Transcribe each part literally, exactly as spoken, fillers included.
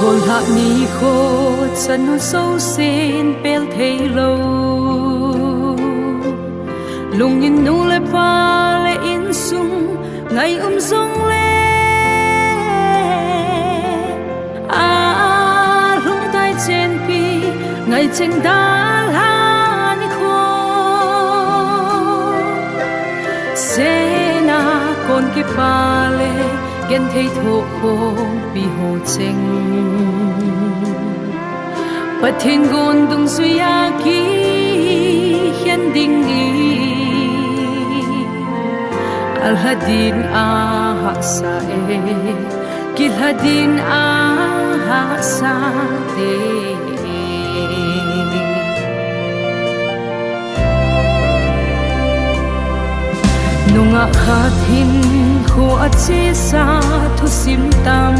Golhah nikho chanu jousen pel thei lou. Lungin nu le pa le insung ngai um jongle, a lhumtai chenpi ngai cheng dalha nikho. Sena kon kipa le genthei thoh khompi ho cheng, Pathen gon dungjuia kikhen ding in, alha din ahahsa e, kilha din ahahsa te. Nungah khat hinkho a chesa thusim tam,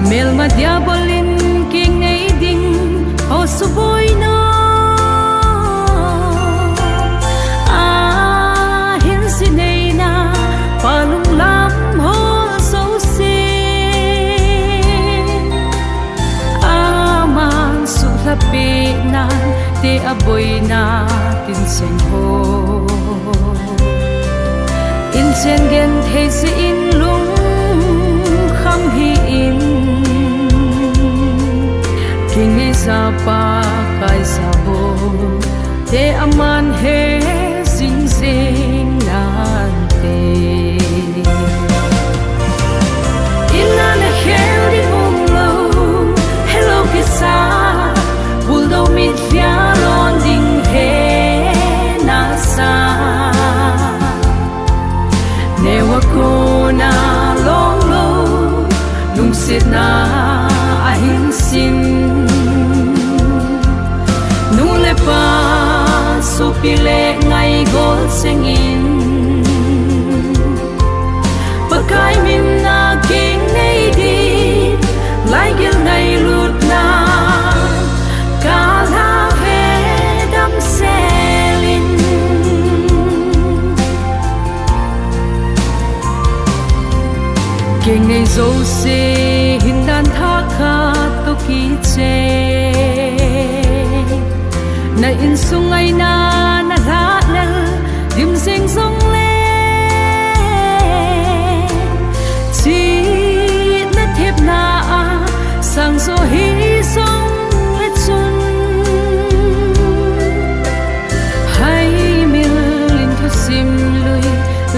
melma diabol in kingei ding ho suboi nom, ahin jineina pa lunglam ho jouse, aman suhlhapenan te aboina tincheng ho, inchen genthei jeh in lungkham hih in, kingei ja Pakai jabol te aman he jing jeng nante. Inna na khel ding umlou, helou kisa, buldoh mitlhi a lon ding he nasa. Neo a kona long lou, lungsetna ahin sin. Nu le pa, sopi le ngaigol cheng in, Pakai min a kingnei din, laigel ngailutna, kalha ve damsel in. Kingnei jouse hin dan thah khat toh kichep, na insung ngaina na lhahlel dim jeng jongle, chihna thepna a sang jo hi jongle chun, haimil in thusim lui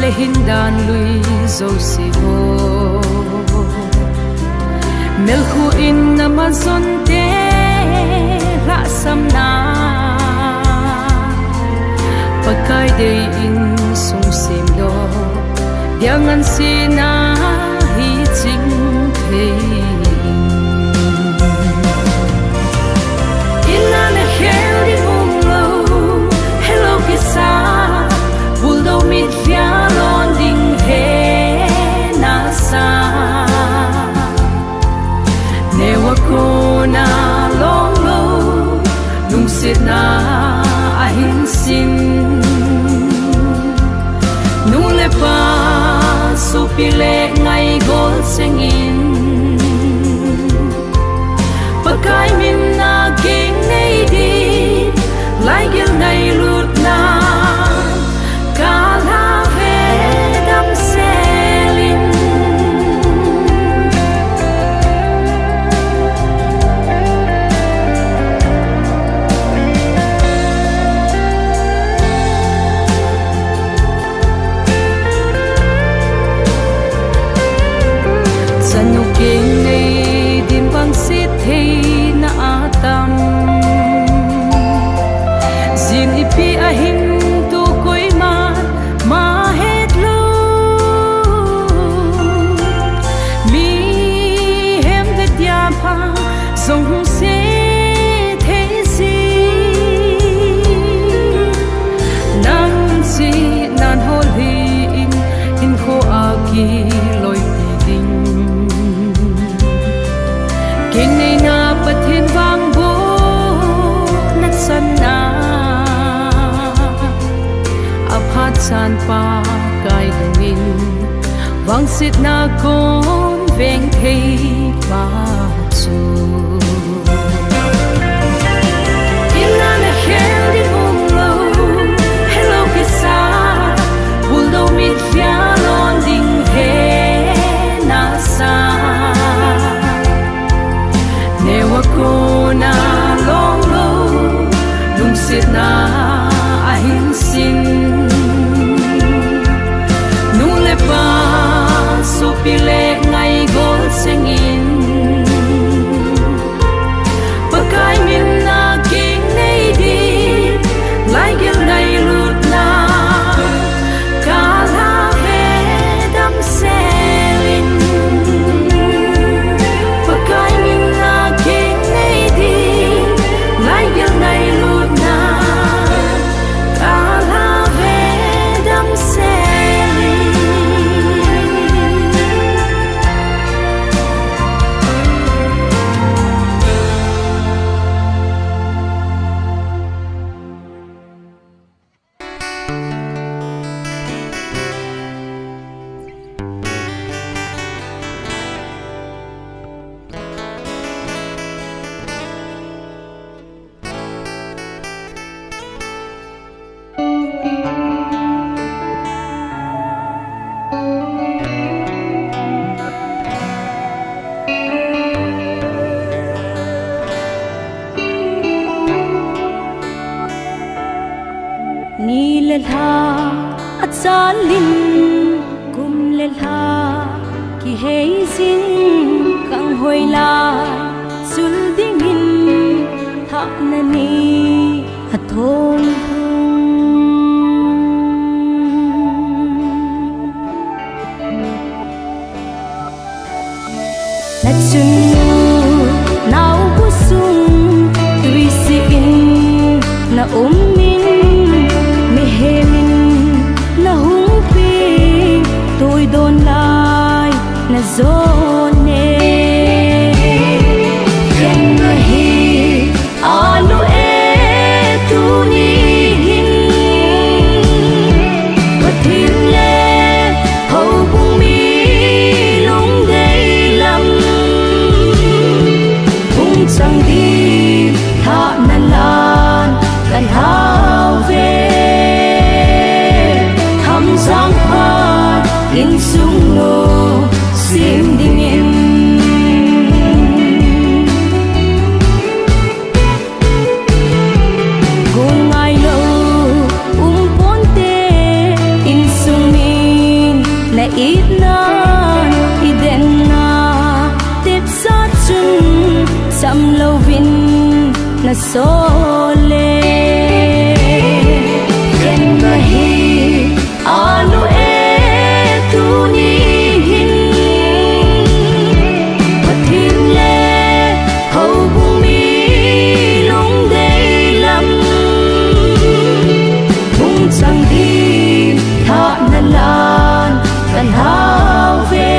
le hin dan lui jouse ho, melkhu in na majon te lhahsamna, Pakai dei in sung semdoh dia ngansen a hi ching thei. Inna na khel ding umlou, helou kisa, buldoh mitlhi a lon ding he nasa. Neo a kona long lou, lungsetna ahin sin. Nu le pa, sopi le ngaigol cheng in, Pakai min a kingnei din, laigel ngailutna, kalha ve damsel in. Chanu kingnei din vangset theina atam, jin ipi ahin toh koiman ma het lou. Mihem vetia pha jong hung se thei jin, nang chihnan hol hih in, hinkho a kiloipi ding. Kingneina Pathen vangbohna channa, aphat chan Pakai lungin, vangsetna kon peng thei pa chu. Ina na khel ding umlou, hello kisa, bulldog mit fia lon ding he nasa. Neo a kona long lou, lungsetna ahin sin. Nu le pa, sopi le ngai gol sengin. Pakai min a kinei ding, laigel ngailutna ka la ve damsel in. Pakai min a kinei ding, laigel ngailutna ka la ve damsel in. Ni le lha achalin, kum le lha kihei jin, kang hoi lai sul dingin thahna ni athong lhung. Na chunnu naobu sung tuisi in na um in, mihem in na hung pi, tuidon lai na jon e. Ken na hi Anu e, tuni hin Pathen le houbung mi lungdei lam hung chang ding thahna lan ka lhau ve. Hamjang phat insung nu sem dingin. Gon ngailou um ponte, insung min na itna, i denna tepsa chun sam louvin na sol e. Ken na hi Anu e, tuni hin Pathen le houbung mi lungdei lam hung chang ding thahna lan ka lhau ve.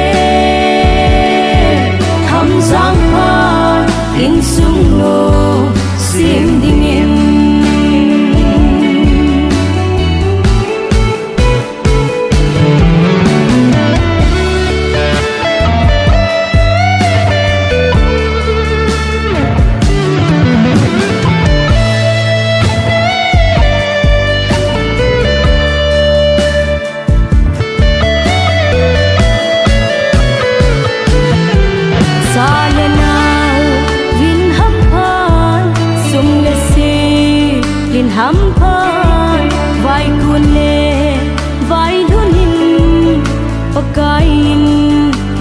Hamjang phat insung nu sem dingin. Cha le nao vin hamphat, sum le sil in hamphat, vaikun le vailhun in Pakai in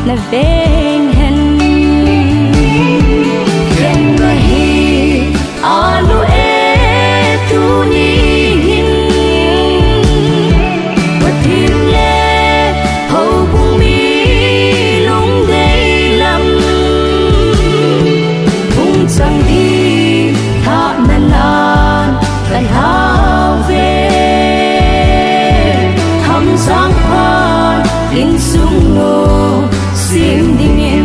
na veng hen. Ken na hi Anu e, tuni hin Pathen le houbung mi lungdei lam hung chang ding thahna lan ka lhau ve. Hamjang phat insung nu sem dingin.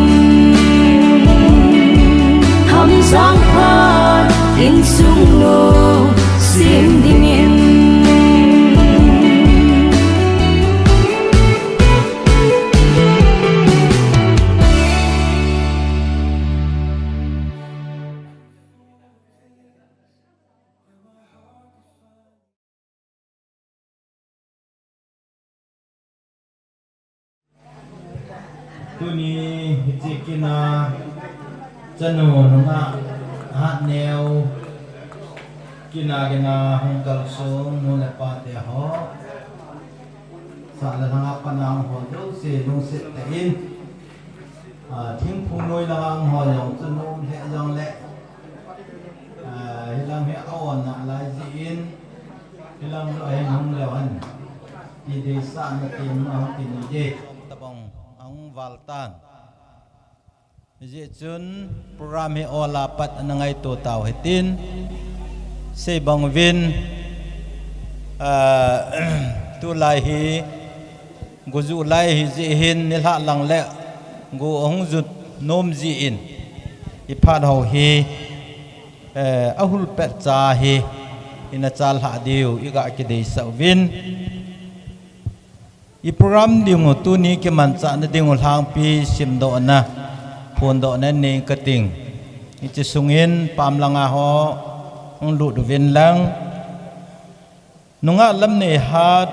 Ni hiche kin a chanu nungah Hatneo kin a kin a hung kalsong nu le pa te ho, sah le lhang a pan a hung ho jouse lungset tah in, a, thingphung noi lang a hung ho jong chu nom lheh jong le, a, hilang hi a-on nalai jeh in, hilang joh hin hung leu hen ti deisahna teng a hung kinei e. Tabang a hung val tan. Hijeh chun program hi ol a pat ana ngaito tau hitin, sei bang uvin, ah, tulai hi go ju lai hijeh hin nilhah lang le go ahung ju nom jeh in, i phat ho hi, eh, ahul pet cha hi ina chal lhah diu iga kideisah uvin. I program ding u tuni kimanchahna ding u lhangpi simdohna, phondohna nei kating. Hiche sungin pam langa ho hung lut uvin lang. Nungah Lamneihat,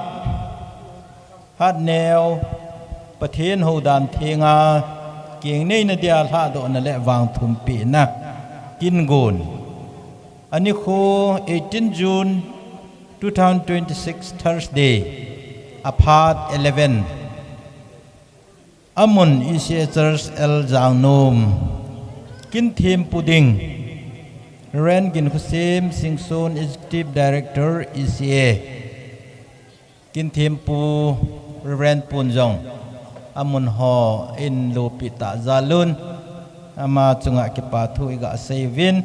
Hatneo, Pathen houdan thenga, keng neina dia lhahdohna le vangthumpehna, kin gon. Anikho eighteen June two thousand twenty-six Thursday, aphat eleven. Amun E C A Church L Jangnom. Kin thempu ding, Reverend Ginkhosim Singson, Executive Director, E C A. Kin thempu Reverend pun jong amun ho in lopi tah jal un, ama chunga kipa thu iga sei uvin.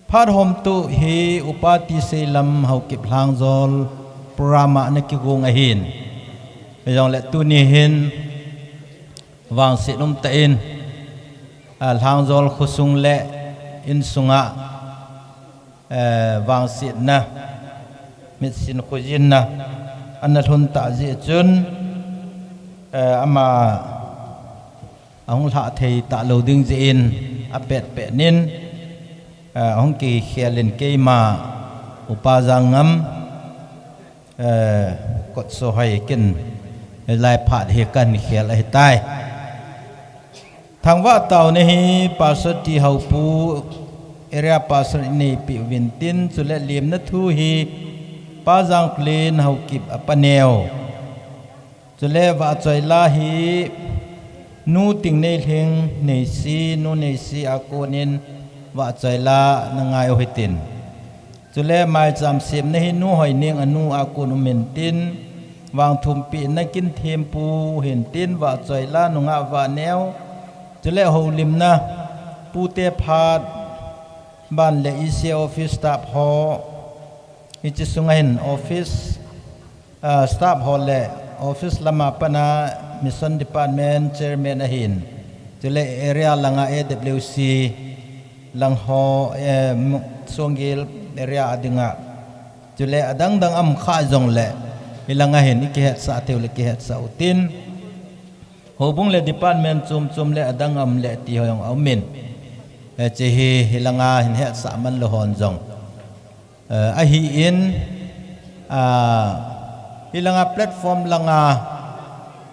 Phat hom tu hi Upa Tiseilam Haokip Lhangjol program a ana kigon ahin. Hijongle tuni hin vangset um tah in, a, Lhangjol khosung le insunga, eh, vangsetna, mitsin khojinna ana lhun tah jeh chun, eh, ama ahung lhah thei talou ding jeh in apet pet nin, eh, ahung kikhel in keima Upa Jangngam, eh, Kotsohoi kin lai phat hi kahin khel ahitai. Thangvah taona hi Pastor T Haopu, Area Pastor ineipi uvin tin, chule lemna thu hi Pa Jangklen Haokip apa neo. Chule vahchoi la hi Nu Tingneilhing Neisi, Nu Neisi a konin vahchoi la nangai u hitin. Chule maicham semna hi Nu Hoineng anu a kon um intin, vangthumpehna kin thempu hintin, vahchoi la nungah vah neo. Chule houlimna pute phat ban le E C A office staff ho, hiche sunga hin office, ah, staff ho le office lama pana mission department chairman ahin. Chule area langa A W C lang ho, eh, Songgel area a dinga. Chule adang dang um kha jongle, hilanga hin ikihetsah theiu le kihetsah utin. Houbung le department chom chom le adang um le ti ho jong aumin. Eh, hiche hi hilanga hin hetsah man lou hon jong. Eh, ahin, ah, hilanga platform langa,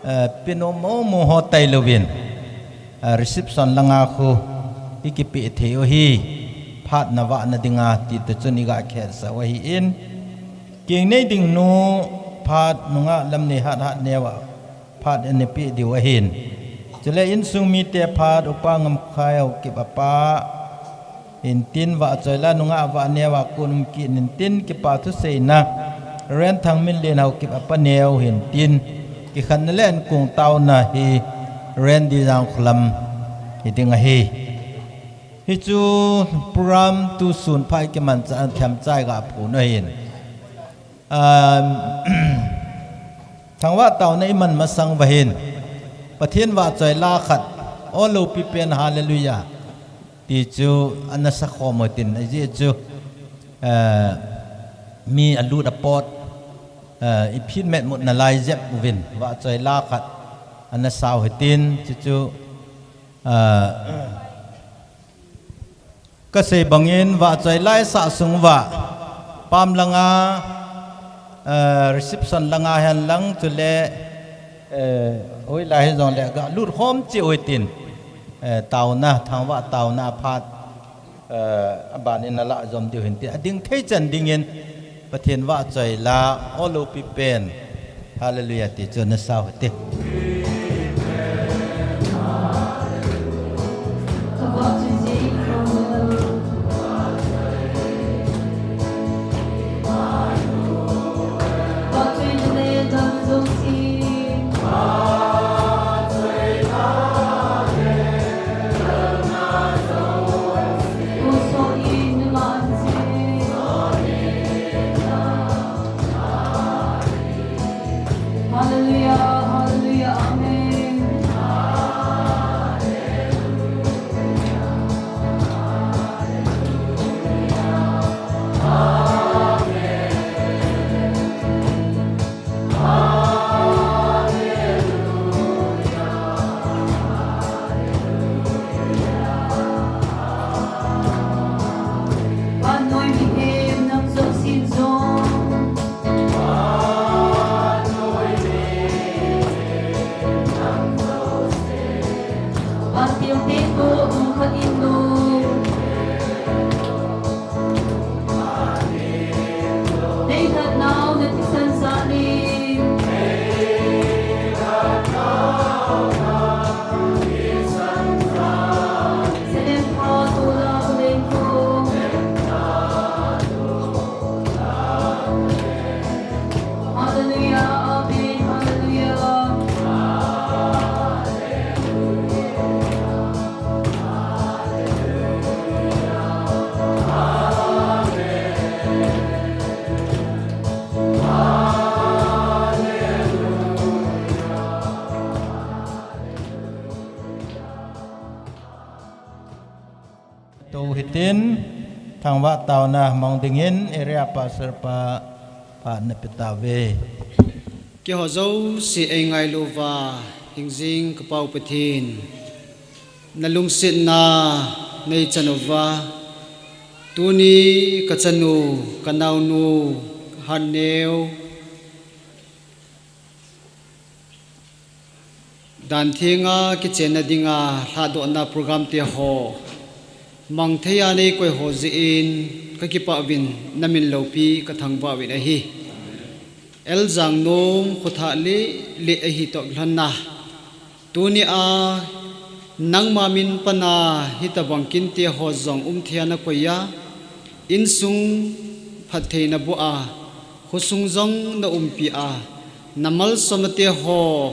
eh, pinu mo mo ho tailouvin, ah, reception langa khu ikipe thei u hi, phat na vahna dinga ti toh chun iga khetsah u ahin, keng nei ding nu phat nungah Lamneihat Hatneo a phat ana pe diu ahin. Chule insung mite phat Upa Ngamkhai Haokip apa hintin, vahchoi la nungah vah neo a kon um kit intin, kipa thuseina Reverend Thangminlen Haokip apa neo hintin, kikhenna le ankong taona hi Reverend D Jangkholam hiding ahi. Hichu program tusun phat kimanchah themcha iga phon u ahin. Um, thangvah taona iman masang uva hin, Pathen vahchoi la khat, o lopi pen Hallelujah ti chu ana sakhom u hitin, ajeh chu, eh, mi alut apot, eh, iphit met mut nalai jep uvin, vahchoi la khat ana sa u hitin, chuchu, eh, kasei bangin vahchoi la isah sung uva, pam langa, eh, reception langa hen lang, chule Eh, hoilai hijongle galut khom cheh u hitin, eh, taona, thangvah taona phat, eh, abanin nalah jom diu hintin, ading thei chan dingin Pathen vahchoi la, o loupi pen, Hallelujah ti chu nasao hite. Hallelujah, hallelujah, amen. Hallelujah, amen, hallelujah. Tou hitin, thangvah taona mang dingin area pastor pa, pa napeh tauve. Keiho jouse eingailu uva, hingjing ka Pa u Pathen, nalungsetna neichan uva, tuni kachanu, kanaonu, Hatneo, Danthenga kichenna dinga lhadohna program teho mangtheiya neikoi ho jeh in kakipah uvin, namin loupi kathangvah uvin ahi. Eljangnom, Khothah le, le ahi toh kilhonna, tunia nangma min pana hitobang kinte ho jong umtheiya nakoi a, insung phatthei naboh a, khosung jong naumpi a, namalsomna teho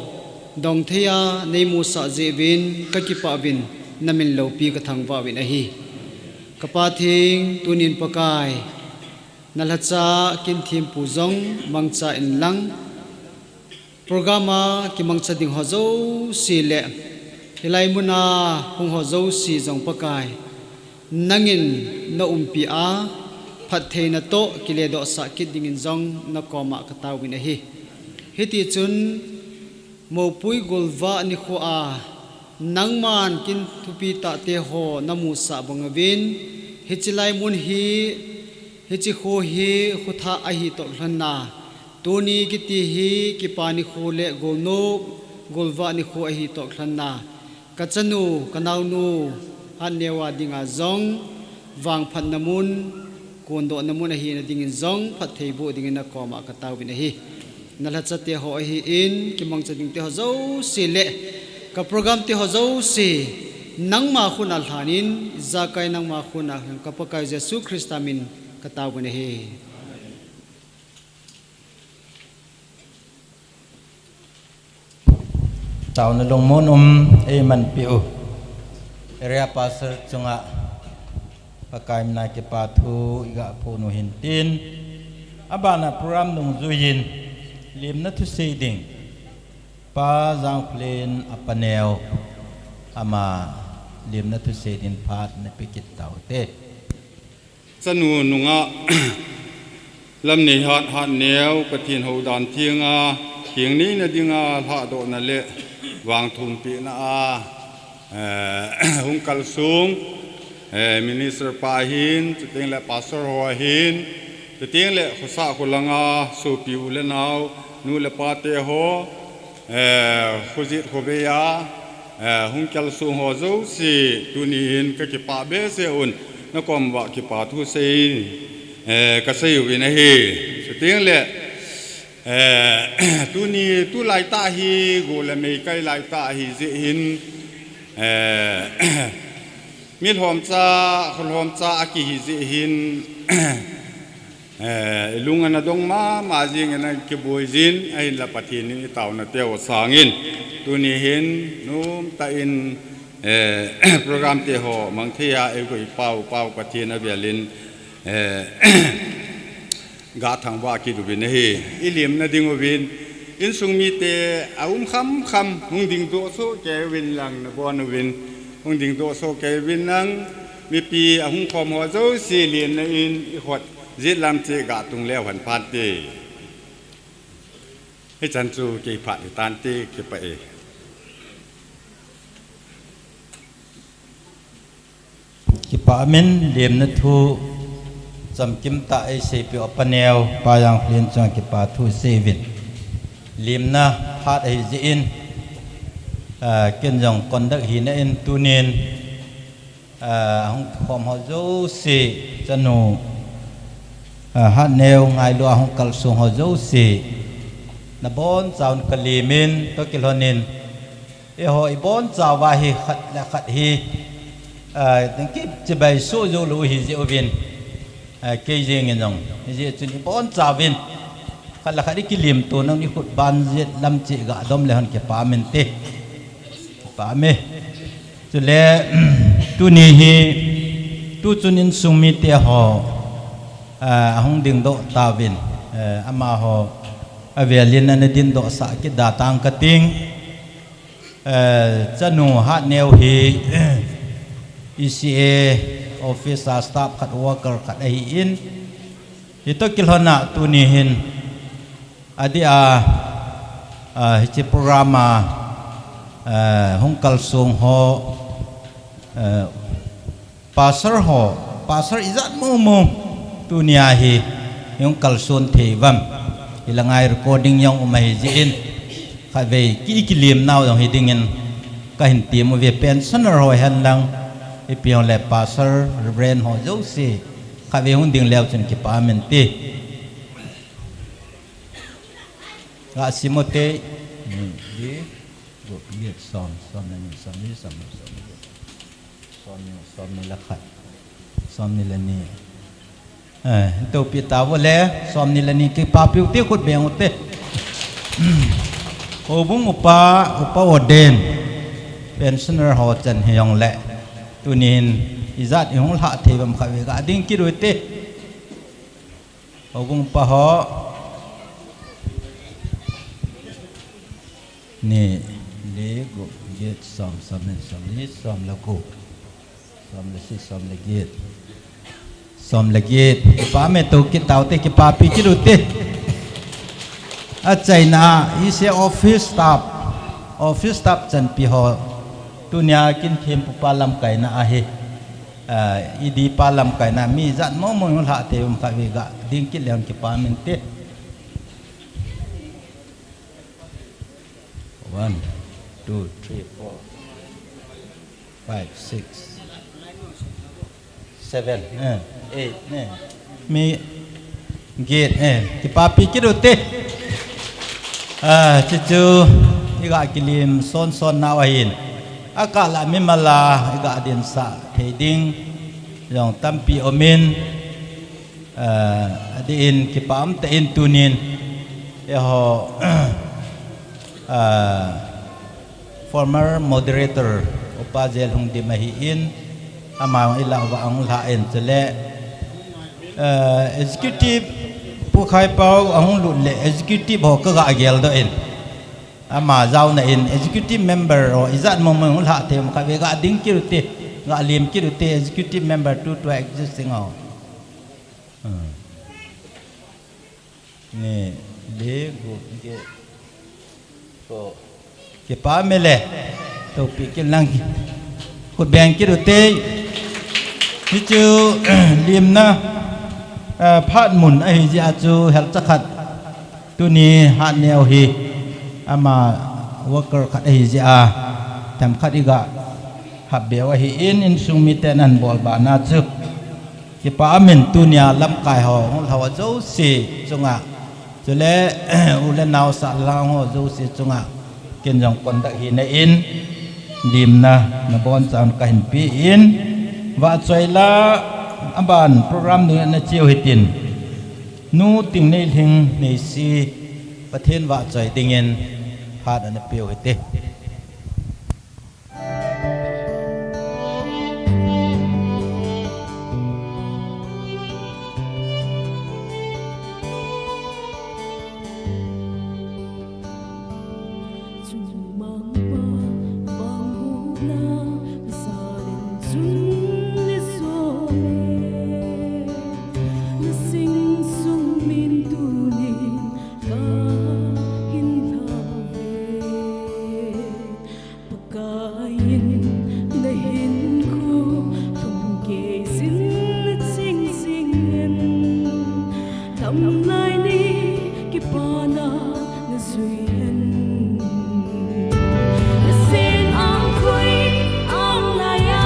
dongtheiya neimusah jeh uvin kakipah uvin, namin loupi kathangvah uvin ahi. Ka Pa theng, tunin Pakai, nalhacha kin thempu jong mangcha inlang, program a kimangcha ding ho jouse le hilai muna hung ho jouse jong Pakai, nangin naumpi a, phattheina toh kiledohsah kit dingin jong nakoma kataovin ahi. Hitichun moupui golvah nikho a nangman kin thupi tahte ho namusah bang uvin, hiche lai mun hi, hiche kho hi Khothah ahi toh kilhonna, tuni kiti hi kipa nikho le golnop, golvah nikho ahi toh kilhonna, kachanu, kanaonu, Hatneo a dinga jong vangphatna mun, kondohna mun ahina dingin jong phatthei boh dingin nakoma kataovin ahi. Nalhacha teho ahin, kimangcha ding teho jouse le ka program teho jouse nangma khut a lhanin, ijakai nangma khut a lhan, ka Pakai Jesu Christa min kataovin ahi. Taona lungmon um eimanpeh u area pastor chunga Pakai mina kipa thu igaphon u hintin, abana program dungjuiyin lemna thusei ding Pa Jangkholen, apa Neo, ama lemna thusei din phat napeh kit taute. Chanu nungah Lamneihat Hatneo, Pathen hou Danthenga kingneina dinga lhadohna le vangthumpehna a, eh, hung kalsong, eh, minister pa ahin, chuteng le pastor ho ahin, chuteng le khosah kholanga sopi u le nao, nu le pa teho, Eh, khojit khobei a, eh, hung kalsong ho jouse, tuni hin kakipah behseh un, nakom uva kipa thu sei, eh, kasei uvin ahi. Chuteng le, eh, tuni tulai tah hi, go le mei kai lai tah ahi jeh hin, eh, mi lhomcha, kho lhomcha akihi jeh hin, Eh, ilung ana dong mama jing ana kiboi jin, ahinla Pathen in itaona teu sangin. Tuni hin, nomtah in, eh, program te ho, mang thei a, eiho ipau, pau Pathen avel in, eh, gathangvah kit uvin ahi, ilimna ding uvin, insung mite, aum khamkham, hung dingdoh soh kei uvin lang nabon uvin, hung dingdoh soh kei uvin lang, mipi ahung khom ho jouse lenna in, ikhut, jet lam cheh gatung leu hen phante. Hichan chu kei phat hitante, kipah e. Kipah amen, lemna thu chamkim tah eiseipeh u Pa Neo, Pa Janglen chunga kipa thu seiyuvin. Lemna phat ahi jeh in, ah, ken jong conduct hina in tunin, ah, hung khom ho jouse, chanu, ah, Hatneo ngailua hung kalsong ho jouse, nabonchauvin kalemin, toh kilhonin, eiho ibonchauva hi khat le khat hi, ah, ding kichibai soh jou lou hi jeh uvin, ah, kei jeng in jong, hijeh chun ibonchauvin, khat le khat ikilemto nang ikhut ban jet lam cheh gadom le hon kipah mente. Kipah me. Chule, tuni hi, tuchun insung mite ho, ah, ahung dingdoh tauvin, eh, amaho, avel in ana dingdoh sah kit da tang kating. Eh, chanu Hatneo hi, E C A office a staff khat worker khat ahin, hitoh kilhon a tuni hin, adeh a, ah, hiche program a, ah, hung kalsong ho, ah, Pastor ho, pastor ijat mong mong, tunia hi, hung kalson thei uvam. Hilanga hi recording jong um ahi jeh in, khatvei ki, kilemnau jong hi dingin, kahin tem uve pensioner ho henlang, ipi jongle pastor, reverend ho jouse, khatvei hung ding leu chun kipah mente. Ga sim u te, ni, di, go, get, som, som le ni, som ni, som ni, som ni. Somni, somni le khat. Somni le ni. Eh, topi tauvo le, somni le ni kipapiu te khut beng u te. Houbung upa, upa ordain. Pensioner ho chan hijongle. Tunin, ijat ihung lhah thei uvam khatvei ga ding kit u te. Houbung pa ho. Ni, li, gup, get, som, som ni, som ni, som le gup. Som le sagi, som le get. Som le get. Kipa me to kit tau te, kipapi kit u te. Achaina, ise office staff. Office staff chanpi ho. Tunia kin thempu pa lamkaina ahi. Ah, idi pa lamkaina mi jat mong mong hung lhah thei uvam khatvei ga ding kit leu hen kipa mente. One, two, three, four, five, six, seven, eh, eight, eh. Mi get, eh, kipapi kit u te. Ah, chuchu, iga kilim son son nau ahin. Akah la mimal a, iga dinsah thei ding. Jong tampi umin. Ah, adeh in kipa umtah in tunin, eiho, ah, former moderator, Upa J. Lhungdim ahin, ama ilah uva ahung lhah in chule, ah, executive, Pu Khaipau ahung lut le, executive ho kaga geldoh in. Ama jaona in, executive member ho, ijat mong mong hung lhah thei uvam khatvei ga ding kit u te, ga lem kit u te, executive member tu tu existing ho. Hmm. Ni, li, gup, get, ko. Kipa me le. Topi kit lang. Khut beng kit u te. Hichu, limna, eh, phat mun ahi jeh a chu helcha khat. Tuni Hatneo hi. Ama worker khat ahi jeh a, themkhat iga hap beu ahin, insung miten ahin bol bana chu kipa umin tunia lamkai ho, hung lhau jouse chunga, chule u le nao sahlang ho jouse chunga, ken jong conduct hina in, limna nabonchauvin kahin pe in, vahchoi la, aban program nu na cheu hitin, Nu Tingneilhing Neisi, Pathen vahchoi dingin phat ana peu hite. Pakaiyin nahinkho lhumkei jin naching jingin, damlai ni kipana najui in. Nasen angkoi anglaiya,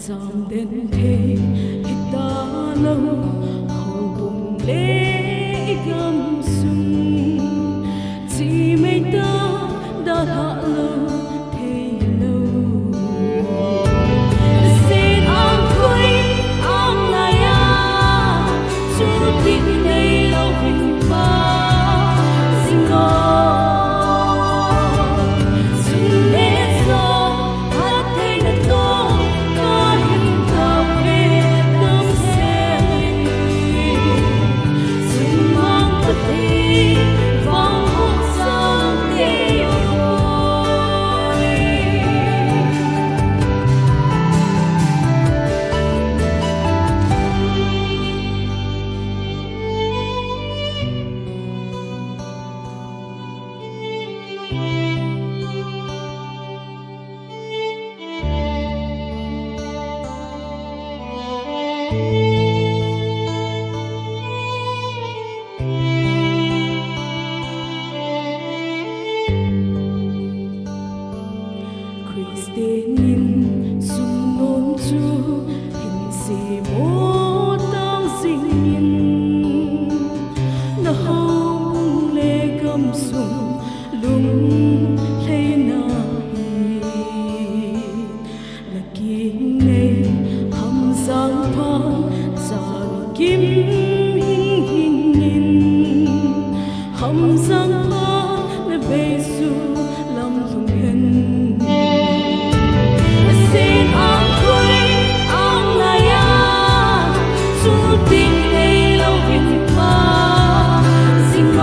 Chamden thei hitalou, houbung le igamsung, chimei ta dalha lou theilou. Nasen angkoi anglaiya, chuti neilouvin pa jing o. Christian in sum nom chu hin semo tang jingin, na houbung le gamsung lunglhaina hi. Na kinei Hamjang pha, Changkim hing hing in, Hamjang pha na beisu lam lhung hen. Nasen angkoi anglaiya, chuti neilouvin pa jing o.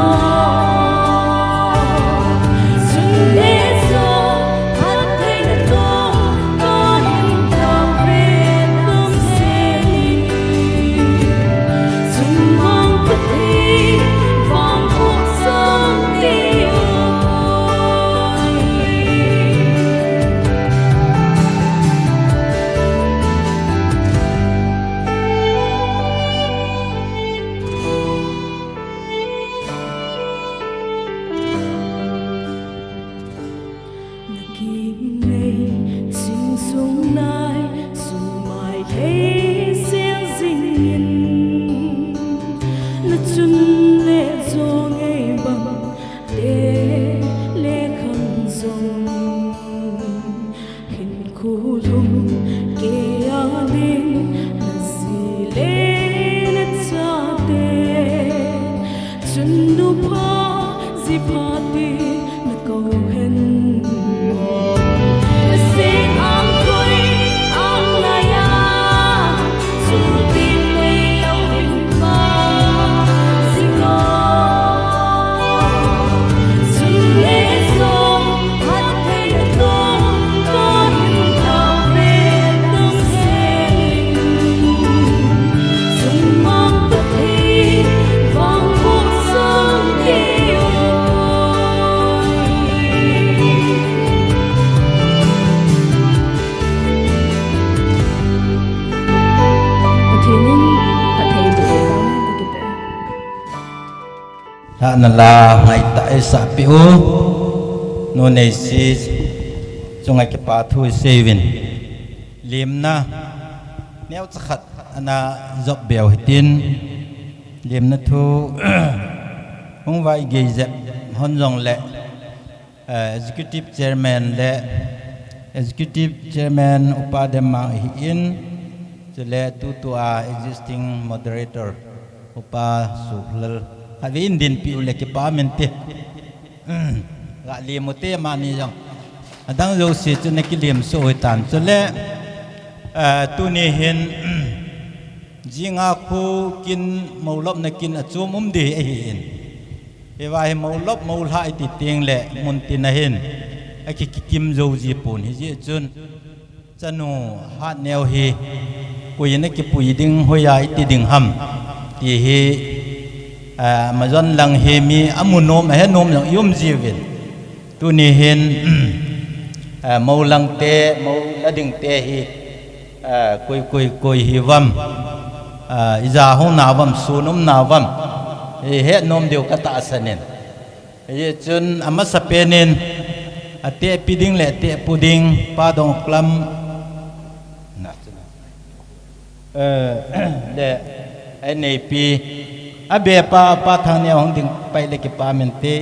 Nupha, jipha ti na kou hen. Sing ang koi ang laya, sung tin lei lo in ma. Sing lo, sung le sung, hat thei na kou, kou hin ta ve tang sen. Pathen in phatthei boh tauhen ti kiti. Lhahna la ngaitah eisah peh u. Nu Neisi chunga kipa thu isei uvin. Lemna neocha khat ana jop beu hitin, lemna thu hung vai gei jep hon jongle, eh, Executive Chairman le Executive Chairman Upa Demang ahin, chule tutua existing moderator Upa Suhlal khatvei in dinpi ule kipa um inte. Ga lem ute amani jong. Adang jouse chu na kilem soh u hitan. Chule, eh, tuni hin, jinga khu kin, moulopna kin achom um ding ahin. Hiva hi moulop moulhah iti tengle mun tin ahin, aki, kikim jou ji pon, hijeh chun chanu hatneo hi koi in akipui ding, hoiya iti ding ham ti hi, ah, amajon lang hi mi amu nom, ahe nom jong i um jiuvin. Tuni hin, ah, mou lang te, mou la ding te hi, ah, koi, koi, koi hiuvam, ah, ija hung nauvam, sun um nauvam, i het nom diu katahsan in. Hijeh chun amasapen in, atehpi ding le atehpu ding, Pa Dongklam, eh, le, a inneipi, abepa, Pa Thangneo hung ding pai le kipa um inte,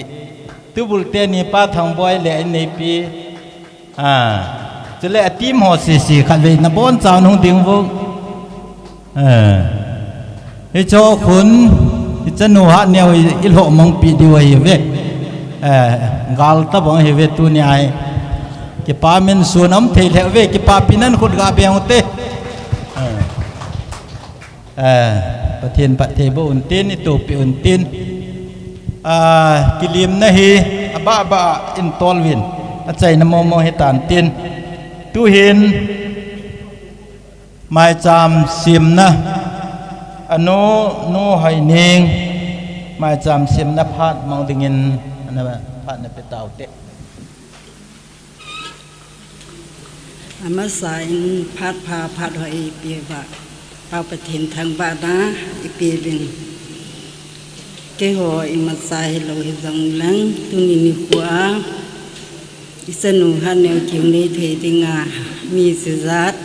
tubul teni Pa Thangboi le a inneipi, ah, chule a team ho sese khatvei nabonchauvin hung ding uvin. Eh. Hicho khun, hichanu hatneo hi ilhoh mangpeh diu ahiuve. Eh, gal tabang ahiuve tunia hi. Kipa um in sun um thei lheh uve, kipapina in khut ga beng ute. Eh. Eh, Pathen phatthei boh untin, itohpeh untin. Ah, kilemna hi abahbah in tol uvin, achaina momo hitan tin. Tuhin, maicham semna, anu, Nu Haineng, maicham semna phat mang dingin, ana phat na pe taute. Amasa in phat pha phat hoi ipi uva, Pa Pathen thangvahna ipeuvin. Keiho imacha hilou hijongleng, tuni nikho a, ichanu hatneo kiu nei thei dinga, mi chijat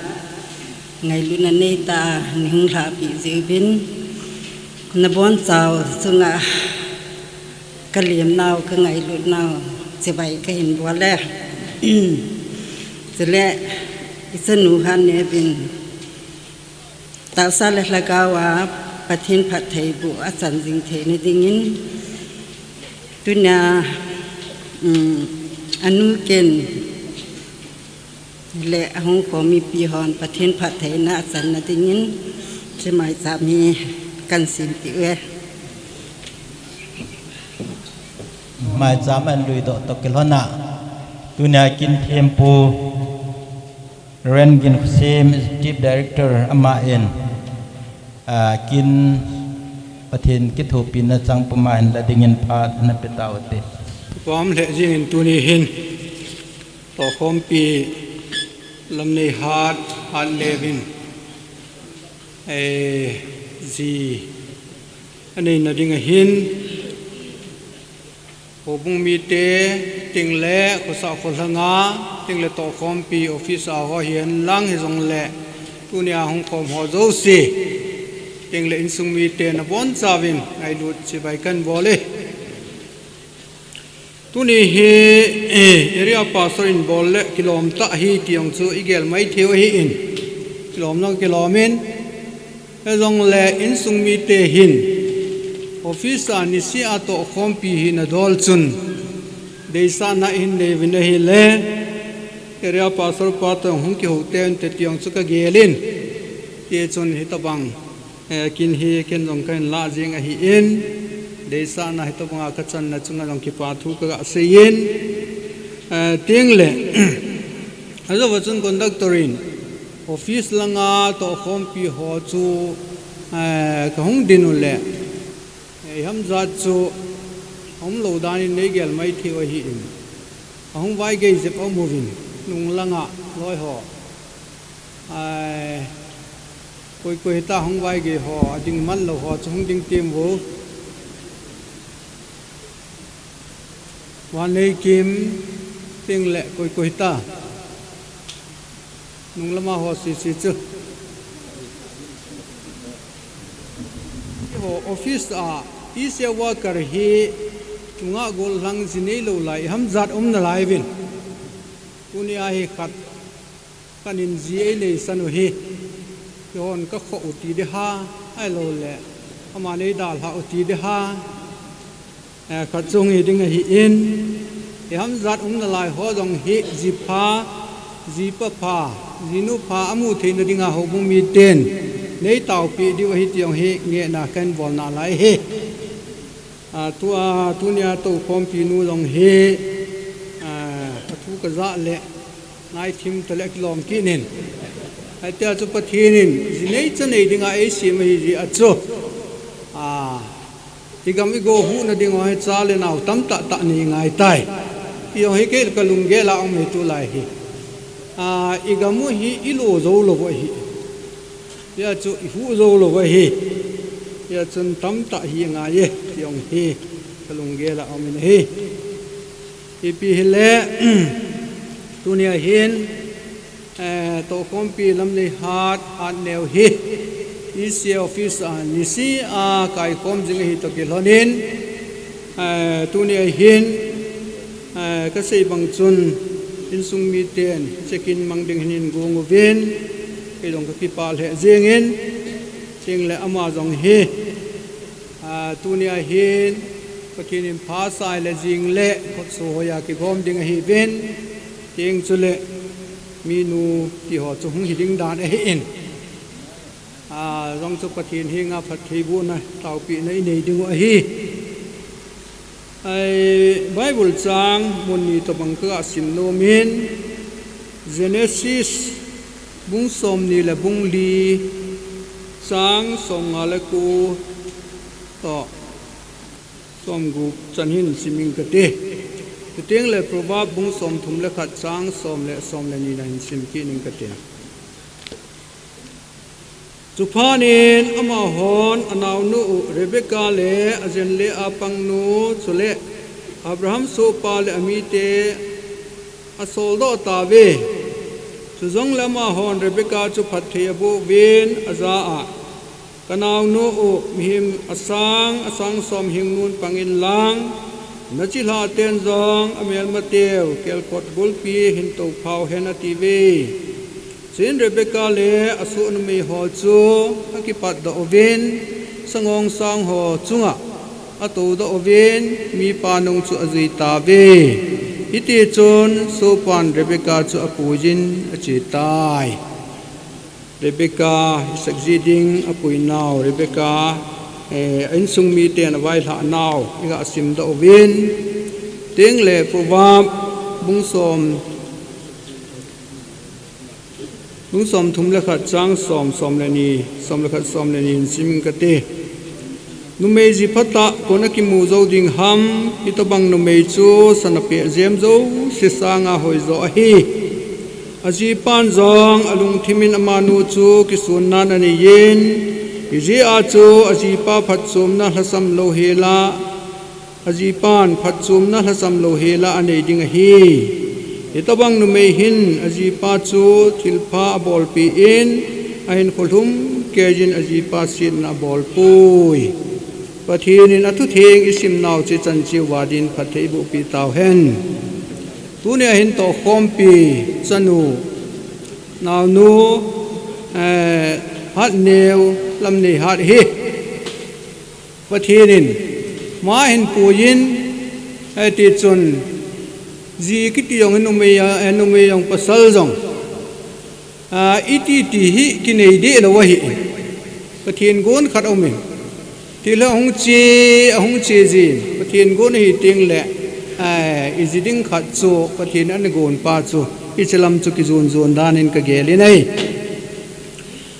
ngailutna neitah a nei hung lhahpeh jiuvin, nabonchau chunga kalemnau, kangailutnau chibai kahin bol e. Chule, ichanu hatneo vin, tahsa le lhagao a Pathen phattheiboh achan jing theina dingin, tunia, um, anu ken le ahung khom mipi hon Pathen phattheina achanna dingin, hiche maicham hi kahin sempeh uve. Maicham ahin luidoh toh kilhon a, tunia kin thempu Reverend Ginkhosem, Executive Director, aman, ah, kin Pathen kithopina chang puma hin la dingin phat ana pe taute. Pam lheh jengin tuni hin, tohkhompi Lamneihat, Hatneo vin, eh, ji aneina ding ahin, Houbung mite, tengle, khosah kholhanga, tengle tohkhompi office a ho hihen lang hijongle, tunia hung khom ho jouse, tengle insung mite nabonchauvin ngailut chibai kahin bol e. Tuni hi, eh, area pastor in bol le kilom tah ahi ti jong chu igel maithei u ahin, kilom jong kilom in, hijongle insung mite hin, Office a niseh a tohkhompi hina dol chun deisahna ihin nei uvin ahile, area pastor pa toh hung kihou teuvin te ti jong chu kagel in. Tichun hitobang, eh, kin hi ken jong kahin lah jing ahin, deisahna hitobanga kachanna chunga jong kipa thu kaga seiyin. Eh, tengle, ajouva chun conductor in office langa tohkhompi ho chu, eh, kahung din u le, eh, ihamjat chu aumlou dan in neigel maithei u ahin, ahung vaigei jep aum uvin, nung langa loi ho, eh, koi koi hita hung vaigei ho, ading manlou ho chu hung ding temo. Vanneikim, tengle koi koi hita, nung lama ho sese chu. Eiho office a ECR worker hi nungah gollhang ji neilou lai ihamjat um nalai uvin. Tunia hi khat, khat in ji eineisan u hi, eihon kakhoh u ti ding ham, ahiloule ama neidalhah u ti ding ham, eh, khat chu hung hi ding ahin, ihamjat um nalai ho jong hi jipha, jipa pha, jinu pha amu theina dinga houbung miten neitaopeh diu ahi ti jong hi ngehna kahin bol nalai ahi. Ah, tua, tunia tohkhompi nu jong hi, ah, athu kajah le ngaithim tale akilom kit in. Hitia chu Pathen in ji nei cha nei dinga eisem ahi jeh a chu, ah, igam igo huhna ding ho hi cha le nao tamtah tah nei ngaitai. Ti jong hi kei kalunggel a um ahi tulai hi. Ah, igam u hi ilo joulou u ahi. Hijeh chun ihuh joulou u ahi. Hijeh chun tamtah hi ngaiye ti jong hi kalunggel a um in ahi. Ipi hile, tunia hin, eh, tohkhompi Lamneihat, Hatneo hi ECR office a niseh a kaikhom jing ahi toh kilhonin, eh, tunia hin, eh, kasei bang chun insung miten check-in mang ding hin eingong uvin, kei jong kakipah lheh jengin, tengle ama jong hi, ah, tunia hin Pathen in phasah le jingle khutso hoiya kigom ding ahiuvin, teng chule minu tiho chu hung hi ding dan ahin, ah, jong chu Pathen henga phattheibohna, taopehna inei dingu ahi. Ai, Bible chang mun ni tobang kaga sim nomin, Genesis bung somni le bung li, chang somnga le ko toh somgup chan hin sim ing kate. Chutengle Proverb bung somthum le khat, chang som le som le ni na hin sim kit ing kate. Chuphat in amahon anaonu u Rebekah le ajenle a pangnu, chule Abraham sohpa le amite asoldoh tauve. Chujongle amahon Rebekah chu phatthei aboh uvin ajah a, Kanaonu u, mihem asang, asang som hingnun pang inlang, nachilhah ten jong amelmateu kelkot gulpi hin touphau hen, atiuve. Chuin Rebekah le asoh numeiho chu akipatdoh uvin, sangongsang ho chunga atoudoh uvin, mipa nung chu ajui tauve. Hitichun sohpan Rebekah chu apuiyin achetai. Rebekah, Isaac ji ding apuinau Rebekah, eh, a insung miten availhah nau iga simdoh uvin, chutengle Proverb bung som, bung somthum le khat, chang som, som le ni, som le khat, som le ni hin sim ing kate. Numei ji phatah koin akimu jou ding ham, hitobang numei chu sana peh jem jouse sanga hoijo ahi. Ajipan jong alungthimin amanu chu kisunnan aneiyin, hijeh a chu ajipa phatchomna lhasam louhela, ajipan phatchomna lhasam louhela anei ding ahi. Hitobang numei hin ajipa chu thilpha abolpeh in, ahinkho lhumkeiyin ajipa setna abolpoi. Pathen in athutheng isimnau chechan cheh uva din phatthei eibohpeh tauhen. Tunia hin tohkhompi chanu, naonu, eh, Hatneo Lamneihat hi Pathen in ma hin puiyin, eh, ti chun ji kiti jong numei, eh, numei jong pasal jong, ah, iti ti hi kinei deh lou ahi. Pathen gon khat aum in. Ti le ahung che, ahung che jin. Pathen gon ahi teng le, eh, iji ding khat chu, Pathen ana gon pa chu, hiche lam chu kijon jon dan in kagel in ahi.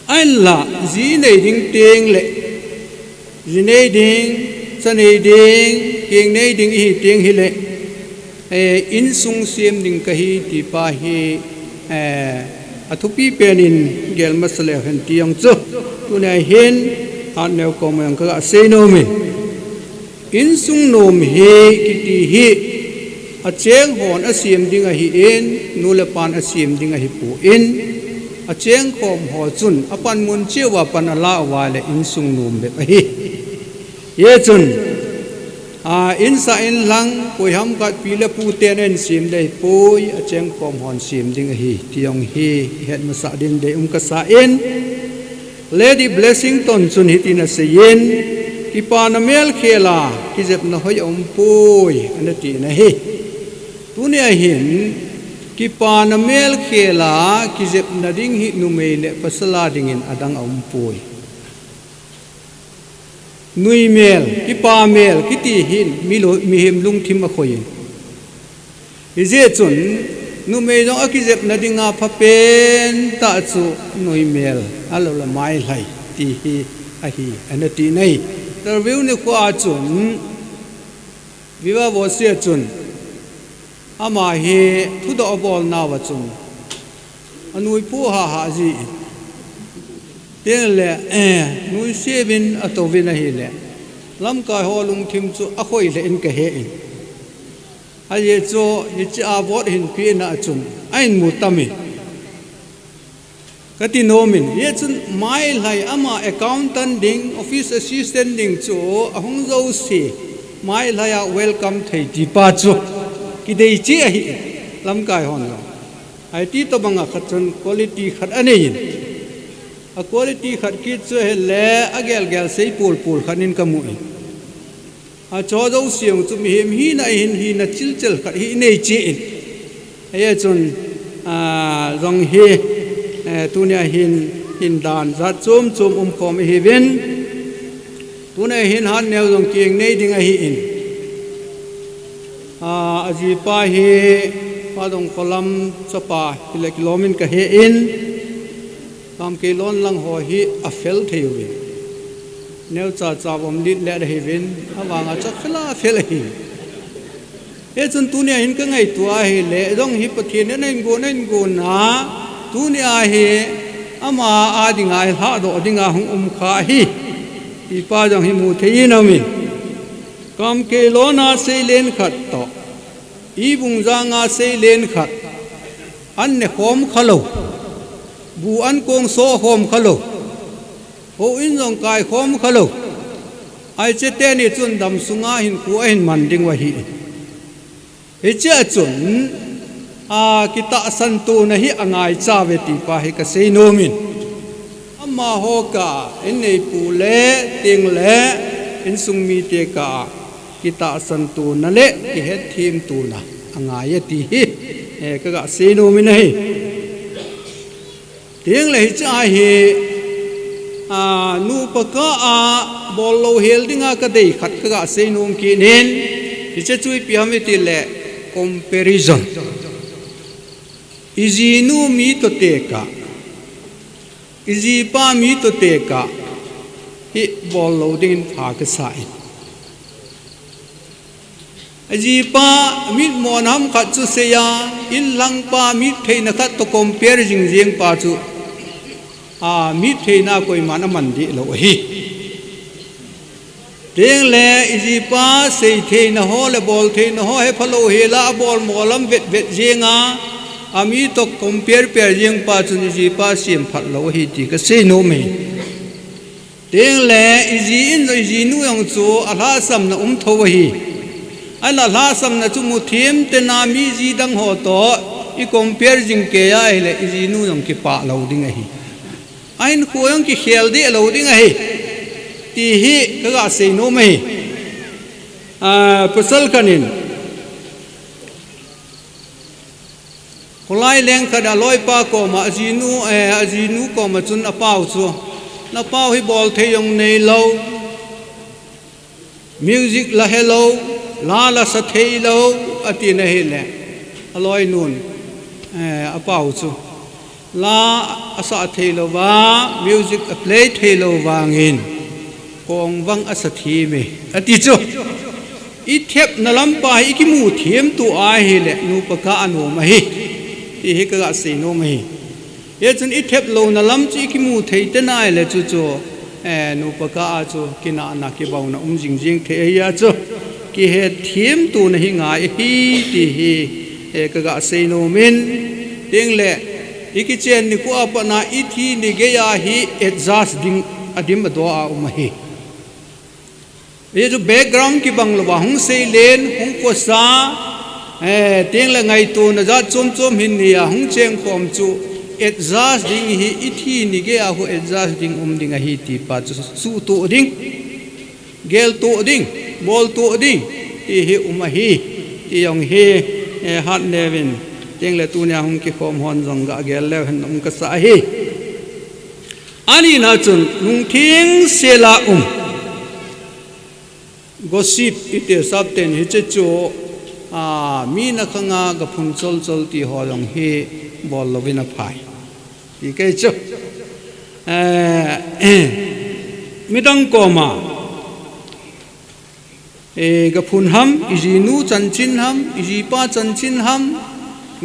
Ahinla, ji nei ding teng le, ji nei ding, cha nei ding, keng nei ding ihi teng hile, eh, insung sem ding kahi ti pa hi, eh, athupi pen in gel masa leu hen ti jong chu. Tunia hin, hat neo kom jong kaga sei nom in. Insung nom hi kiti hi, acheng hon asem ding ahi in, nu le pan asem ding ahi poi. Acheng khom ho chun, apanmun cheh uva pan ala uva le insung nom bep ahi. Hichun, a, insung in lang, koiham khat pi le pu ten asem ding ahi poi, acheng khom hon sem ding ahi, ti jong hi, het masa ding dei um kasa in, Lady Blessington chun hitin asei in, kipana melkhel a, kijepna hoi aum poi, ana ti in ahi. Tunia hin, kipana melkhel a, kijepna ding hi numei le pasal a dingin adang aum poi. Nui mel, kipa mel, kiti hin, mi lo, mihem lungthim akhoi in. Hijeh chun, numei jong akijepna dinga phapen tah chu nui mel, ahilou le mailhai, ti hi ahi, ana ti in ahi. Interview nikho a chun, Viva Voce a chun, ama hi thudoh abol nauva chun, anui phu haha ji in. Tin le, eh, nuisat in atouvin ahile, lamkai ho lungthim chu akhoi lheh in kahe in. Ajeh chu, hiche a vote hin pehna a chun, ahin mu tam in. Kati nom in, hichun mailhai ama accountant ding, office assistant ding chu, ahung jouse, mailhai a welcome thei ti pa chu, kidei cheh ahi, lamkai hon jong. Hiti tobang a khat chun quality khat anei in. A quality khat kit chu ahile, agel gel sei pul pul khat in kamu in. Achu jouse jong chu mihem hina hin hina chilchil khat hi inei cheh in. Hichun, a, jong hi, eh, tunia hin, hin dan jat chom chom um khom ihiuvin. Tunia hin hat neo jong keng nei ding ahi in. A, ajipa hi, Pa Dongkholam chapa, hile kilom in kahe in. Kamkeilon lang ho hi afel thei uvin. Neocha cha vom lit le ahiuvin, avang a chu afel a afel ahi. Hichun tunia hin kangaito ahile, jong hi Pathen in ahin gon, ahin gon a, tunia hi ama a dinga, alhadoh dinga hung um kha ahi. Ti pa jong hi mu thei in aum in. Kamkeilon a seilen khat toh, Ibungjang a seilen khat, an ne khom kha lou, bu an kong so khom kha lou, houin jong kai khom kha lou. Hiche teni chun damsunga hinkho ahin man ding u ahi. Hiche a chun, a, kitahsan tona hi angaicha uve ti pa hi kasei nom in. Amaho kah a, inneipu le, teng le, insung mite kah a, kitahsan tona le, kihetthem tona, angai e ti hi, eh, kaga sei nom in ahi. Teng le hiche a hi, a, nupa kah a, bol louhel dinga kadei khat kaga sei nom kit in, hiche chu ipi ham iti le, comparison. Ijinu mi toh tekah, ijipa mi toh tekah, hi bol lou dingin pha kasa in. Ajipa mitmo ham khat chu sei a, inlhangpa mit theina khat toh compare jing jeng pa chu, a, mit theina koiman aman deh lou ahi. Teng le, ijipa sei theina ho le bol theina ho hepha louhel a, abol mo lam vet vet jeng a, ami toh compare per jeng pa chun ijipa sem phat lou ahi ti kasei nom e. Teng le, iji in jong ijinu jong chu alhahsamna um thou ahi. Ahinla lhahsamna chu mu them tena mi ji dang ho toh i compare jing kei ahile ijinu jong kipah lou ding ahi. Ahinkho jong kikhel deh lou ding ahi. Ti hi ka ga sei nom ahi. A, pasal khat in, kholai leng khat a loipa koma, a jinu, eh, a jinu koma chun a pau chu, na pau hi bol thei jong nei lo, music la he lo, la la sa thei lo, a ti na hi le, a loinun, eh, a pau chu. La a sa thei lo va, music a play thei lo vangin, kong vang a sa thim e, a ti chu. I thepna lampa hi i kimu thim tu a hi le, nupa ka a nom ahi. Ti hi ka ga sei nom ahi. Hi chun i thep lo na lam chu i kimu thei te nai le chu chu, eh, nupa ka a chu kinahna kibauna um jing jing thei ahi a chu. Kihet thim tu na hi ngai ahi ti hi, eh, ka ga sei nom in. Ting le, i kichen ni ku a pat na i thi ni gei a hi adjust ding a dim a do a um ahi. Hi chu background kibang lo va hung sei len, hung kosa, eh, ting le ngaituna jat chom chom hin ni a hung cheng khom chu adjust ding hi i thi ni gei a hu adjust ding um ding ahi ti pa chu suhtuh ding. Gel tuh ding, bol tuh ding, ti hi um ahi, ti jong hi, eh, hat leu in, ting le tunia hung kikhom hon jong ga gel leu hen um ka sa ahi. A nina chun, lungthim sel a um. Gossip i ti sap ten hi che chu, a, mi na khang a ga phun chol chol ti ho jong hi bol lo vin a phai. Ti kei chu. Eh, midang koma, eh, ga phun ham, i jinu chanchin ham, i jipa chanchin ham,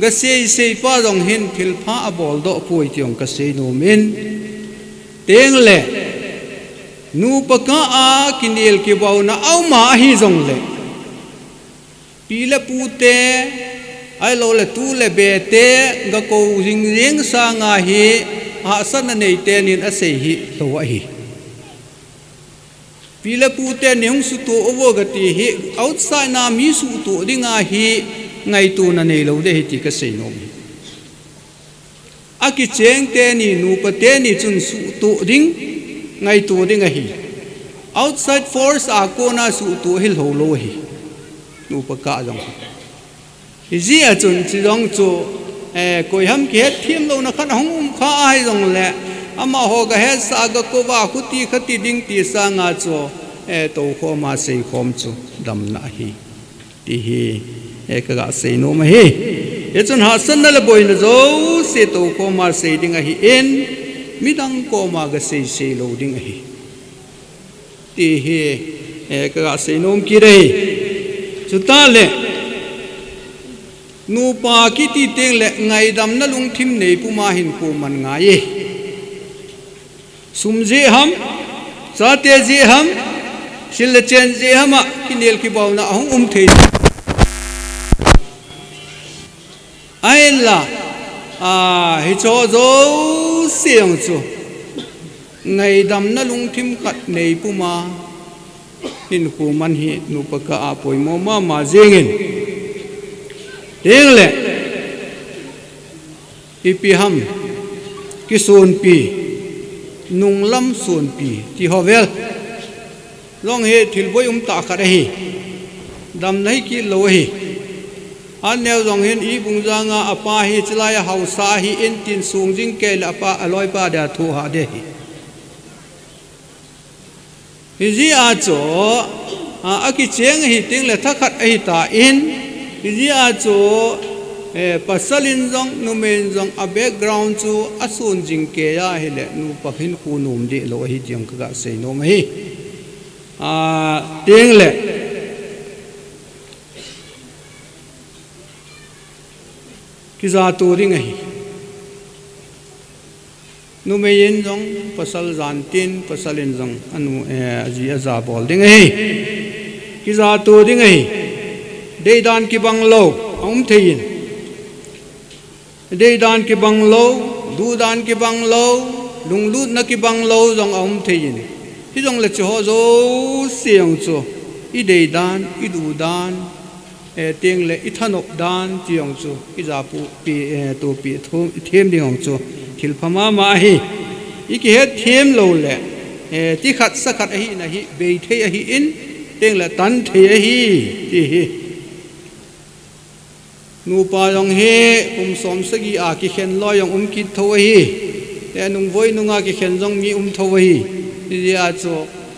ga sei sei pa jong hin thil pha a bol doh poi ti jong ka sei nom in. Ting le, nupa ka a kinel kibauna a um a ahi jong le, pi le pu te, ahilou le tu le be te, ga ko jing jing sanga hi, hahsatna nei te nin a sei hi lo ahi. Pi le pu te ni hung suhtuh uvo ga ti hi, outside na mi suhtuh ding a hi, ngaituna nei lo de hi ti ka sei nom hi. A kicheng te ni, nupa te ni chun suhtuh ding, ngaituh ding ahi. Outside force a kona suhtuh hi lo lo ahi. Nupa ka jong. Hi jeh a chun chi jong chu, eh, koi ham kihet thim lo na khat hung um kha ahi jong le, amaho ga hetsah ga ko va khuti khati ding ti sanga chu, eh, to khom a sei khom chu damna ahi. Ti hi, eh, ka ga sei nom ahi. Hi chun hahsatna le boina jouse to koma sei ding ahi in, midang koma ga sei sei lo ding ahi. Ti hi, eh, ka ga sei nom kit ahi. Chuta le, nupa kiti ting le ngaidamna lungthim nei puma hin ko man ngai e. Sum jeh ham, chate jeh ham, sil le chen jeh ham a, kinel kibauna a hung um thei. Ahinla, a, hi cho jouse jong chu, ngaidamna lungthim khat nei puma, hin ko man hi nupa ka a poimo mama jingin. Ting le, ipi ham, kisonpi, nunglam sonpi, ti ho vel. Jong hi thil boi um tah khat ahi. Damna hi kit lo ahi. An neo jong hin i bung janga a pa hi chilai a hausa hi in tin sung jing kei le a pa a loipa dia thu ha de hi. Hi jeh a chu, a, a kicheng hi ting le thakhat ahi ta in, hi jeh a chu, eh, pasal in jong, numei in jong, a background chu a sun jing kei a hi le, nupa hin khu nom deh lo ahi ti jong ka ga sei nom ahi. A, ting le, kija to ding ahi. Numei in jong pasal jan tin, pasal in jong anu, eh, aji aja bol ding ahi. Kija to ding ahi. Deidan kibang lo, a um thei in. Deidan kibang lo, dudan kibang lo, lunglutna kibang lo jong a um thei in. Hi jong le chi ho jouse jong chu, i deidan, i dudan, eh, ting le i thanop dan ti jong chu, i japu pi, eh, tupi thu, i them ding jong chu, thil pha mama ahi. I kihet them lo le, Eh, ti khat sa khat ahi na hi, bei thei ahi in, teng le tan thei ahi, ti hi. Nupa jong hi kum som sagi a kikhen loi jong um kit tho ahi. Te nung voi nunga kikhen jong mi um tho ahi. Ti a chu,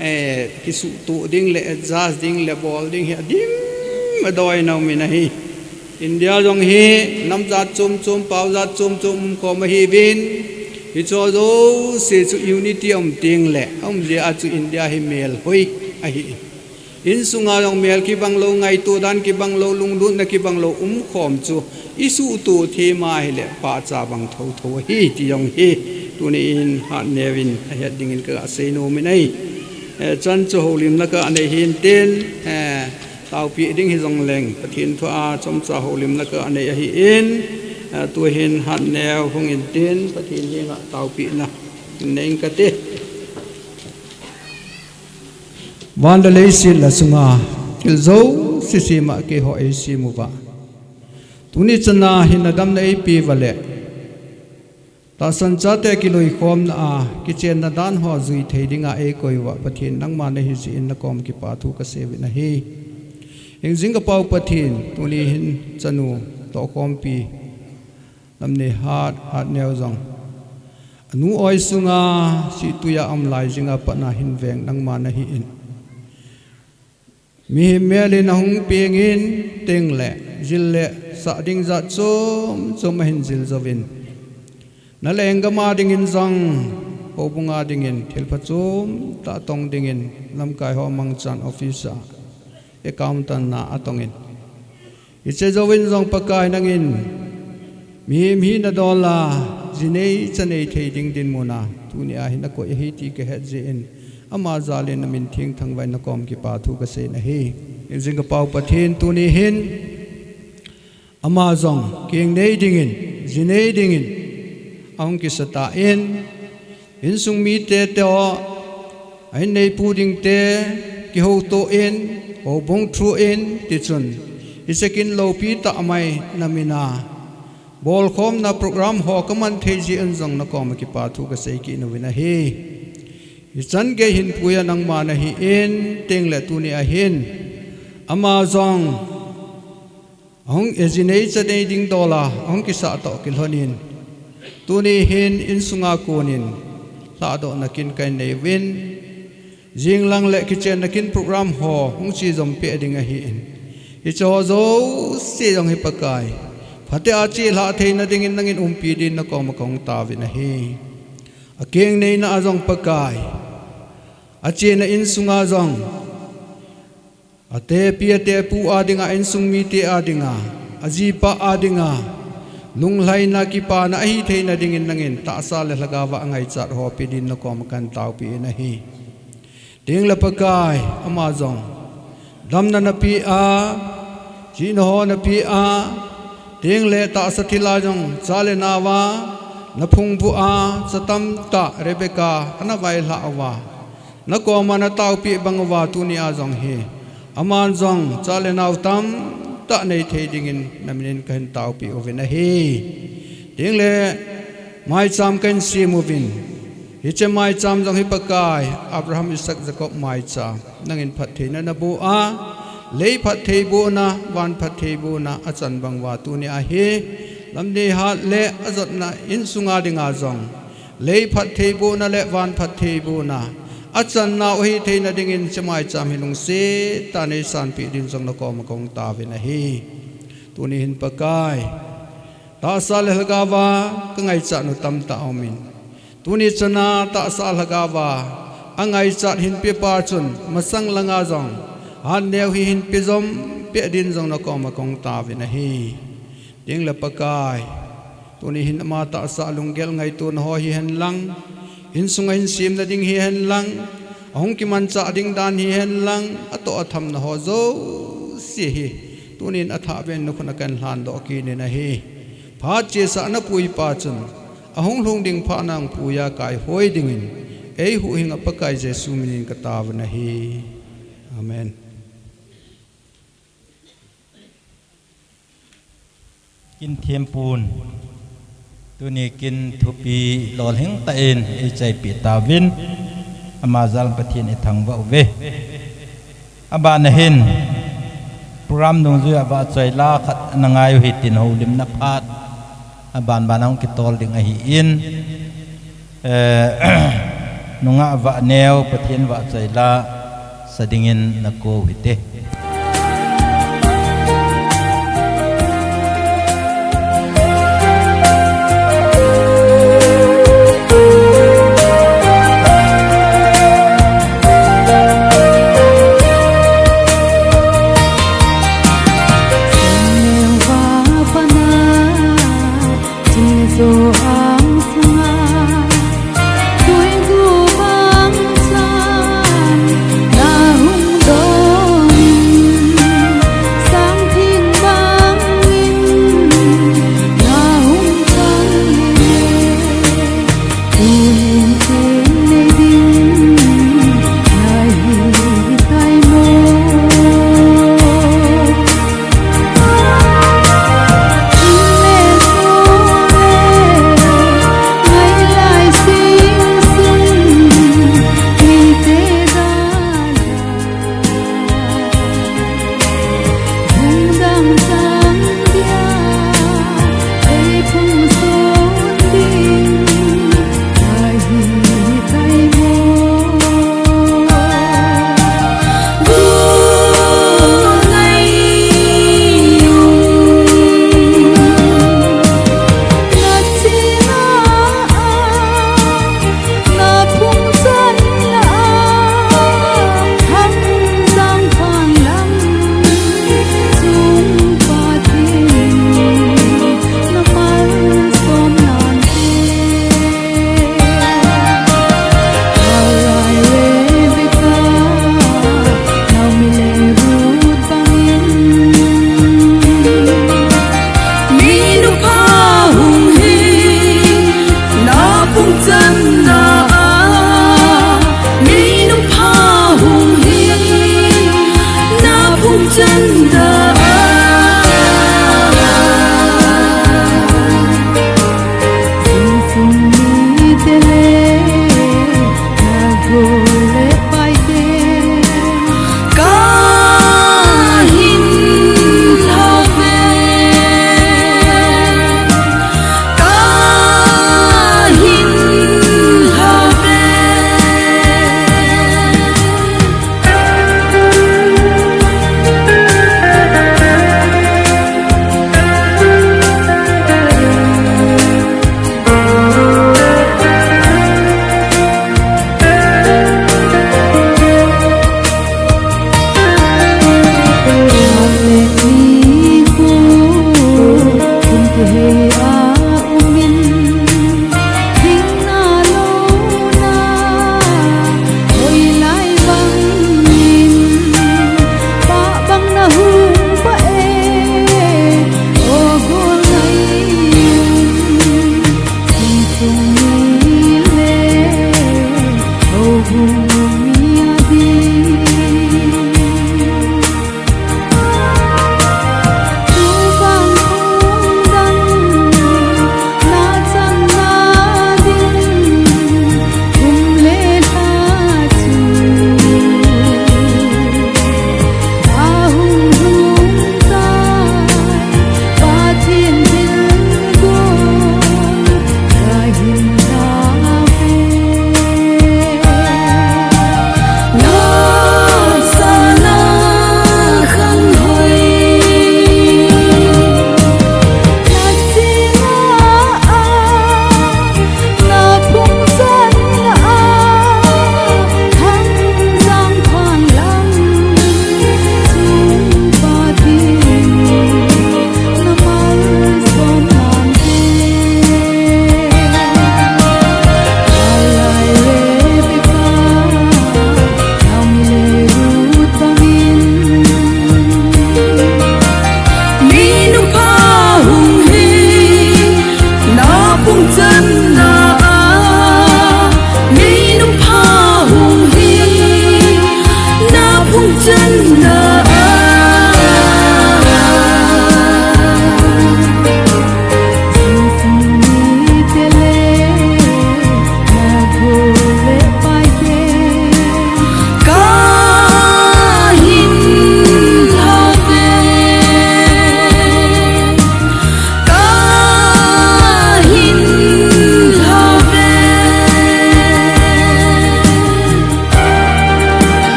eh, kisuhtuh ding le adjust ding le bol ding hi adim adoi na um in ahi. India jong hi nam jat chom chom, pau jat chom chom um khom ahi vin. Hicho jouse chu unity um teng le, um jeh a chu India hi mel hoi ahi. Insunga jong mel kibang lou, ngaito dan kibang lou, lunglutna kibang lou, um khom chu isuhtuh thei ma hile pahcha bang tho tho ahi ti jong hi tuni in hat neo in ahet ding in ka sei nom in ahi. Eh, chan chu houlimna ka nei hin tin, eh, taopi ding hi jong leng, Pathen thu a chomcha houlimna ka nei ahi in, eh, tu hin hat neo hung in tin, Pathen henga taopina nei ing ka ti. Van le leiset la sunga thil jouse sema keiho eisem uva, tuni chana hin na damna eipe uva le tahsan chate kiloikhomna a kichenna dan ho jui thei dinga eikoi uva Pathen nangma nahi jeh in nakom kipa thu kasei uvin ahi. Hingjing ka Pau Pathen, tuni hin chanu tohkhompi Lamneihat, Hatneo jong anu oi sunga sihtuiya um lai jinga patna hin veng nangma nahi in. Mihem mel in ahung peng in, teng le jil le sah ding jat chom chom ahin jil jouvin, na lenggam a dingin jong, houbung a dingin thil phachom tah tong dingin lamkai ho mangchan office a accountant na atong in, hiche jouvin jong Pakai nangin mihem hina dol a, ji nei cha nei thei ding dinmun a tuni a hin nakoi ahi ti kahet jeh in, ama jal in namin theng thangvah in nakom kipa thu kasei in ahi. Hingjing ka Pau Pathen, tuni hin ama jong keng nei dingin, ji nei dingin ahung kisa tan, insung mite toh, a in neipu dingte kihouto in, houbung through in, tichun hiche kin loupi tah mai namin a bolkhomna program ho kaman thei jeh in jong nakom a kipa thu kasei kit uvin ahi. Hichan gei hin puiya nangma nahi in, teng le tuni a hin ama jong ahung, eh, ji nei cha nei ding dol a ahung kisah toh kilhon in, tuni hin insunga kon in lhahdohna kin kahin nei uvin, jing lang le kichenna kin program ho hung chejom peh ding ahi in, hiche ho jouse jong hi Pakai, phatea chelhah theina dingin nangin umpi din nakom a kahung taovin ahi. Akeng neina a jong Pakai, achena insunga jong, atepi atepu a dinga, insung mite a dinga, ajipa a dinga lunglhaina kipana ahi theina dingin nangin tahsa le lhagao a angaichat ho pe din nakom a kahin taopi in ahi. Teng le Pakai, ama jong damna napeh a, chihna ho napeh a, teng le tahsa thil a jong cha le nao a naphungvuh a, cha tamtah Rebecca ana vailhah uva, nakom a nataopeh bang uva tuni a jong hi aman jong cha le nao tamtah nei thei dingin namin in kahin taopeh uvin ahi. Teng le maicham kahin sem uvin, hiche maicham jong hi Pakai, Abraham, Isaac, Jacob maicham, nangin phattheina naboh a, lei phattheibohna, van phattheibohna achan bang uva tuni a hi Lamneihat le ajotna insunga dinga jong lei phattheibohna le van phattheibohna achan nau ahi theina dingin hiche maicham hi lungset tah a neisanpeh din jong nakom a kahung taovin ahi. Tuni hin Pakai, tahsa le lhagao a kangaichat u tamtah aumin, tuni chana tahsa lhagao a angaichat hin pepa chun masang langa jong Hatneo hi hin pejom peh din jong nakom a kahung taovin ahi. Teng le Pakai, tuni hin ama tahsa lunggel ngaitona ho hihen lang, insunga hin semna ding hihen lang, ahung kimanchah ding dan hihen lang, atoh athamna ho jouse hi tuni in athah beh in nakhut a kahin lhandoh kit in ahi. Phat chesa napuipa chun ahung lhung ding phat nang puiya kaihoi dingin eihuhhing a Pakai Jesu minin kataovin ahi. Amen. Kin thempun, tuni kin thupi lolhing tah in eichaipeh tauvin. Ama jal Pathen ithangvah uve. Abana hin program dungjuiya vahchoi la khat ana ngai u hitin houlimna phat abanban ahung kitol ding ahin, eh, nungah vah neo Pathen vahchoi la sa dingin nakou hite.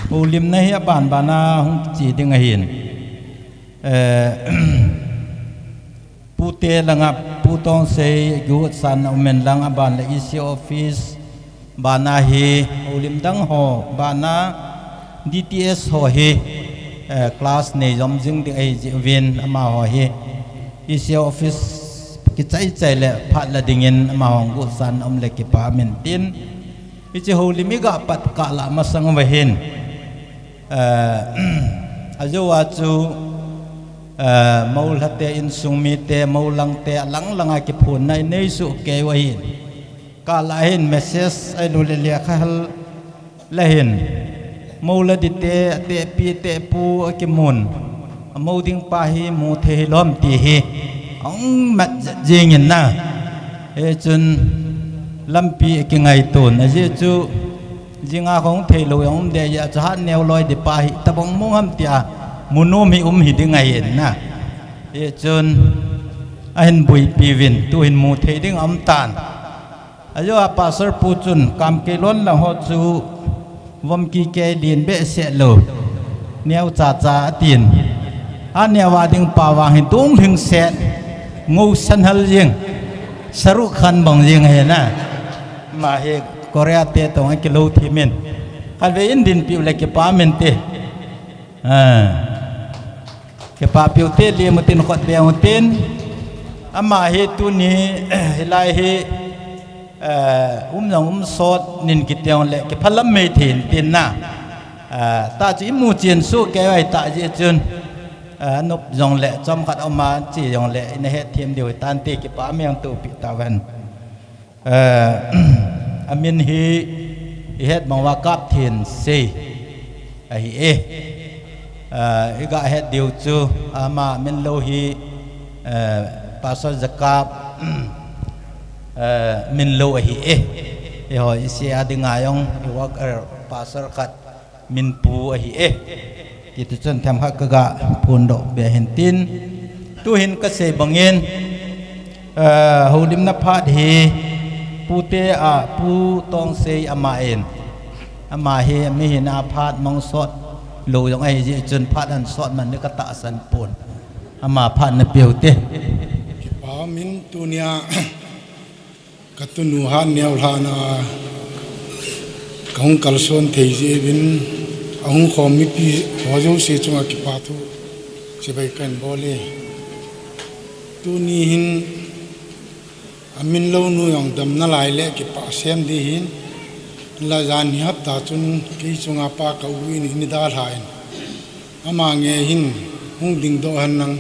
Houlimna hi aban bana hung kiche ding ahin. Eh, pute langa, Pu Tongsei gusan umen lang aban le E C office bana hi, houlim dang ho bana D T S ho hi, eh, class nei jom jing ding ahi jeh uvin amaho hi E C office kichai chai le phat la dingin amaho gusan um le kipa min tin. Hiche houlim iga pat kah la masang uva hin, eh, ajo a chu, eh, moulhate, insung mite, moulangte, alang langa kiphunna inei soh kei uva hin. Kah la hin message ahilouleh lekha hal la hin, mou le dite, atepi, atepu akimun. Amou ding pa hi mu thei hilou ham ti hi ahung mat jingin na. Hichun lampi akingaito in, ajeh chu jinga kahung theilou jong um deh jeh a chu hat neo loi ding pa hi tabang mong ham tia mu nom hi um hi ding ahin na. Hichun ahin buipi uvin, tuhin mu thei ding aum tan. Ajo a Pastor pu chun, kam kei lon lang ho chu vom kikei lin behseh lou, neo cha cha atin. Aneo a ding pa vang hi dunglhing set, ngou san hal jing, Shahrukh Khan bang jing ahi na. Ama hi Korea te toh akilou thim in. Khatvei in dinpi u le kipa min te. Ah. Kipapi u te, lim u tin, khut beng u tin. Ama hi tuni, hilai hi, eh, um jong um sot nin kiti jong le, kiphalam mei thei in tin na. Eh, tah chu imu chen soh kei uva hitah jeh chun, eh, anop jong le, chomkhat aum a, che jong le, ina hetthem diu hitan te, kipa meng tohpi tauvin. Eh, amin hi ihet bang uva Kapthinsei ahi e. Eh, iga het diu chu ama min lou hi, eh, Pastor Jakap, eh, min lou ahi e. Eiho I C A dinga jong i worker pastor khat min pu ahi e. Kiti chun themkhat kaga phondoh be hin tin. Tuhin kasei bangin, eh, houlimna phat hi pute a, Pu Tongsei ama in. Ama hi mihina phat mang sot lou jong ahi jeh chun phat ahin sot man ding katahsan pon. Ama phat napeh u te. Kipa min tunia Ka tunu hat neo lhahna a kahung kalson thei jeh uvin, ahung khom mipi ho jouse chunga kipa thu chibai kahin bol e. Tuni hin amin lou nu jong damna lai le kipah sem ding ahin, la jan hi hapta chun kei chunga pa ka u in eini dalha in, ama nge hin hung dingdoh hen lang,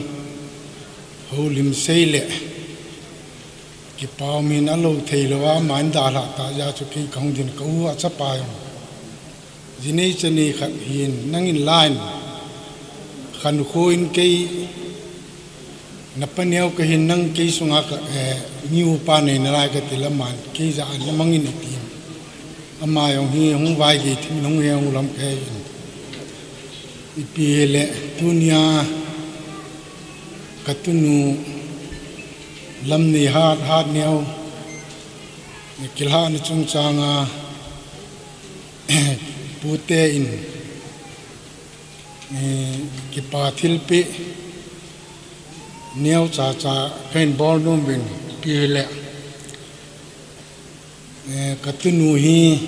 houlim sei le Kipa um in, alou thei lou a, ama in dalhah tah jeh a chu kei kahung din, ka u achapa jong. Jinei chanei khat hin, nangin la in, khankho in kei, napa neo kahin, nang kei sunga ka, eh, mi upa nei nalai kati le aman, kei jah a namang in ati. Ama jong hi hung vaigei thim in hung he hung lam kahe in. Ipi hile tunia ka tunu lam nei hat, hat neo kilhahna chungchanga pute in, eh, kipa thilpeh neo chacha kahin bol nom uvin, ipi hile Eh, ka tunu hi,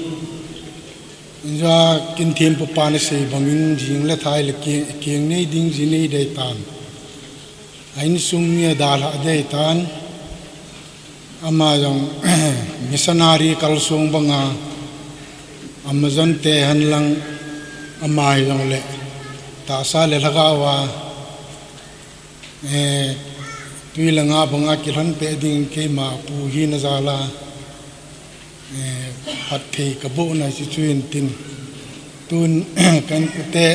inja kin thempu pan asei bangin jing le thai le keng, keng nei ding ji nei dei tan. A insung mi adalhah dei tan. Ama jong missionary kalsong banga Amazon te hen lang ama hi jong le tahsa le lhagao a Eh, tui le nga banga kilhon peh ding keima pu hina jal a, eh, phatthei kabohna chu chu in tin. Tun ka inkote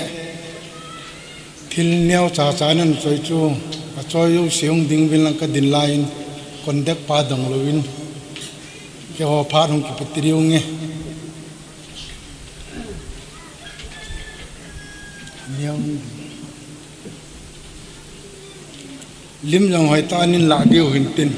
thil neo chacha nan choi chu, achoi jouse hung ding uvin lang ka din lai in contact pa dong louvin. Keiho phat hung kipe ti diu nge. Neo. Lim jong hoitah in lah diu hin tin.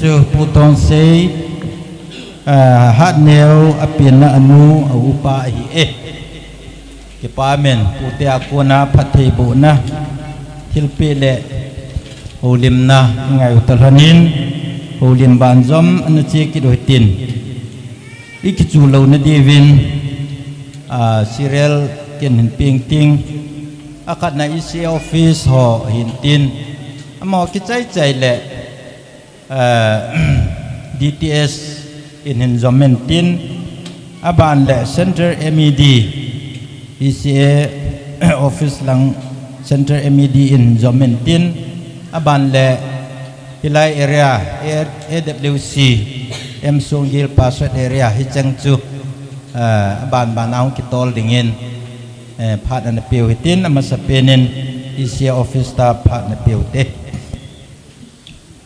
Chu Pu Tongsei, ah, Hatneo a penna a nu a upa ahi e. Kipa men, pute a kona phattheibohna, thilpeh le houlimna, i ngai u talhon in, houlim banjom ana che kit u hitin. I kichu louna diuvin, ah, serial ken hin peng ting, a khatna E C A office ho hin tin, amaho kichai chai le, ah, D T S in hin jom in tin, a ban le Center M E D, E C A office lang Center M E D in jom in tin, a ban le hilai area, A W C, M Songgel Pasote area, hicheng chu, ah, a ban ban a hung kitol dingin, eh, phat ana peu hitin, amasa penin E C A office staff phat ana peu te.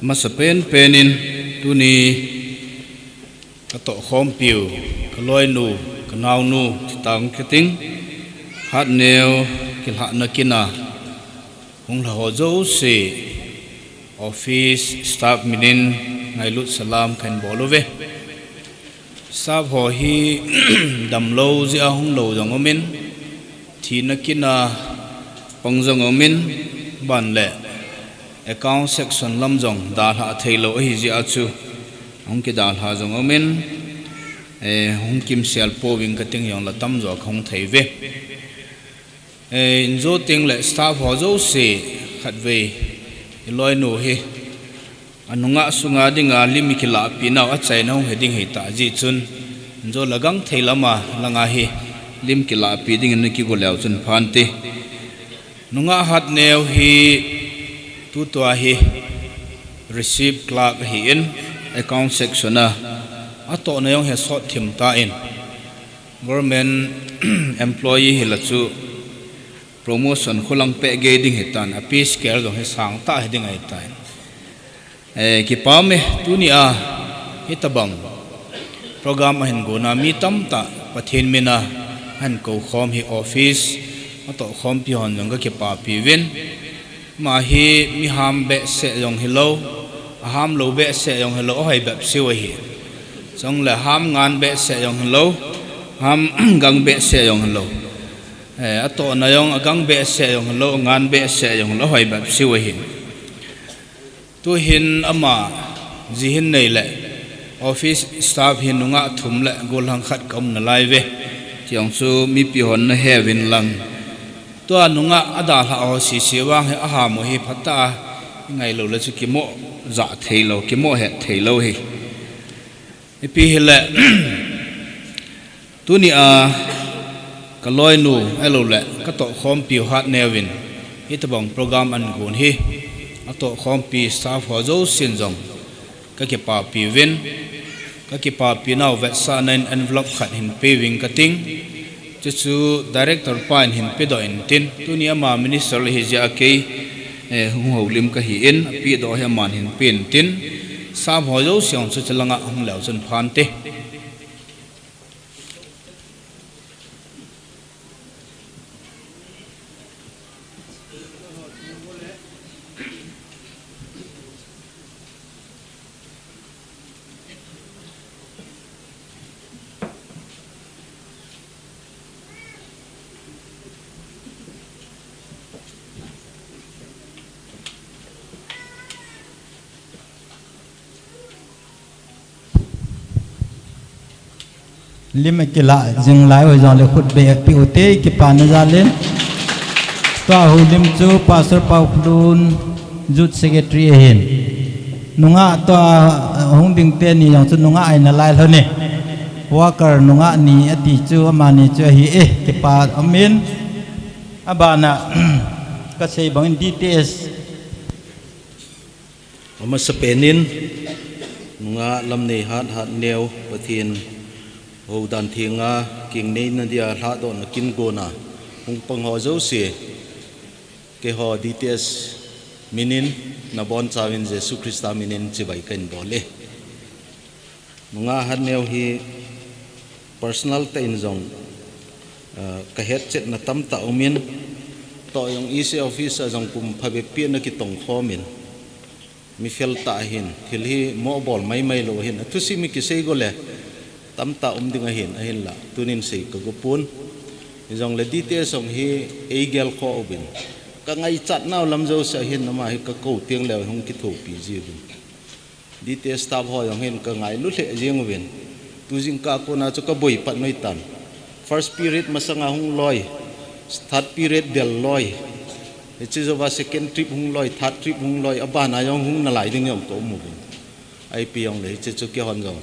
Amasa pen penin tuni ka tohkhompiu, ka loinu, ka naonu, ti tang kit ting, Hatneo kilhahna kin a hung lha ho jouse, office staff minin ngailut salam kahin bol uve. Staff ho hi damlou jeh a hung lou jong umin, thina kin a pang jong umin, ban le account section lam jong dalha theilou ahi jeh a chu hung kidalha jong umin, eh, hung kimsel pouving kating jong la tamjo kahung thei uve. Eh, injo teng le staff ho jouse khatvei i loinu hi anunga sunga dinga lim i kilahpi nau achaina hung hi ding hita jeh chun, injo la gangthei lama langa hi lim kilahpi dingin na kigo leu chun phan te. Nungah Hatneo hi tutua hi receipt clerk ahin, account section a atohna jong hi sot thim tan, government employee hila chu promotion kholang peh gei ding hitan, a pay scale jong hi sang tah hi ding ahitan. Eh, kipa me, tuni a hitabang program ahin gona mi tamtah Pathen mina ahin koukhom hi office atohkhompi hon jong kakipapi uvin. Ama hi mi ham behseh jong hilou, aham lou behseh jong hilou, ahoi bep seh u ahi. Chule ham ngan behseh jong hilou, ham gang behseh jong hilou. Eh, atohna jong agang behseh jong hilou, angan behseh jong hilou, ahoi bep seh u ahi. Tuhin ama ji hin nei le office staff hin nungah thum le gollhang khat ka um nalai uve. Ti jong chu mipi hon nahe uvin lang. Tua nungah adalhah ho sese vang hi aham u hi phatah a i ngailou le chu kimo jah theilou, kimo het theilou hi. Ipi hile, tuni a ka loinu ahilou le ka tohkhompiu Hatneo vin hitabang program ahin gon hi atohkhompi staff ho jousen jong kakipapi uvin, kakipapi nau vetsahna in envelope khat hin pe uving kating. Chuchu director pa in hin pedoh intin, tuni ama minister ahi jeh a kei, eh, hung houlim kahin, apedoh hi aman hin pe intin, staff ho jouse jong chu chulanga hung leu chun phan te. Lim akilah jing lai ho jongle khut beh peh ute, kipana jal in. Tua houlim chu Pastor Paukholun, Youth Secretary ahin. Nungah tua, eh, hung ding teni jong chu nungah ahi nalai lhon e. Worker nungah ni ati chu amani chu ahi e, kipa umin. Abana, kasei bangin D T S. Amasapen in, nungah Lamneihat Hatneo, Pathen houdan thenga, kingneina dia lhadohna kin gonna hung pang ho jouse, keiho D T S minin, nabonchauvin Jesu Christa minin chibai kahin bol e. Nungah Hatneo hi personal tah in jong, ah, kahetchetna tamtah umin, toh jong E C office a jong kum phabep pi ana kitong khomin, mi fel tah ahin, thil hi mo bol maimai lou ahin, athusim hi kisei go le tamtah um ding ahin, ahinla tunin sei kago pon. Hijongle D T S jong hi eigel kho uvin, kangaichat nau lam jouse ahin, ama hi kakou teng leh hung kithopi jiuvin. D T S staff ho jong hin kangailu lheh jeng uvin. Tu jingkah kona chu kaboi pat noi tan. First period masanga hung loi, third period del loi. Hiche jouva second trip hung loi, third trip hung loi, abana jong hung nalai ding jong kaum uvin. Ipi jongle hiche chu keihon jong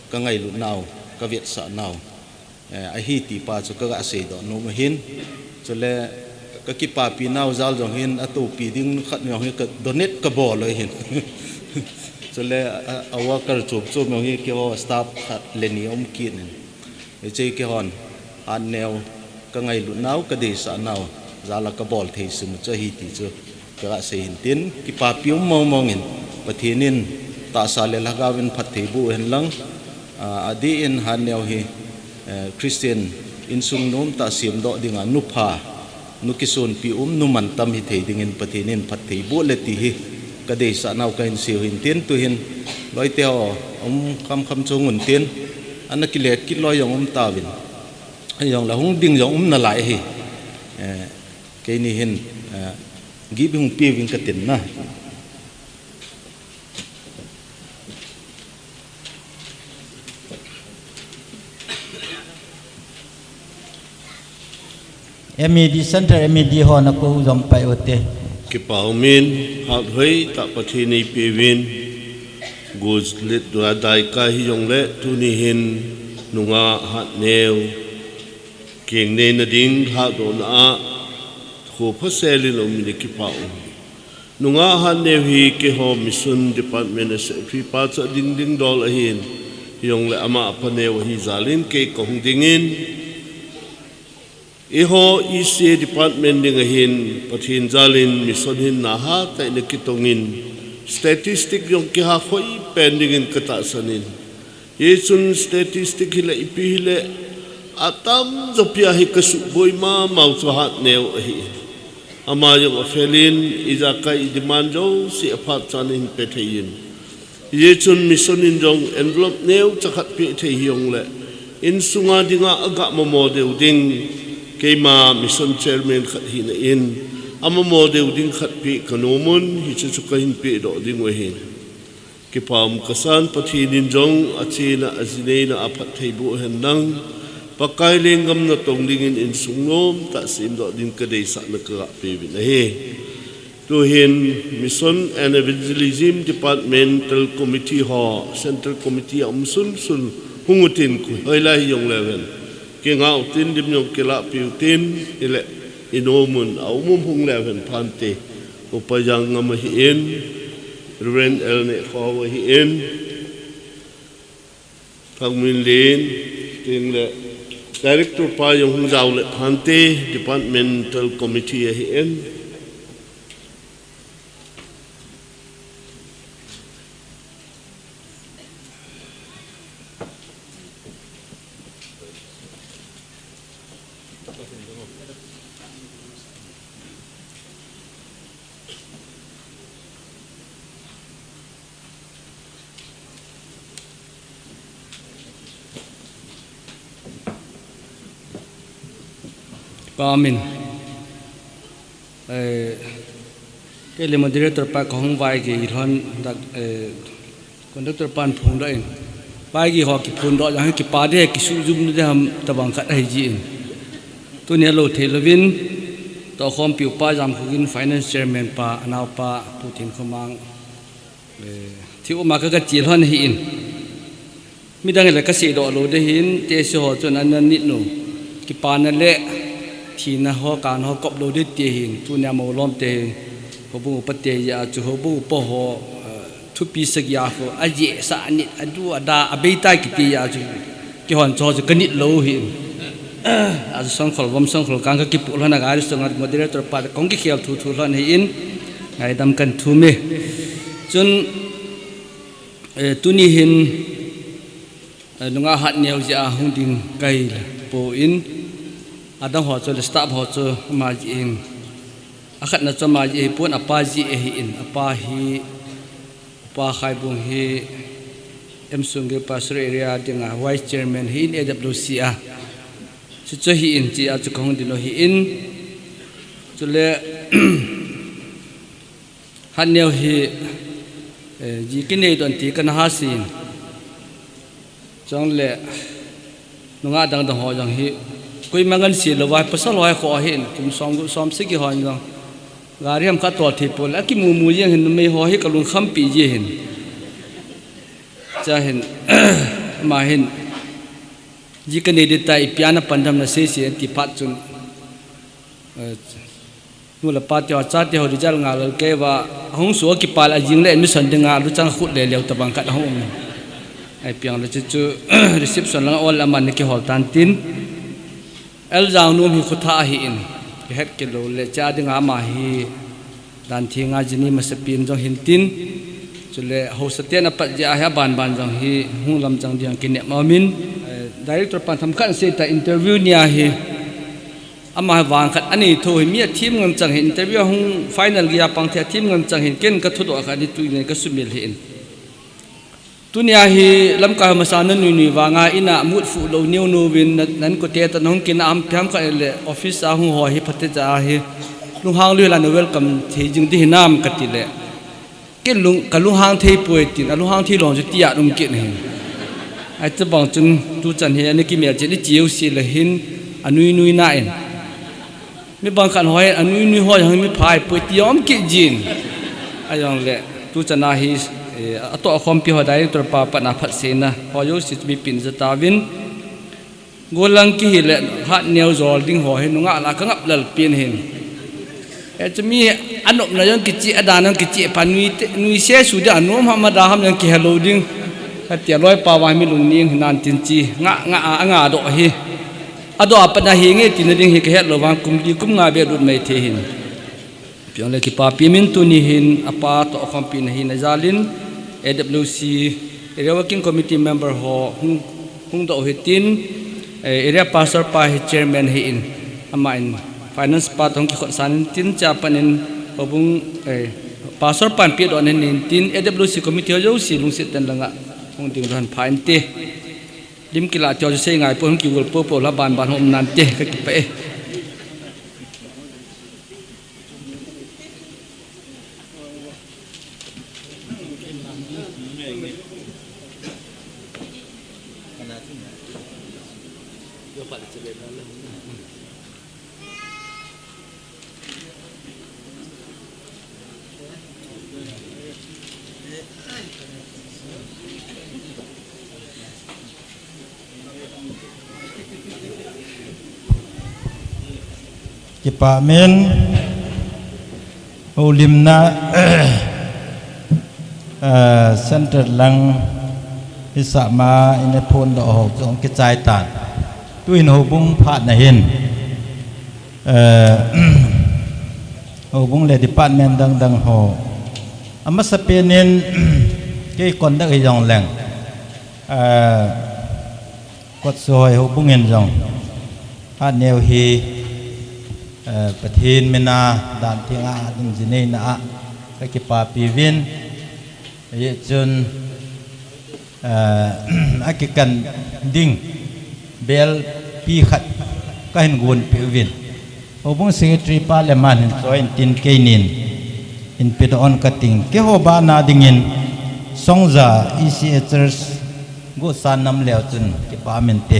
kangailut nau, kavetsah nau, eh, ahi ti pa chu kaga seidoh nom ahin. Chule kakipapi nau jal jong hin, atopi ding khat jong hi ka donate kabol u ahin. Chule a, a worker chom chom jong hi keiho staff khat le ni um kit in. Hiche keihon Hatneo kangailut nau, kadeisah nau jal a kabol thei sum chu ahi ti chu kaga sei hin tin, kipapi um mong mong in, Pathen in tahsa le lhagao in phatthei boh hen lang, a, adeh in Hatneo hi, eh, Christian insung nomtah semdoh dinga nupha, nu kisonpi um, nu mantam hithei dingin Pathen in phatthei boh le ti hi kadeisah nau kahin sei u hin tin, tuhin loite ho um khamkham chu hung un tin, ana kile kit loi jong um tauvin, ahijongle hung ding jong um nalai ahi. Eh, keini hin, eh, gift hung peuving katin na. M A D Center, M A D ho nakou jom pai ute. Kipa umin, phat hoitah Pathen eipeuvin, gospel dua dai ka hijongle, tuni hin nungah Hatneo kingneina ding lhadohna a kho phasel in aum in akipa um. Nungah Hatneo hi keiho Mission Department a Secretary pa chu ading ding dol ahin, hijongle ama apa neo ahi jal in kei kahung dingin, eiho E C A Department ding ahin, Pathen jal in mission hin nahatah in akitong in, statistic jong kiha khoi pen dingin katahsan in, hichun statistic hile ipi hile, atamjo pia hi kasuhboi mamau chu Hatneo ahi. Ama jong afel in, ijakai idemand jouse aphat chan ahin pe thei in. Hichun mission in jong envelope neocha khat pe thei hijongle, insunga dinga aga mamo deu ding, keima mission chairman khat hina in, amamo deu ding khat pe kanom un, hiche chu kahin pedoh ding u ahin. Kipa um kasan, Pathen in jong achena, ajineina a phatthei boh hen lang, Pakai lenggam natong dingin insung nomtah semdoh ding kadeisahna kaga peuvin ahi. Tuhin Mission and Evangelism Departmental Committee ho, Central Committee a um sunsun hung utin, koi hoilai hijongleu hen kingah utin, lim jong kilah peh utin, ile inom un, aum um hung leu hen phante. Upa Jangngam ahin, Reverend L Nehkhao ahin, Thangminlen, tin le Director pa jong hung jao le phante, Departmental Committee ahin. Amen. Eh, kei le moderator pa kahung vaigei lhon, dak, eh, conductor pan phongdoh in. Pai gi ho kiphun doh jong hi kipa de, kisuh jum de ham tabang khat ahi jin. Tuni a lo thei lovin, tohkhompi upa Jamkhogin finance chairman pa, anaupa, Pu Tinkhomang, eh, thi uma ka ka chil hon hi in. Midang le ka sei doh lo de hin, te si ho chun an an nit nu. Kipana le, thina ho, kan ho kop lo de te hin, tuni a mo lom te hin. Houbung upa te ya chu houbung upa ho, eh, thupi sagi a ho, a je sa nit, a du a da, a bei tai kiti ya chu. Kihon cho chu ka nit lo hin. A songkhol, vom songkhol, kan ka kipu lhon a gari song a moderator pa, kong kikhel thu thu lhon hi in. Ngaidam kan thum e. Chun, eh, tuni hin, eh, nungah hat neo jeh a hung ding ka hi pon, adang ho chu le staff ho chu ama jeh in. Akhatna chu ama jeh hi pon, apa jeh ahi in, apa hi, Upa Khaibung hi M Sunggil Pastoral Area dinga vice chairman hi in A W C a. Chu chu hi in chi a chu ka hung ding lo hi in. Chule, hat neo hi, eh, ji kinei don ti kana ha sin. Chule, nungah dang dang ho jong hi, koima ngan si lo vai, pasal ho hi kho hi in, kum som, som sagi ho jong. Gari ham ka tol thei pon, a kimu mu jeng hin, numei ho hi ka lungkham pi ji hin. Cha hin, ama hin, ji kanei di tai, ipi a na pan dam na sei sei ti phat chun. Eh, Nu le pa te ho, cha te ho, result ngal lal kei va, hung su a kipal a jing le admission dinga, lu chang khut le leo tabang khat hung um. Ai piang le chu chu, reception lang ol aman ni kihol tan tin. El Jang Num hi khutha ahi in, kihet kilo le cha dinga ama hi dan thi nga jini masa pin jong hin tin. Chule hausa ten apat jeh a hi aban ban jong hi hung lam chang ding kinem amin. Eh, director pan tham khan sei ta interview ni a hi. Ama vang khat anei tho hi mi a thim ngam chang hi interview hung final gi a pang thei a thim ngam chang hi ken ka thudoh kha ni tu nen ka sumil hi in. Tunia hi lamkai masa na nui nui vanga ina mut fu lo neu nu vin nan ko te ta nong kin am phiam kha le office a hung ho hi phate cha hi. Lunghang lui la na welcome thei jing di hinam ka ti le. Ken lung, ka lunghang thei poi tin, a lunghang thei long chu tia um kit na hin. Ai tabang chun tu chan hi ani kimel chin i chiu si le hin, a nui nui na in. Mi bang khan hoi, a nui nui hoi hang mi phai poi ti um kit jin. Ai jong le, tu chan a hi, eh, a to a khompi ho director pa pa na phat se na, ho yo si mi pin za ta vin. Golang kihi le hat neo jol ding ho hi nungah la ka ngap lal pin hin. E chu mi anop na jong kichi, adan jong kichi, pa nui te, nui se su de anom ham ada ham jong kihe lo ding. Ka tia loi pa va mi lung ning hinan tin chi, nga, nga, a, nga do hi. Ado apa na hi nge tin ding hi ka het lo vang kum di kum nga be lut mai the hin. Piang le kipapi min tuni hin apa to khompi na hi na jalin A W C Area Working Committee member ho hung, hung do hi tin, eh, Area Pastor pa hi chairman hi in ama in finance pa to hung kikhot san in tin cha pan in hobung, eh, Pastor pan pi do nen in tin A W C committee ho jo si lungsit ten langa hung ding ran pha in te. Lim kila tio sei ngai po hung ki wul po po la ban ban hom nan te ka kipa e. Kipa min, ulimna, eh, center lang, isa ma ina phun do ho jong kichai tan. Tu in hobung phat na hin. Eh, hobung le department dang dang ho. Amasa penin, kei conduct hi jong leng. Eh, Kot Suhoi hobung in jong. Hat neo hi, eh, Pathen mina dan thinga ding jinei na a. Ka kipapi vin. Ye chun, eh, a kikan ding bel pi khat ka hin gun pi vin. Hobung secretary pa le man hin choi in tin kei nin in pi do on ka ting. Kei ho ba na ding in Songja E C A Church Gusan nam leu chun kipa min te.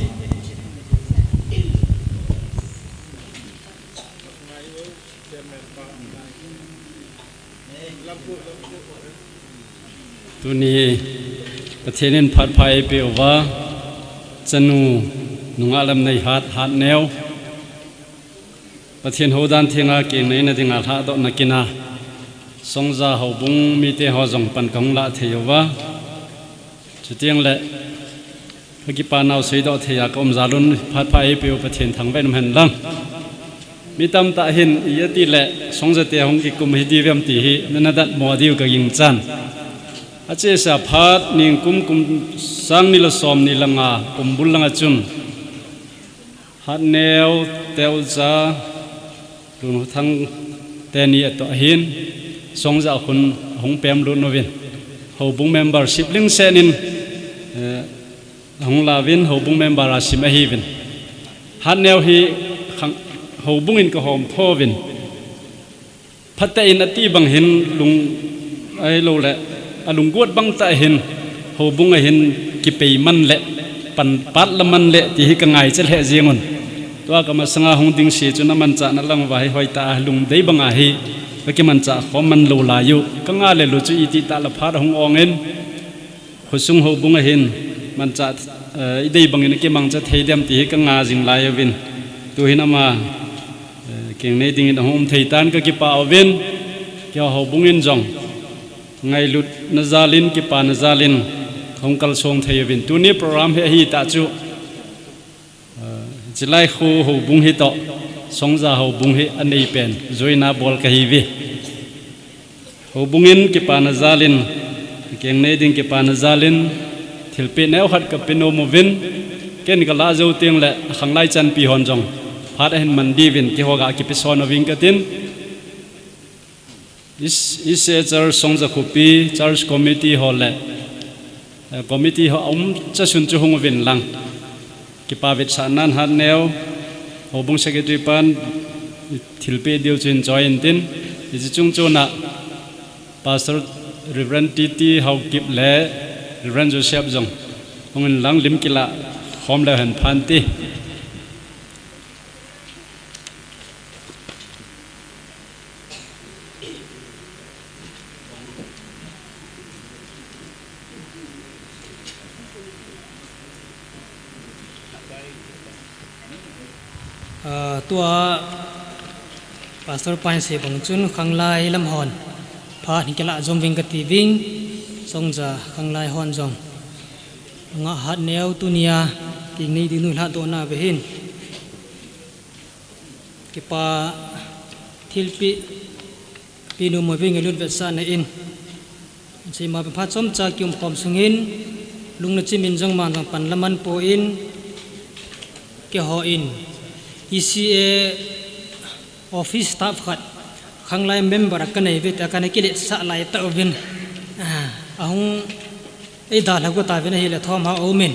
Tuni Pathen in phat pha eipeh uva, chanu nungah lam nei hat, hat neo. Pathen houdan thenga keng neina dinga lhadohna kina Songja houbung mite ho jong pan kahung lah thei uva. Chuteng le, ka kipa nau seidoh thei a ka um jal un phat pha eipeh u Pathen thangvah in um hen lang. Mi tamtah hin i ati le Songja te hung kikum hi di vem ti hi nana datmo diu ka ging chan. Achesa phat ningkum kum sang ni le som ni le nga kum bul langa chun Hatneo, Teocha, Lunhuthang teni atoh ahin, Songja khun ahung pem lut uvin. Houbung membership lingsen in, eh, ahung lauvin, houbung member a sim ahiuvin. Hatneo hi khang, houbung in ka hom tho uvin. Phatah in ati bang hin lung ahilou le, alunggot bang tah hin, houbung a hin kipei man le, pan pat la man le, ti hi ka ngaicha lheh jeng un. Tua ka masanga hung ding se chun amanchahna lang uva hi hoitah a lungdei banga hi, ka kimanchah khom man lou lai u. Ka nga le lu chu iti tah la phat ahung ong in, Khosung houbung a hin manchah, eh, i dei bangin a kimangcha thei dem ti hi ka nga jing lai uvin. Tu hin ama, eh, keng nei dingin ahung um thei tan ka kipah uvin. Keiho houbung in jong ngailutna jal in, kipana jal in hung kalsong thei uvin. Tuni program hi ahi tah chu, Aa, Chilai kho houbung hi toh, Songja houbung hi anei pen, joina bol kahi uve. Houbung in kipana jal in, keng nei ding kipana jal in, thilpeh neo khat ka pe nom uvin, ken ka lah jou teng le, khanglai chanpi hon jong, phat ahin man diuvin, keiho ga kipe son uving katin. Is, is a church Songja khopi, church committee ho le, eh, committee ho a um chasun chu hung uvin lang. Kipa vetsahnan Hatneo, houbung secretary pan, thilpeh diu chun join tin, hiche chung chun a, Pastor Reverend T T Haokip le Reverend Joseph jong, hung in lang lim kilah, khom leu hen phan ti. Ah, tua Pastor Pain sei bang chun khanglai lam hon phat hin kilah jom ving kati ving, Songja khanglai hon jong. Nga Hatneo tunia, keng nei ding nu lhadohna ve hin. Kipa thilpeh, pe nom uvin ngailut vetsahna in. Hiche ma phat chomcha kium khom sungin, lungna chimin jong man jong pan la man poi, keiho in, E C A office staff khat, khanglai member a kanei uve tia kana kiletsah lai tauvin. Ah, ahung Ei dalha got a vin ahile thom ha aumin.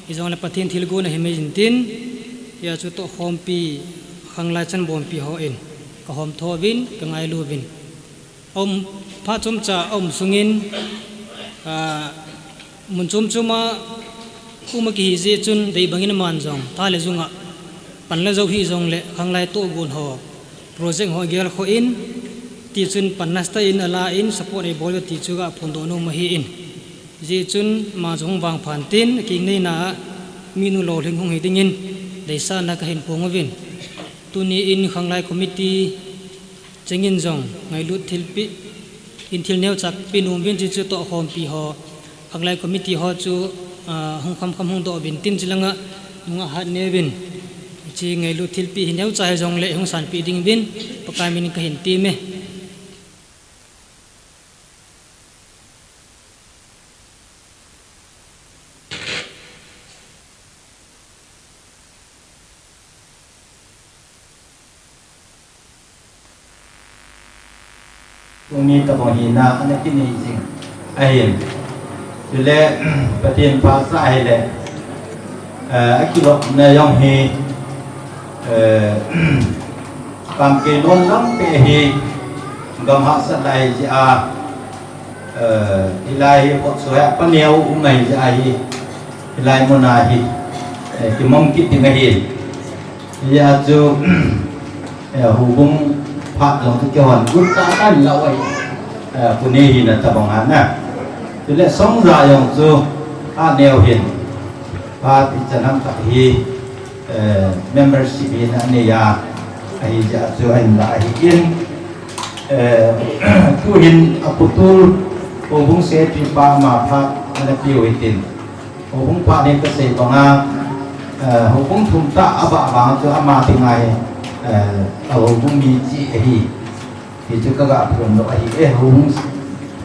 Hijongle Pathen thilgon ahi mai jin tin, hia chu tohkhompi, khanglai chanbompi hon, kahom tho uvin, kangailu uvin. Aum, phat chomcha aum sungin, ah, mun chom choma, um akihi jeh chun, dei bangin aman jong, tha le junga, pan la jou hijongle, khanglai tohgon ho, project ho agel khoh in, tichun pan nasta in, ala in, support eibol uve ti chu kaphondoh nom ahin. Hijeh chun ama jong vangphat in, akeng neina a minu lolhing hung hi dingin deisahna kahin phong uvin. Tuni in Khanglai Committee chengin jong ngailut thilpeh, in thil neocha pe nom uvin, hichu tohkhompi ho, Khanglai Committee ho chu, ah, hung khamkham hung doh uvin tin, chulanga nungah hat neuvin. Hiche ngailut thilpeh hi neocha hijongle hung sanpeh ding uvin, Pakai min in kahin temme. Tuni tabang hina ana kinei jing ahin. Chule, Pathen phasah ahile, eh, akilopna jong hi, eh, kam kei nom lam pe hi, gam hahsat lai jeh a, eh, hilai hi Kotso hi paneo um ahi jeh a hi, Hilai muna hi, eh, kimong kit ding ahi. Hijeh a chu, eh, houbung phat jong chu kihon got tah kan lau ahi, eh, puni hina tabang hana. Chule Songja jong chu aneo hin, phat ichan ham khat hi, eh, membership hina anei a, ahijeh a chu ahin la ahin, eh, tuhin aputul houbung secretary pa ama phat ana piu hitin. Houbung phat hi kasei banga, eh, houbung thum tah abah banga chu ama dinga hi, eh, a houbung mi chi ahi. Hichu kaga phondoh ahi e, houbung,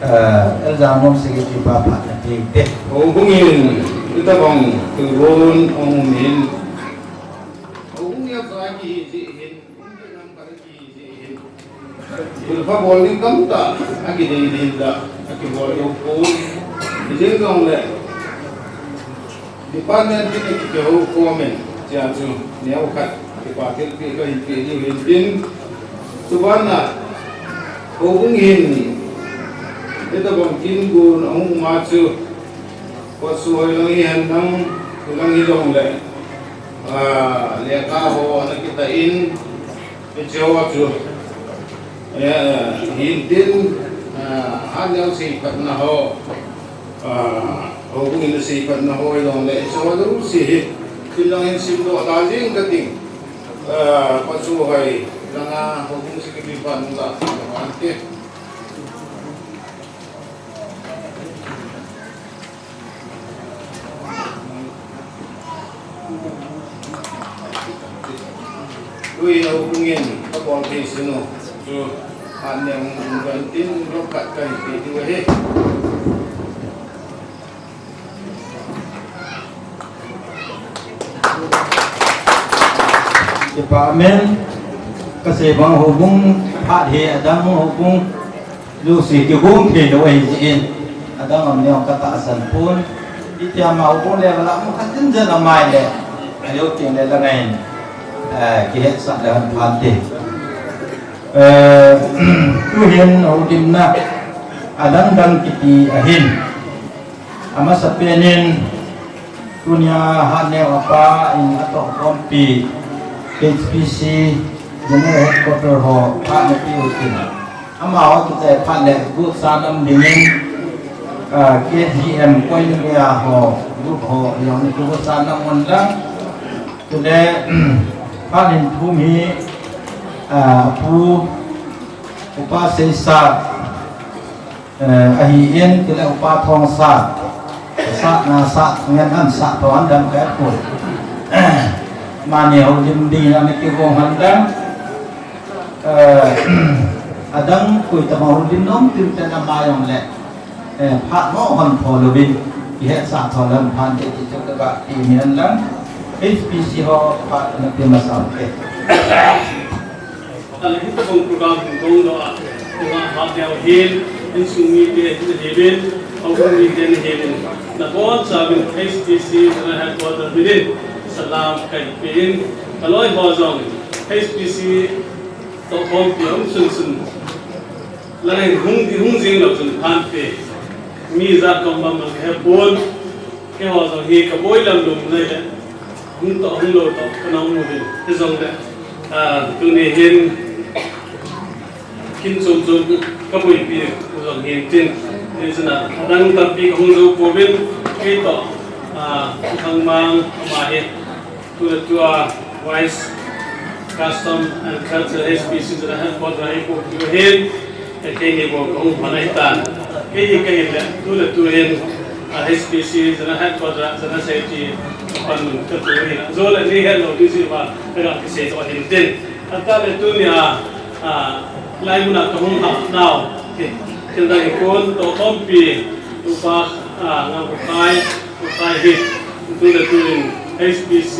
eh, Elder Angom secretary pa phat napeh te. Houbung in, hitabang, tugon, ong um in. Houbung hi akai kihi jeh hin, houbung hi nam khat akihi jeh hin. Thilpha bol ding tamtah, akidei ding tah, akibol lou pon. Hijeng jongle, department tin akihou khom in, chea chu, neo khat, kipa thilpeh kahin peh diu hintin. Chubana, houbung hin, hitabang kin gon ahung um a chu, Kotsoh lang hihen lang, lang hijongle, ah, lekha ho ana kitah in, hiche ho chu, eh, hintin, ah, hatneo seiphatna ho, ah, houbung in seiphatna ho hijongle, hiche ho jouse hi, tin lang hin simdoh ta jing kating, ah, Kotsoh hoi langa houbung secretary pa nung la, ante. Tui houbung in kabol thei sinu chu, hatneo hung um kit in, lop khat kahin peh diu ahi. Department, kasei bang houbung phat hi adang houbung jouse kigong thei lou ahi jeh in, adang am neo katahsan pon. Itia ma houbung level a um khat in jen amai le, alou teng le la ngai in, eh, kihetsah le hon phante. Eh, tuhin houlimna adang dang kiti ahin. Amasapen in, tunia hatneo apa in atohkhompi H P C General Headquarter ho phat napeh utin. Amaho kichai phat le gotsa nam dingin, ah, K G M koi ni geiya ho, group ho, jong ni gotsa nam un lang. Chule, phat in thum hi, ah, Pu, Upa Seisa, eh, ahin, chule Upa Thongsa, sa, na, sa, ngen an sa, thon dam ka pun. Mani houlim ding na kigong han dam. Eh, adang koi tama houlim nom tin ten ama jong le. Eh, phat mo hon tho louvin, kihetsah tho lou phante ti chu kaga ti mian lang. H P C ho phat napeh masa ute. Ale hitabang program hung dong doh a, program hat leu hin, insung mite nahiuvin, houbung mite nahiuvin, nabonchauvin H P C General Headquarter minin salam kahin pe in, kaloi ho jong H P C tohkhompi um sunsun, la ngai hung, hung jing lou chun phante, mi jat kom bang bang hepon, keiho jong hi kaboi lam lum nai le, hung toh, hung lou toh, kana um uvin. Hijongle, ah, tuni hin, kin chom chom kaboipi u jong hintin. Hichun adang tampi kahung jou pouvin, kei toh, ah, Thangmang ama hi, tu le tua Vice Custom and Culture H P C General Headquarter a eipohpiu ahin. Keini bou kahung phan ahitan. Kei hi kahin le, tu le tu hin, ah, H P C General Headquarter, General Secretary, panmun katu ahin. Jou le nei het lou ding jeh uva, kaga kisei toh hintin. Anta le tunia, ah, lai muna kahung hah nau hi, thil dang hipon, tohkhompi, Upa, ah, Ngangkhokhai, Upa hi, tu le tu in H P C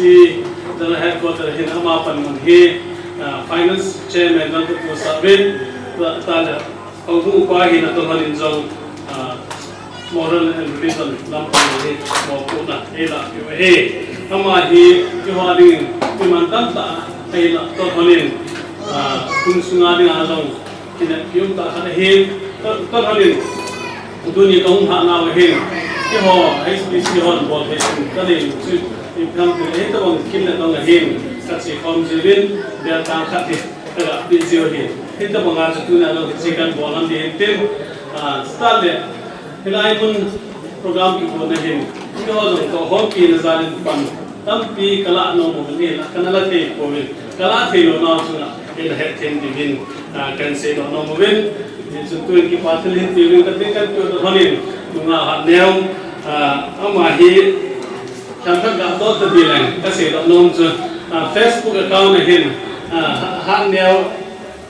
General Headquarter hin ama panmun hi, ah, Finance Chairman jong kaposah uvin, ta, ta le, Houbung upa hina toh lhonin jong, ah, moral and religion lampang hi mopohna eilahpiu ahi. Ama hi keiho dingin iman tamtah eila toh lhonin, ah, hun sunga dinga jong kineppi umtah khat ahi. Toh, toh lhonin tuni kahung hah nau ahin, Keiho H P C hon bol thei in ka nei chu, ipi ham itile, hitabang kin le dong ahin, ka che khom jiuvin, bel tang khat hi ka ga pe jiu ahi. Hitabang a chu tuna jong hiche kan bol ham ding ahin tin, ah, start le, hilai mun program kibol na hin, keiho jong tohkhompi na jal in pan tampi ka lah nom uvin, ka na la thei pouvin, ka lah thei lou nau chunga, ka la het them diuvin, ah, kan sei nom uvin. Hichun tun kipa thil hin ti uvin, ka tin kan tu ta honin, nunga Hatneo, ah, ama hi, thangthang ka to ta di leng, ka sei nom chu, ah, Facebook account a hin, ah, Hatneo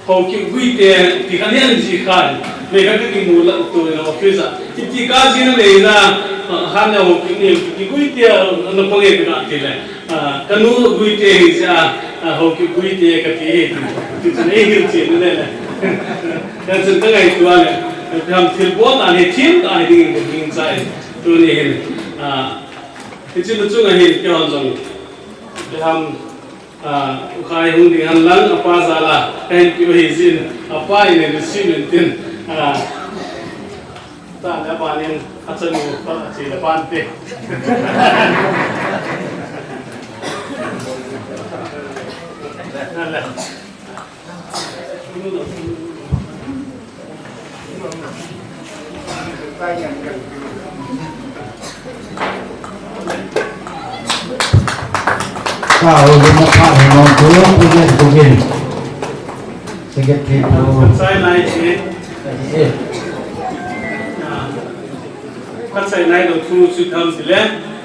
Haokip Guite, ti khat hian ji khan, mei khat ka kimu la tu in office a. Iti ka ji na nei na, ah, Hatneo Haokip ni, ti Guite, ah, na pang e ka ti le. Ah, ka nu Guite hi cha, ah, Haokip Guite ka ti hi, ti chun ei hil chin le le. Ka chun ka ngaito a le, ka ham thil bol ta ni thim ta hi ding in ka ging chai, tuni hin. Ah, hiche nu chunga hin keihon jong, ka ham, ah, u khai hung ding hen lang, apa jal a, ka hin keu hi jin, apa in receive in tin, ah, ta le ban in, a chanu, pa a chi le ban te. Na le. Ka ho le na pa he no ko ko ye ko gin. Secretary to. Sai nai che. Eh. Ka chai nai lou thu chu tham ti le,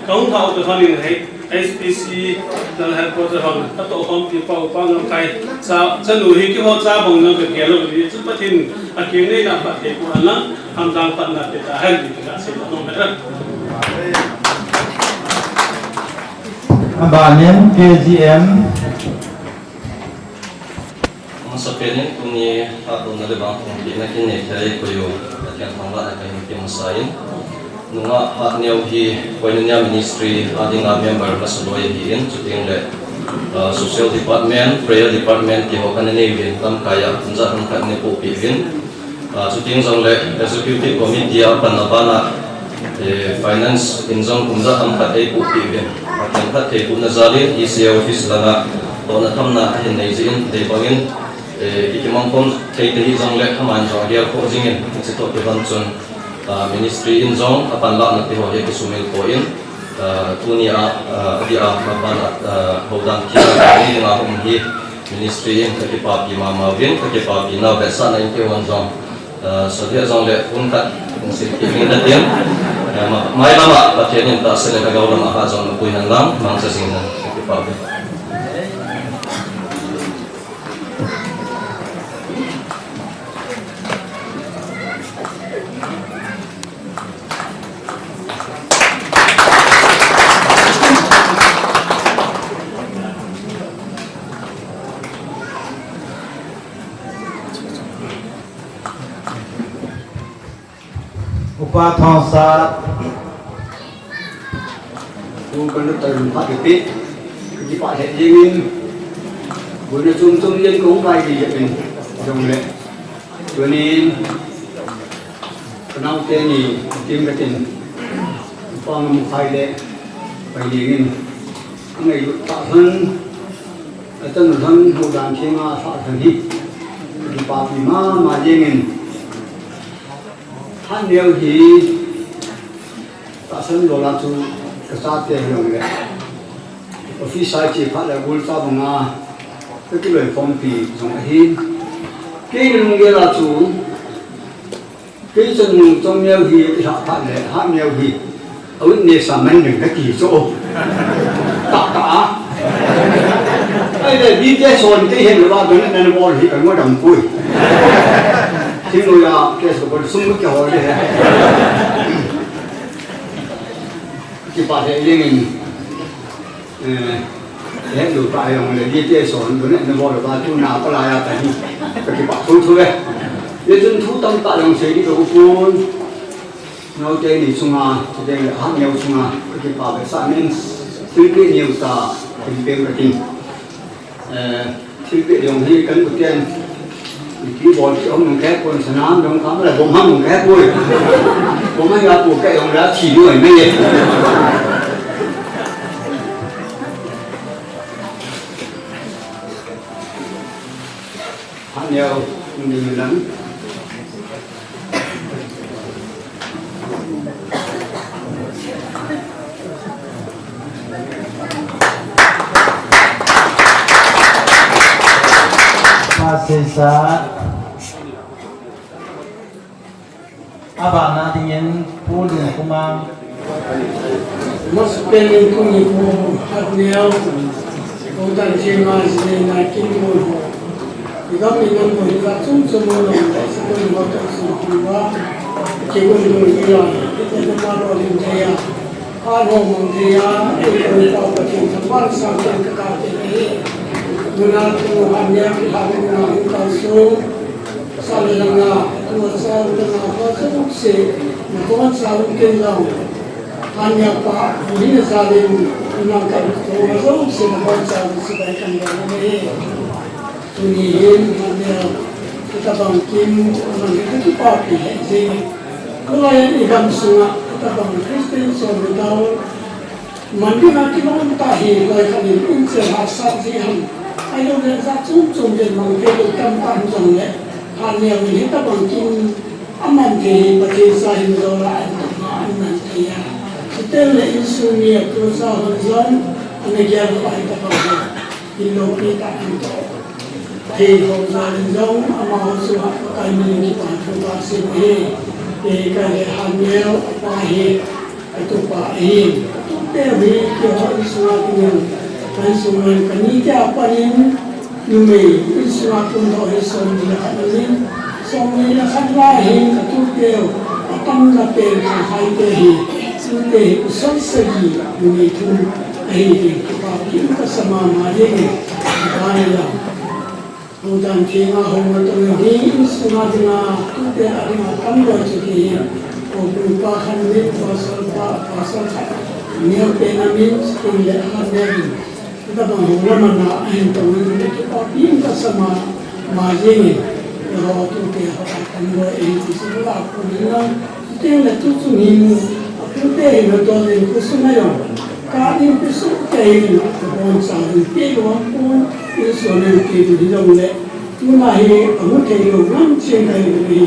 ka hung thau ta thanin hei, H P C, General Headquarter hon, ka tohkhompi pa, Upa Ngamkhai, cha, chanu hi keiho cha bang jong ka gel lou hi, chu Pathen a keng nei na phat thei pu an lang, hamdang phatna pe ta hen ti ka sei nom e. Aban in K G M. Amasapen in tuni hatdohna le vangphatna kin nei thei koi u, Pathen thangvahna kahin pe masa in. Nungah Hatneo hi Koinonia Ministry a dinga member masa loi ahin, chuteng le, ah, Social Department, Prayer Department ti ho khat ana nei uvin, lamkai a kum ja ham khat ana pohpeh uvin. Ah, chuteng jongle Executive Committee a panna bana, eh, Finance in jong kum ja ham khat eipohpeh uvin. Pathen phattheibohna jal in E C A office langa tohna thamna ahin nei jeh in, dei bangin, eh, ikimang khom thei te hijongle, aman jong agel khoh jingin, hiche toh kibang chun, ah, Ministry in jong apanlahna te ho hi kisumil poi in, ah, tuni a, ah, adia, maban a, ah, houdan thil ni dinga hung hi, Ministry in ka kipapi mama uvin, ka kipapi nau vetsahna in keihon jong, ah, solheh jongle hun khat in sil kit ding katin, ah, ma-, mailam a Pathen in tahsa le lhagao lam a hat jong napui hen lang, mangcha jing hen, ka kipapi. Upa Thangsa, u kan lu tar pha ke pe, ki pa he jing in, bu na chum chum yen kong kai di yen, jong le, tunin, Ka naote ni, tim ka tin, Upa Ngamkhai le, pai dingin, a ngailut tah lhon, a chanu lhon, houdan thima a lhah lhon hi, ka kipapi mama jengin, Hatneo hi, tahsan lola chu ka chate hi jong le, office a che phat le gol cha banga, ka kiloikhompi jong ahin, kei lunggel a chu, Kei chanu Chongneo hi kilhah phat le, Hatneo hi a witness a man ding kati chu. Tah tah a. Ahile, B T S hon kei hen lou a, donate na bol hi ka ngodam poi. Thingnoi a, case ko sum ka kihol le he. Kipa he jeng in. Eh, he lu pa jong le, di te son, tu ne, na bol ba, tu na pa la ya ta ni. Ka kipa thu thu le. Ye chun thu tam ta jong sei di ka u pun. Naote ni chunga, chuteng le Hatneo chunga, ka kipa be sa nin, thilpeh neo ta, thilpeh ka tin. Eh, thilpeh jong hi kan u ten. Ki bol ki ong nung keh poi, sana nung kam la bom hang nung keh poi. Bom hang ya pu keh ong la thi nung ai mai ye. Han yau, nung ni lang. Pasisa. Abana dingin Pu Lungkhumang. Masapen in tuni Pu Hatneo, Pu Danthenga, Jinei, Naikin, Pu Ho. Igam inam ho, iga chom chom ho, Pu Ho, Pu Ho, Pu Ho. Kigun dun iya, kita nama lo din jaya. Aho mang thei a, eikoi pa Pathen thangvah in sangpen kakap in ahi. Tuna tu Hatneo kilhah in na hung kalsong. Sa le langa, tua sa le langa, tua sa se, na tua sa le ken lang. Hatneo pa, hina sa le, na ka tua sa se, na tua sa le se, bai kan lang ahi. Tuni hin, Hatneo, hitabang kin, aman hi kakipapi lheh jenge. Kalai a igam sunga, hitabang Christian somidal, man dinga kilom tah hi, loi khat in inchen hahsat jeh ham. Ahilouleh jat chom chom jeng mang thei lou tamtah um jongleh, Hatneo in hitabang kin aman thei hi, Pathen sa hin jol a, ahin tong a, aman thei a. Chuteng le insung mi atu sa hon jong, ana gel kha hitabang hi. Kin loupi tah in toh. Thei ho jal in jong amaho chu Pakai min in kipa thu kasei ahi. Kei le Hatneo pa hi katupa ahi. Katute hi keiho insunga kinin, ka insunga kani tia panin numei insunga pun ho hi somni le khat ahin, somni le khat lai hin katute atamna pen khanghai te hi, tute hi pasal sagi numei thum ahi. Kei kipa kim kasa mama jenge. Kipa nei lang. Pu Danthenga hung matong hi insunga dinga tute a dinga tamloi chu kei hi. Ko pu pa khan min, pasal pa, pasal khat neo pen a min, skin le a neo min. Hitabang ho lamana ahin tong in, kipa kim kasa mama jenge. Keiho tute ho a tamloi ahi ti chu la ko min lang. Chuteng le tuchung hin, apute hin adon in khosung a jong, ka inpi sohkei in, abonchauvin peh lou aum pon, insung in peh lou hijongle, tuna hi ahung thei lou ngamchen kahi uve.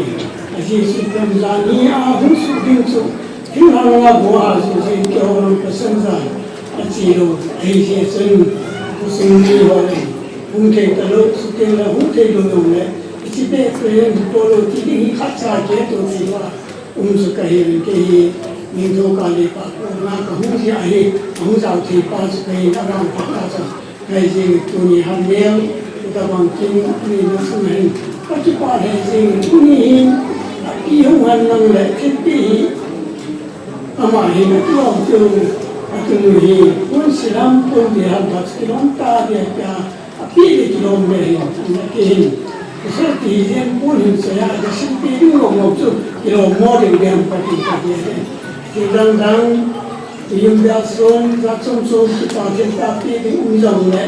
Ajeh chu ipi ham, jan hi ahung suh ding chu, thinglhang a go a suh jeh in keiho lang passenger ache lou ahi jeh chun, khosung mi ho in hung thei talou, chuteng le hung thei lou jongle, hiche beh train hi po lou ti ding hi khatcha kei toh thei lou a. Um chu kahi in, kei hi Ningthou Kale pa koma kahung jeh ahi, ahung jao thei pa chu kahi in, agang pa ta chu. Ahi jeh in tuni Hatneo, hitabang kin neina sung hin kakipah lheh jeng in, tuni hin api hung hen lang le thilpeh hi ama hin akilom chu, atunu hi pon silam pon diham phat kilom ta dia tia, apeh le kilom le hin, ana kihin. Pasal ti hi jen pon hin soiya, aja sil peh ding lom lom chu kilom mo ding diham phat in ka dia hin. Thil dang dang, yum dia son, jat chom chom, kipa thil tah peh ding um jongle,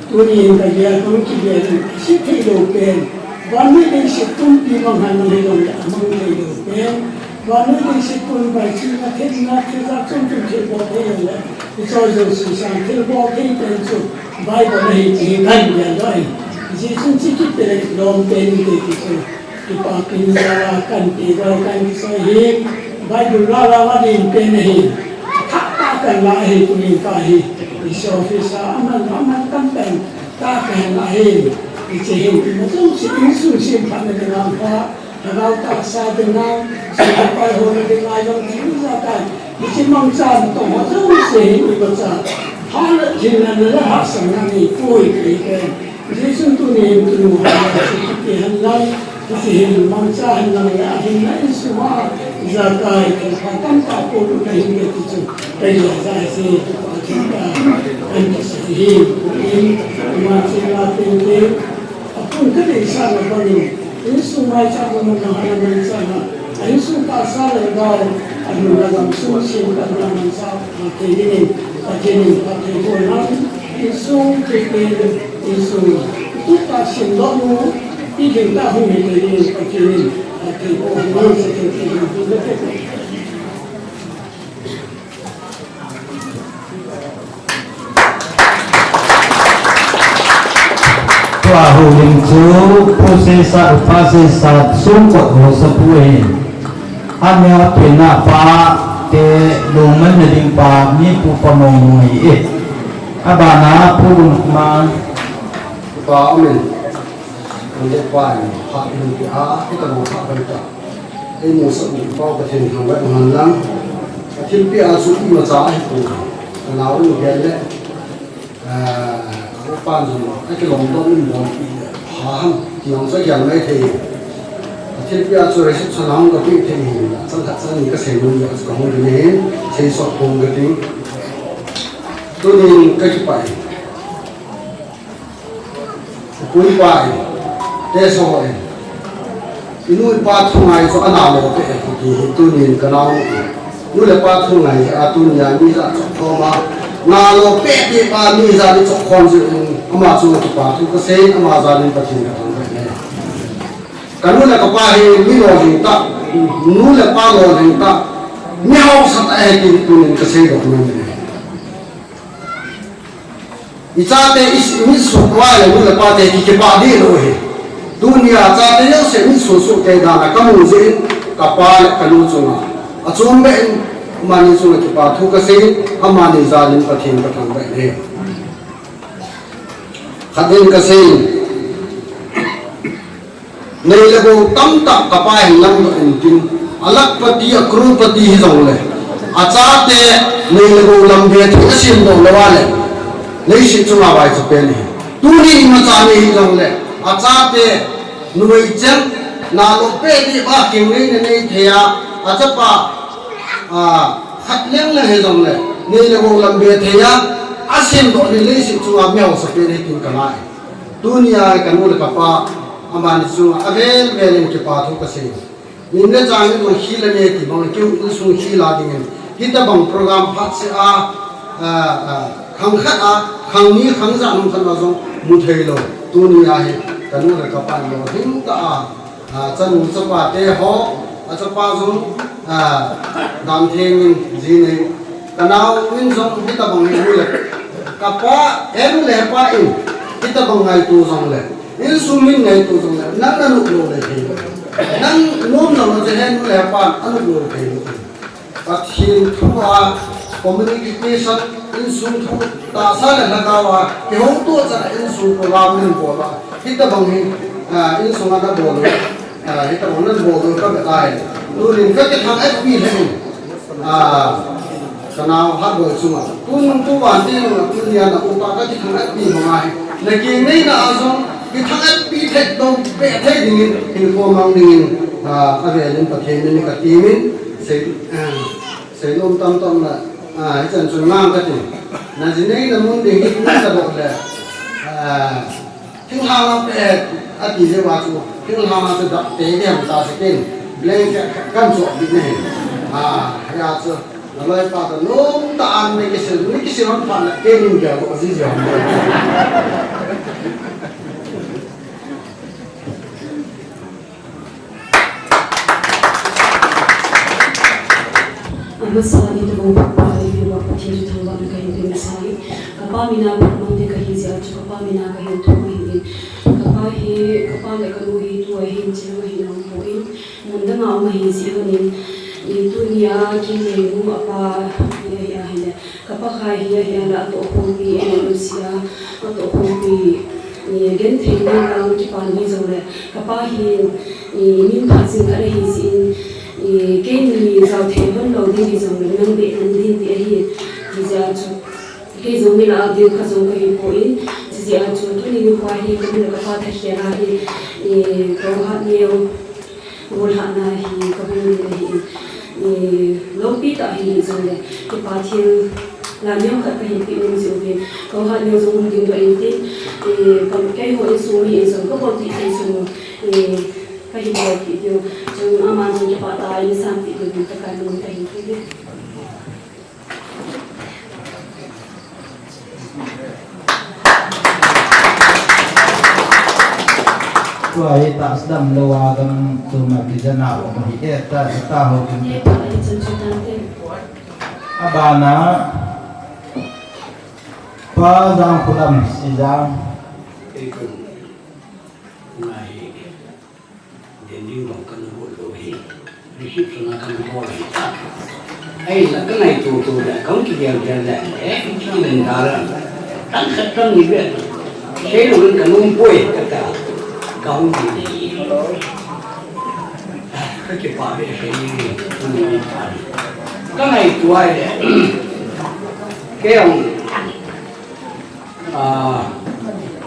tuni hin ka dia hung kibel in, ase thei lou pen, vannoi leiset pumpi mang han mang hijongle, amang thei lou pen, vannoi leiset pun vaichina, thilna, thil jat chom chom thil bol thei jongle, ichoi jouse sang thil bol thei pen chu Bible ahi ti hi kahin gel doh in. Hijeh chun hiche kipel lom pen inte ti chu, kipa kin jal a kahin pe doh, kahin kisei hi, Bible la la va din pen ahi. Thah tah kahin la ahi, tunin ka hi, hiche office a aman, aman tam pen tah kahin la ahi. Hiche hin ima jouse insung semphatna dinga pha, lhagao tahsa dinga, sopi pai hona dinga jong thil jat a, hiche mangcha natong ho jouse hin imacha, pha le thilna le hahsatna neipoi ti hi kahin. Hijeh chun tunin tunu ho la chu kipeh hen lang, hiche hin mangcha hen lang le ahinna insunga ijakai thilpha tamtah polut na hin ve ti chu kahin ja jai se, kipa thilpha kahin kisei hi. Tunin ima chena tengteng, apun kadeisahna bangin, insung maicham muna hana maicham a, a insung tahsa le lhagao, alung le gam sung semtahna maicham pha thei dingin, Pathen in phatthei boh hen lang, insung thilpeh, insung tup tah semdoh nu, Ijing ta hung hi tei in, Pathen in, a tei ko hung hung sa tei tei hung hung tei. Tua houlim chu Pu Sesat, Upa Sesat, Songkot Haosapu ahi. Amia pen a pa te lungman na ding pa mi Pu Pamong ahi e. Abana Pu Gunma. Pa amen. Ande pa ni, pa ni pi a, ita mo pa kan ta. Ei mo sa ni pa Pathen thangvah man lang. Pathen pi a su i ma cha ahi pu. Ka nau ni gel le. Ah, ko pan jong, ai ke long don ni mo pi. Ha ham, ti ong sa gel mai thei. Pathen pi a su reception hung ka pi thei ni. Chang khat chang ni ka sei mo ni ka hung ni. Sei so kong ka ting. Tunin ka kipai. Pu pa in, te so in. I nu i pa thu ngai chu ana lo pe e ti hi tunin ka nau. Nu le pa thu ngai a tunia mi ja chok thoma. Na lo pe ti pa mi ja ni chok khom ji in ama chu kipa thu ka sei ama ja ni Pathen ka thangvah e. Ka nu le ka pa hi mi lolhing tah, nu le pa lolhing tah, mi hausa tah ahi ti tunin ka seidoh nom e. I chate i s-, i mit suh uva le nu le pa te ki, kipah dih lou ahi. Tunia chate jouse mit suh suh te dan a ka mu jeh in ka pa le ka nu chunga, achom beh in amani chunga kipa thu ka sei in, amani jal in Pathen ka thangvah e. Khat in ka sei in, Nei le gou tamtah ka pa hin lamdoh intin, a lakhpati, a crorepati hijongle, a chate nei le gou lam ve thei a semdoh lou a le, leiset chunga vaicha pen ahi. Tuni imacha nei hijongle, a chate numei cheng, na lou peh dih ba king nei na nei thei a, a chapa, a, khat leng leng hijongle, nei le gou lam ve thei a, a semdoh le leiset chunga mi hausa pen ahi tin ka ngai. Tunia ka nu le ka pa, amani chunga avel vel in kipa thu ka sei. Min le chang in jong khel ange ti bang, keu insung khel a ding in. Hitabang program phat seh a, a, a, khang khat a, khang ni, khang ja nung khat a jong mu thei lou. Tunia hi ka nu le ka pa in lolhing tah a, a, chanu chapa te ho, a chapa jong, a, dan theng in ji nei. Ka nau in jong hitabang hi nu le ka pa, he nu le he pa in hitabang ngaito jongle, insung min ngaito jongle, nang na nop lou le thei lou. Nang nom lou le he nu le he pa a nop lou le thei lou. Pathen thu a communication, insung thu, tahsa le lhagao a kihouto chan a insung program min bol a, hitabang hi, a, insung a na bol lou. A, hitabang nan bol lou ka be tai. Tunin ka kithang et pi lheh in. A, ka nau Hatboi chunga. Tun tu van tin a tunia na upa ka kithang et pi bang ahi. Na kingneina a jong kithang et pi thei lou be thei dingin, hinkho mang dingin, a, avel in Pathen min ka timin, sei, a, sei lom tam tam na, a, hichan chun ngang ka tin. Na jinei na mun ding hi na sa bok le. A, Thinglhang a pe, ati jeh uva chu, thinglhang a chu dap te ding ham ta se ken, blanket kan chu bit ne. A, hia chu, na loi pa ta nom ta an ne kisil, ne kisil hon pha na ke ning ga ko ji ji hon. Amasa in ka hung phat pha le, Pathen thu thangvahna ka hin pe masa e. Ka pa mina phat mang te ka hi jeh a chu ka pa mina ka hin thum ahi. Ka pa hi, ka pa le ka nu hi tua hin chilanga hin aum poi. Mun danga um ahi jeh in, i tunia kin le nu a pa hi ahi a hile. Ka pa khai hi ahi a la atohkhompi, M L C a atohkhompi, i genthei na ka kipan hi jongle. Ka pa hi, i min phat jing khat ahi jeh in, i keini jao thei hon lou ding hi jongle, nang be nan din ti ahi, hijeh a chu. Kei jong mi la a ding kha jong ka hi poi, hijeh a chu tuni nikho hi ka nu le ka pa thakhel a hi, i, ka u hat neo, Golhahna hi ka hung ding ahi in, i, loupi tah hi jongle, kipa thil la neokhat ka hin pe nom jeh uvin, ka u hat neo jong hung dingdoh in tin, i, ka, keiho insung mi in jong ka bolpeh thei jong, i, ka hin bolpeh diu, chun ama jong kipa tah in sanpeh diuvin ka kan nom ka hin pe diu. Tua hi tahsa damlou a gam tuma kijana um ahi e, ta, ta ho kin. Abana, Pa Jangkholam Sijang. Ei kon, na hi, den ding dong kan vo lo hi. Reception a kan vo lo hi. Ai, la ka ngaito to le, ka hung kigel gel le, eh, ka len da le. Tang khat tang ni ve. Sei lo ka nung poi ka ta. Ka hung ni. Ka kipa ve sei ni, ka ni pa ni. Ka ngaito ai le. Kei hung, ah,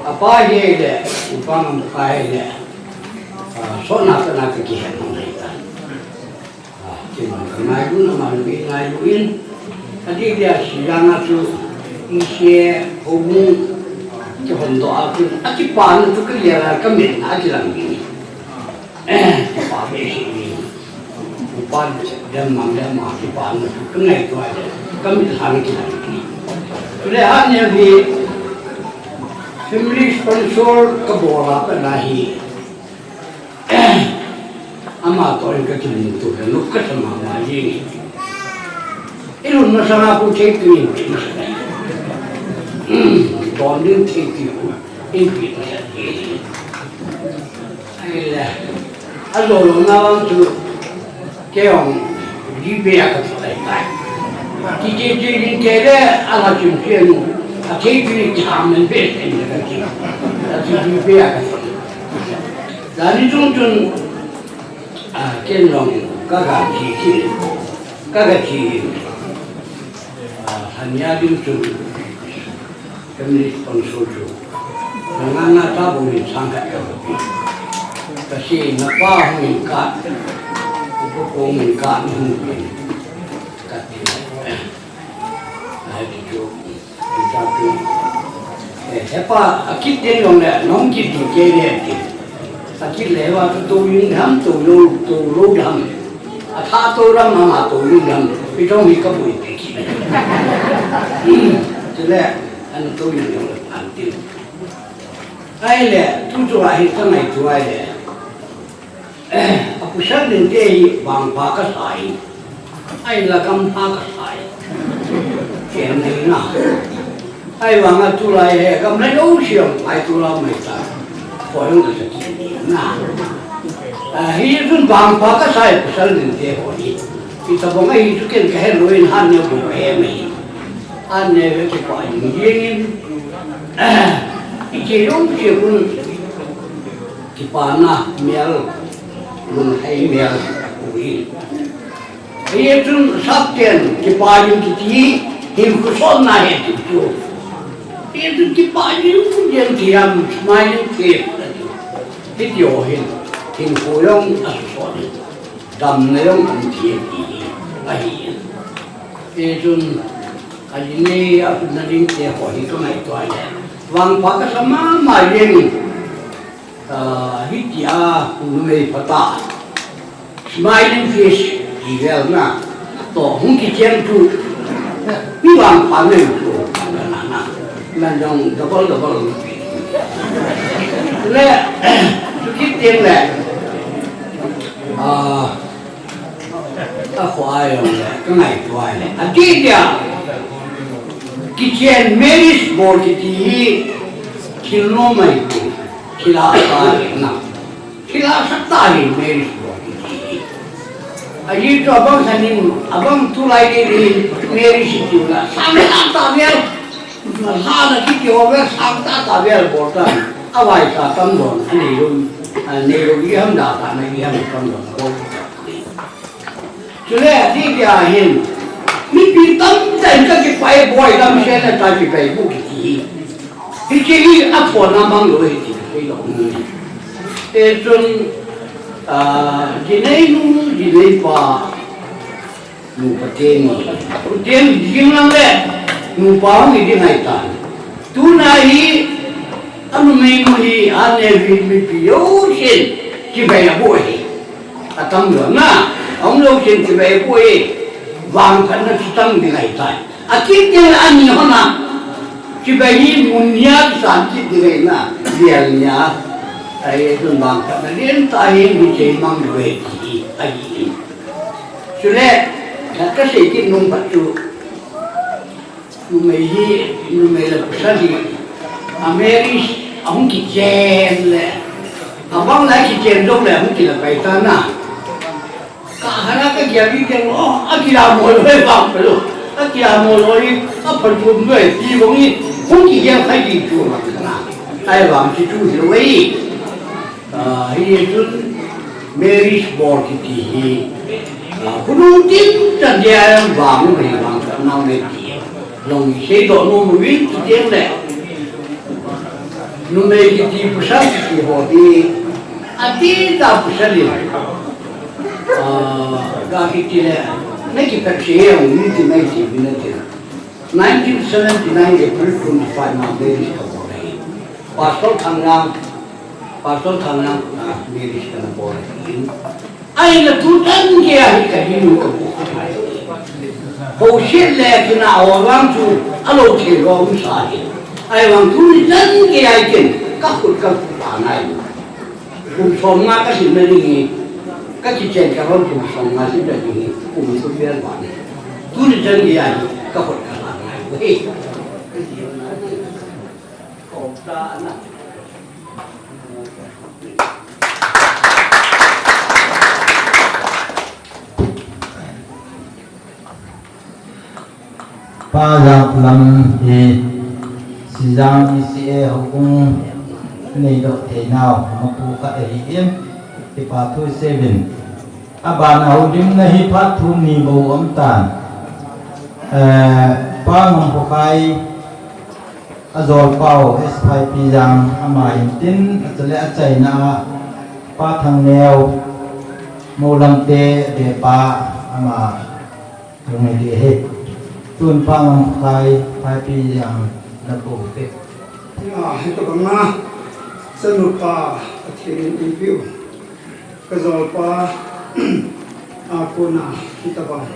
apa hi le, upa ngam pa hi le. Ah, so na ka na ka kihen hung le ta. Ah, kei man ka ngailu, ama lu in ngailu in. Adeh dia Sijang a chu, in se, houbung, kihon doh a chu, akipana chu ka gel a ka mitna akilang ding. Kipa behseh in. Upa dem mang dem a kipana chu, ka ngaito a le, ka mitna akilang ding. Chule hia hi, family sponsor ka bol a pat na hi. Ama toh in ka kimuto le, nop ka sa mama jeng e. I lung masang a kon thei teng in pe masa. Don ding thei teng in pe masa. Ahile, ajou lou na vang chu, kei hung GPay a ka thot lai tai. Ti ti ti ding kei le, a la chim chim nu. A thei teng in cha men pe teng in ka ti. A ti GPay a ka thot. Jani chung chun, ah, ken jong ka ga thi thi, ka ga thi. Ah, hania ding chun, family sponsor chu. Na nga nga ta bo ni sang ka ka bo. Ka si na pa hung in ka, ko ko hung in ka ni hung in ka ti. Ai ti chu. Eh, hepa, akit ding jong le, nong kit ding kei le ti. Akit le hepa, tu tu yin ham, tu lo, tu lo ham. Atha tu ram, ama tu yin ham. Pi tong hi ka bui pe kit. Chule, an tu yin jong le, an ti. Ahile, tu tu a hi ka ngaito ahile. A pasal ding te hi vangpha kasa in. Ahinla gampha kasa in. Ken ding na. Ahivanga tulai hi gam le lo siam, ai tulai mai ta. Ko jong kasa kit ding na. Ah, hichun vangpha kasa in pasal ding te ho hi. Hitabang a hi chu ken ka he lou in han ne bu he mai. Han ne ve kipa in jing in. I che jong che kun. Kipana mial, lunghei mial, ui. Hichun sapten, kipa jing kiti, hinkho sotna ahi ti chu. Hichun kipa jing, jeng thiam, smiling face, hiti ho hin, hinkho jong asosot in, damna jong um thei ti ahi. Hichun, ajinei, akhut na ding te ho hi ka ngaito a le. Vangpha kasa mama jeng in. Ah, hitia, numei phatah. Smiling face, ti vel na. Toh, hung kichen tu. Mi vangpha nei tu. Na, na, na. Nan jong double, double. Le, tu kit teng le. Ah, A kho a jong le, ka ngaito a le. Ati dia, kichen marriage bol kiti hi, thil nom ahi poi, thil a sa le na. Thil a sa ta hi marriage bol kiti hi. Ahi chu abang sanin, abang tulai ni ni marriage ti la, sang ta ta vel. Hla na kiti ho vel, sang ta ta vel bol ta. Avai sa tam don, anei lo, anei lo i ham da ta, na i ham tam don, bol. Chule, ati dia hin, mipi tamtah in ka kipah e boi, damsel a ta kipai bu kiti hi. Hiche hi aphona mang lou hi ti, hei lou ni. Hichun, ah, jinei nu, jinei pa, nupa teni. Teni jing lang le, nupa hung hi ding ahi tai. Tuna hi, anumei nu hi, aneo hi mipi jousen, chibai abol hi. Atam lou na, ahung lou chen chibai abol hi. Vangphatna chu tam ding ahi tai. Akit ding ani hon a. Chibai hi mun nia san kit ding ahi na, vial nia. Ahi, tun vangphatna lentah hi mi chei mang ve ti hi ahi. Chule, ka, kasei kit nom khat chu, numei hi, numei le pasal hi, a marriage ahung kichen le, abang lai kichen jong le ahung kila pai ta na. Ka hana ka gel ding teng lo, a kila mo lo, e, vang pe lo. A kila mo lo ni, a phan tum lo, e, ti bang ni, hung kigel khai ding chu vang kana. Ai vang chu chu hi lo, e. A, hi chun marriage bol kiti hi. A, khonung tin chan dia vang, vang, vang, vang, vang, vang, Long seidoh nom uvin chuteng le. Numei kiti pasal kiti ho hi. Adih tah pasal in. Ah, ga kiti le. Na kiphat sei e, um ti mai ti vin ati. Nineteen seventy-nine April twenty-five na marriage kabol ahi. Pastor Thangnam, Pastor Thangnam, ah, marriage kana bol ahi. Ahinla tuchan geiya hi ka dinu ka bu. Bouseh le kina a vang chu a lo thei lo um sa hi. Ahivang tuni chan geiya hi ken ka khut ka pa ngai. Kum som nga ka sim na ding hi. Ka kichen ka hon kum som nga sim na ding hi. Kum kum bel ba ni. Tuni chan geiya hi ka khut ka pa ngai. Hei. Kom ta na. Pa Janglam hi Sijang E C A houbung neidoh theinau mapu khat ahin, kipa thu seuvin. Abana houlimna hi phat thum ni bou um tan. Eh, Pa Ngamkhokhai, ajolpau S Y P Jang ama hintin, achule achaina a Pa Thangneo, Moulamte bepa ama lung hi ahi. Tun Pa Ngamkhokhai, S Y P Jang na pou te. Ya, hitobanga, chanu pa, Pathen in eipeu. Ka jolpa, a kona, hitobang.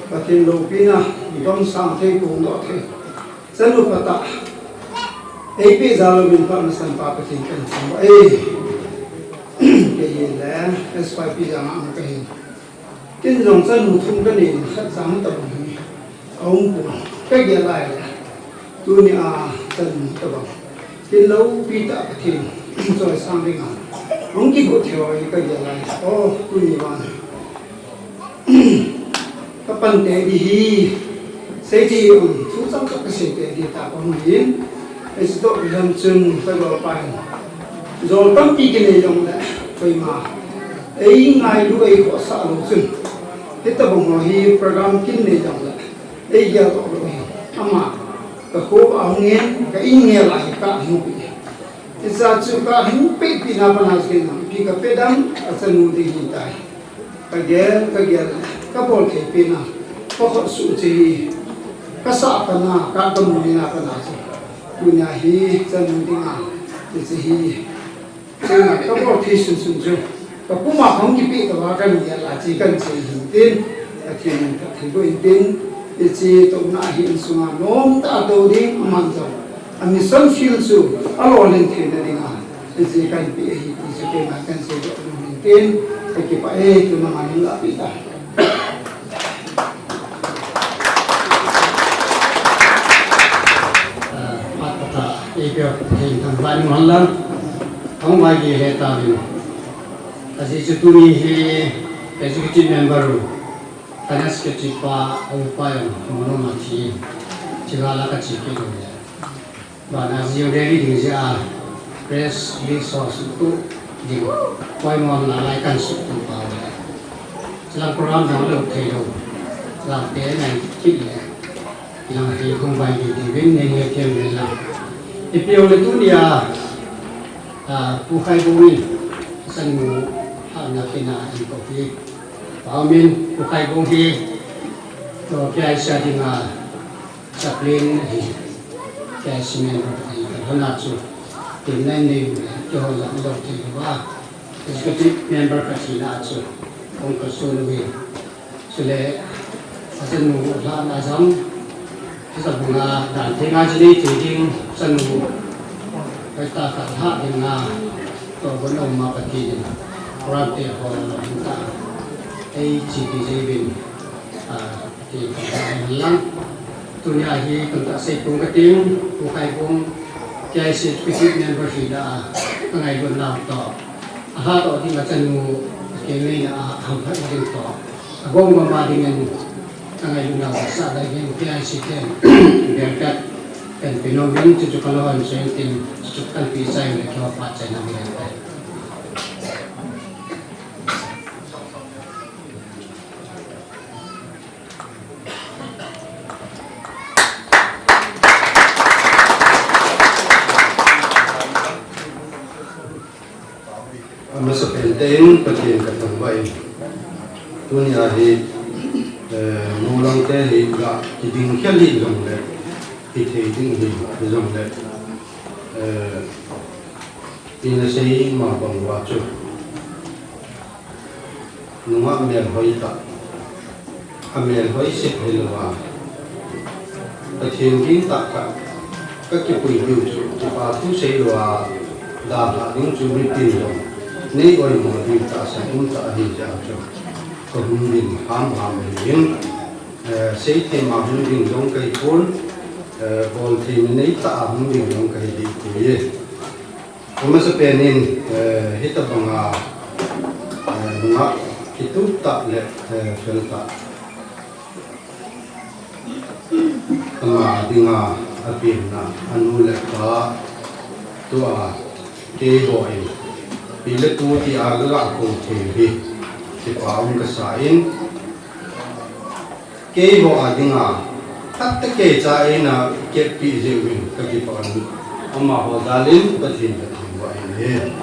Pathen loupina, domsang thei, pungdoh thei. Chanu pa tah. Eipeh jal uvin Pa Ngamkhokhai Pathen kahin thangvah e. Kei le, S Y P Jang a kahin. Ken jong chanu thum kanei in khat jang tabang hi. Aum pon. Ka gel lai le. Tunia chanu tabang. Ken loupi tah Pathen. Choisang dinga. Hung kigot thei uva ka gel lai le. Oh, tuni vang. Ka pan tei di hi. Sei thei um, thu chang khat ka sei tei di ta ka hung hin. Ei sitoh lam chun ka jolpa hin. Jol tampi kinei jong le, koima. Ei ngailu ei khohsah lou chun. Hitabang ho hi program kinei jong le. Ei gel toh lou hi. Ama, ka kho a hung in, ka in ngel a hi ka hung pi. Hiche chu ka hung pehpi na pana chu kei na, ipi ka pe dam, achanu ding hitai. Ka gel, ka gel, ka bol thei pen a, ka khut suh che hi, ka sah pan a, ka, ka mu ni na pan a che. Tunia hi, chanu ding a, che hi. Che na, ka bol thei sun sun chu. Ka puma khong kipe tah a kan gel a che kan che hin tin, ka thei min ka thei bo in tin, che toh na hi in sunga nom tah a tou ding, aman jong. A mission field chu, a lolhin theina ding a. Hiche kan pe ahi ti chu keima kan seidoh nom in tin, ka kipah e, tuna manin la pe ta. Ah, pat pat a, ei peh thei thangvah in hon lang, thangvah in he ta vin. Ajeh chu tuni hi executive member u, finance secretary pa, a upa jong, mono ma thi, chila la ka che kit u le. Bana jing rally ding jeh a press release ho suhtuh ding poimo na lai kan suhtuh pau le. Chilang program dang lou thei lou. Lang te nai kit le. Lang thei khong bai ding ding vin nei nei thiam le lang. Ipi jong le tunia, a, Pu Khaibung in chanu hahna kina in ko hi. Pau min Pu Khaibung hi to K I C a dinga chaplain ahi, K I C member ahi, ka lhona chu, tin nai nei u le, keiho jong lou thei lou va, executive member ka hina chu, kong ka sun u hi, chule, achanu lhahna jong, hiche banga dan thei nga chu nei thei ding, chanu, hoitah a ka lhah ding a, Toh bon um a Pathen in program te ho hin ta ei chi ti jeh uvin, a, ti lang. Tunia hi tungtah sei pung ka ting, Pu Khaibung, K I C executive member hi da, ka ngailut nau toh, a ha toh ding a chanu, kei ngai na a, ham phat ding toh, a gom gom a ding in, ka ngailut nau sa da ding, K I C ten, ber kat, kan pino ven, chu chu ka lo han chen tin, chu chu kan pi chai le, ka pa chai na mi le. Amasapen in Pathen ka thangvah in. Tunia hi, eh, mulang te hi ga kiding khel hi jongle, kithei ding hi jongle, eh, ina sei ma bang uva chu. Nungah melhoi tah, a melhoi seh hilou a, Pathen ging tah khat ka kipui diu chu, kipa thu seilou a, dalha ding chu mipin jong nei oimo diu tahsan um tah ahi jeh a chu, ka hung ding ham ham ahi in, eh, seithem a hung ding jong kahi pon, eh, bolthei nei tah a hung ding jong kahi ding poi e. Amasapen in, eh, hitabang a, eh, nungah kitup tah le, eh, fel tah. Ama dinga, apenna, anu le apa, tua, keiho in, pi le pu ti a ga kou thei hi, kipa um ka sa in, Keiho a dinga, phat tah kei cha eina keppi jeh uvin ka kipah un. Amaho jal in Pathen ka thangvah in ahi.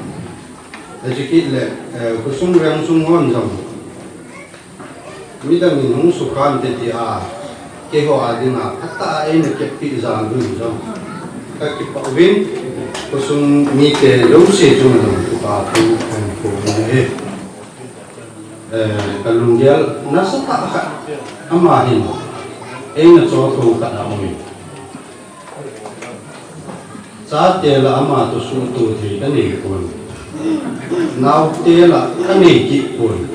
Ajeh kit le, eh, khosung vengsung hon jong. Midang in hung sukhan te ti a, keiho a dinga, phat tah a eina keppi jal uvin jong. Ka kipah uvin, khosung mite jouse chunga jong, kipa thu kahin phong in ahi. Eh, ka lunggel nasatah khat, ama hin, eina chotho khat aum in. Chate lah ama toh suhtoh thei ka nei pon. Naote lah ka nei kit pon.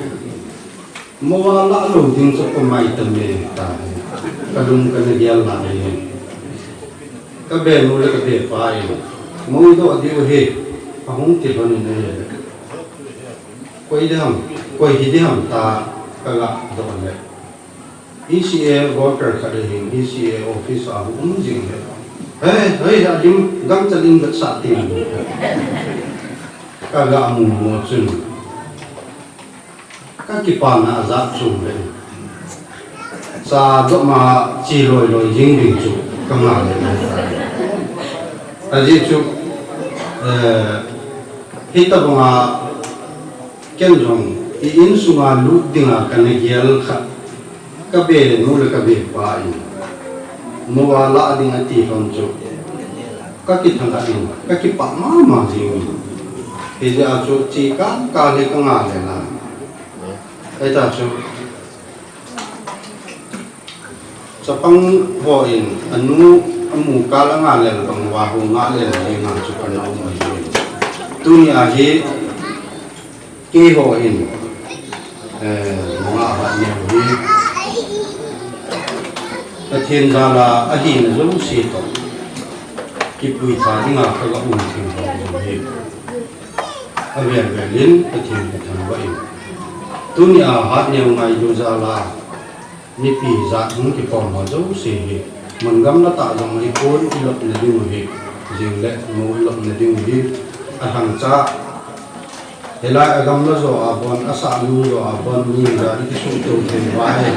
Mou a lah lou ding chu ka mai tam e ta hi. Ka lung kana gel lah ahi. Ka be nu le ka be pa in. Mou doh diu hi. Ahung ti lhon in ahi. Koi ding ham, koi hi ding ham ta ka lah doh le. E C A worker khat ahin, E C A office a hung um jing le. Hei, hei, adim, gangchel in vetsah ting. Ka lah mu mo chun. Ka kipana ajat chung le. Cha doh ma chi loi loi jing ding chu ka ngai le. Ajeh chu, eh, hitabang a ken jong i insunga lut dinga kana gel khat ka be nu le ka be pa in mou a lah ding ati lhon chu ka kithangah in ka kipah mama jing in. Hijeh a chu chi kah kah le ka ngai le na. Hita chu Chapang ho in anu amu kah a nga lel bang uva hung nga lel ding a chu kana um ahi. Tuni a hi keiho in, eh, nungah hat neo hi Pathen jal a ahina jouse toh kipui tha dinga ka ga um thim ho hi. Avel vel in Pathen ka thangvah in. Tuni a hat neo ngailu jal a Mipi jat hung kikhom ho jouse hi, mun gamla tah jong hi pon i lopna ding u hi, jing le mou i lopna ding u hi, a thangcha. Hilai a gamla jo a bon, a sahnu jo a bon, mi jat i kisuhto thei uva hi.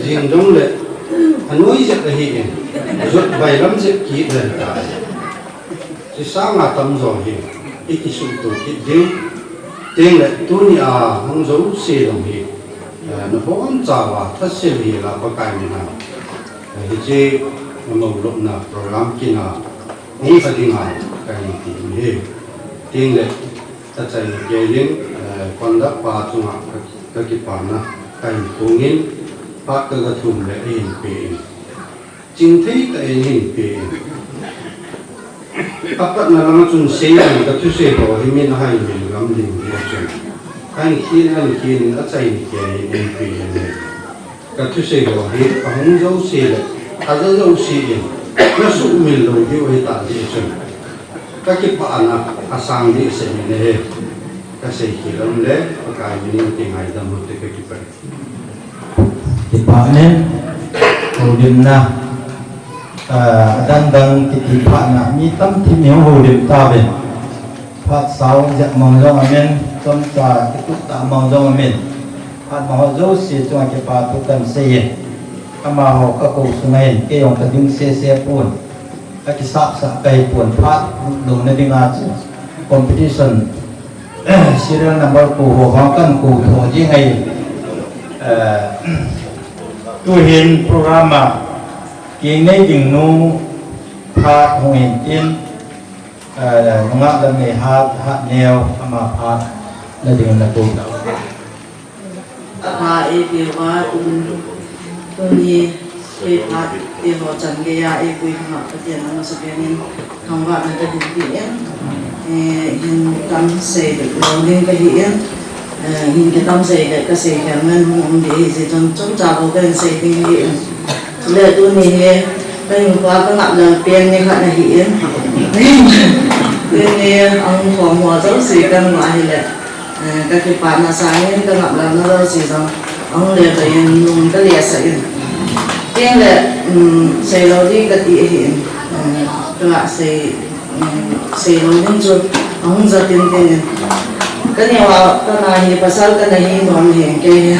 Jing jong le, a noi jep ahi in, jot bailam jep kit le ta. Chi sanga tamjo hi, i kisuhto kit ding. Teng le tuni a hung jouse jong hi, eh, na bonchauva, thasil hi la Pakai mina. Eh, hiche na mou lopna program kina, hung kha dinga, ka hi ti hi. Teng le, achaina kei in, eh, conduct pa chunga ka, ka kipana, ka hin phong in, phat ka ga thum le, ahin pe in. Chingthei tah in hin pe in. Apatna lama chun seilang ka thusei ho hi min ahai min lam ding hi chun. Ahin khin, ahin khin, achai ni kia hi in pi in. Ka thusei ho hi ahung jouse le, aja jouse in, nasuhmil lou diu ahi ta ti chun. Ka kipahna asang ding ahi. Ka sei khel um le, Pakai min in kingaidam u te ka kipah. Kipah in, houlimna, ah, adang dang kiti phat na, mi tamtah mi hung houlim tauve. Phat sao jep mang jong amen, chomcha kitup tah mang jong amen. Phat mang ho jouse chunga kipa thu kan sei e. Amaho ka kou sunga hin, kei jong ka ding sese pon. Ka kisapsah ka hi pon, phat louna dinga chu competition serial number kou ho vang kan kou tho ding ahi. Eh, tuhin program a kinei ding nu phat hung hin tin, eh, nungah Lamneihat, Hatneo, ama phat na ding na kou. Apa, eipeuva tun, tuni, eiphat, eiho chan geiya, eipui hama Pathen amasapen in thangvahna kahin pen, eh, hin tam sei lou ding kahin, eh, hin kitam sei le kasei khel ngen hung um ding ahi, hijeh chun chomcha bou kahin sei ding ahi. Chule tuni hi, ka hinkhoa ka ngap lel pen ni khat ahin. Tuni, ahung khom ho jouse ka mu ahile, eh, ka kipana sangin ka ngap lelna jouse jong ahung le vangin nung ka lhasah in. Tin le, um, sei lou ding kati ahin, eh, ka sei Sei lou ding chu ahung ja tintin in. Ka neo a kana hi pasal kana hi nom hi kei hi.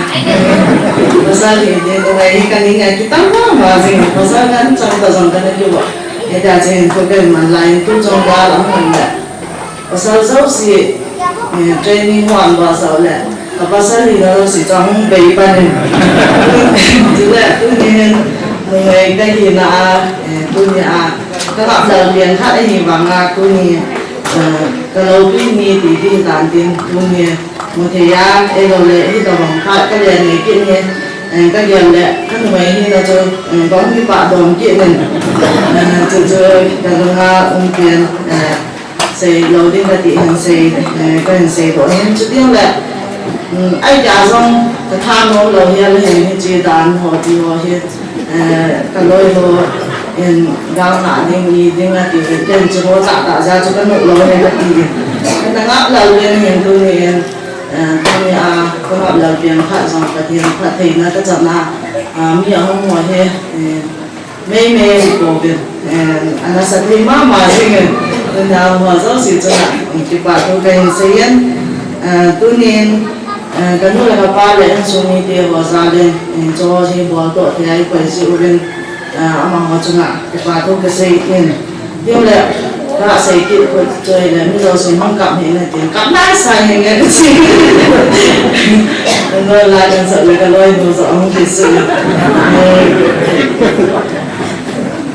Pasal hi ding ka hi ka ning a kitam mama jing, pasal kan chang ta jong kana kivo. Hita chun thu kaman lai tu jong gal ahung le. Pasal jouse, eh, training hon ba sa le. Ka pasal hina jouse chu ahung bei pan in. Chule, tuni hin, nungai ka hina a, eh, tuni a, ka ngap lel pen khat ahi vanga, tuni, eh, ka loupina ti ding tan tin, tuni, mu thei a, ahilou le, hitobang phat ka le nei kit ni, eh, ka gel le, ka nungai hina chu, eh, ka hung kipah dom kit in, eh, chu chu, ka lunga um pen, eh, Sei lou ding kati hin sei, eh, kahin seidoh hin chuti le, um, ahi kei jong ka thanom lou hel hin hiche dan ho ti ho hi, eh, ka loi ho in gang na ding ni ding ati hin ken chu ho tah tah ja chu ka nuh lou hin kati hin. Ka ngap lel hin hin tuni hin, eh, tuni a ka ngap lel pen khat jong Pathen phattheina ka chan a, ah, mi ahung ho hi, eh, Meimei ko bin, eh, ana sa thei mama jing in, nau ho jouse chunga, eh, kipa thu kahin sei in, eh, tunin, eh, ka nu le ka pa le insung mite ho jal in, eh, cho hi bol to thei ahi koi ji uvin, eh, amaho chunga kipa thu kasei in. Tin le, ka sei kit ko Choi le, mi jouse hung kap hih in tin, kap nai sa hih in ka ti. Ka loi la kan sa le ka loi nu joh hung ti su.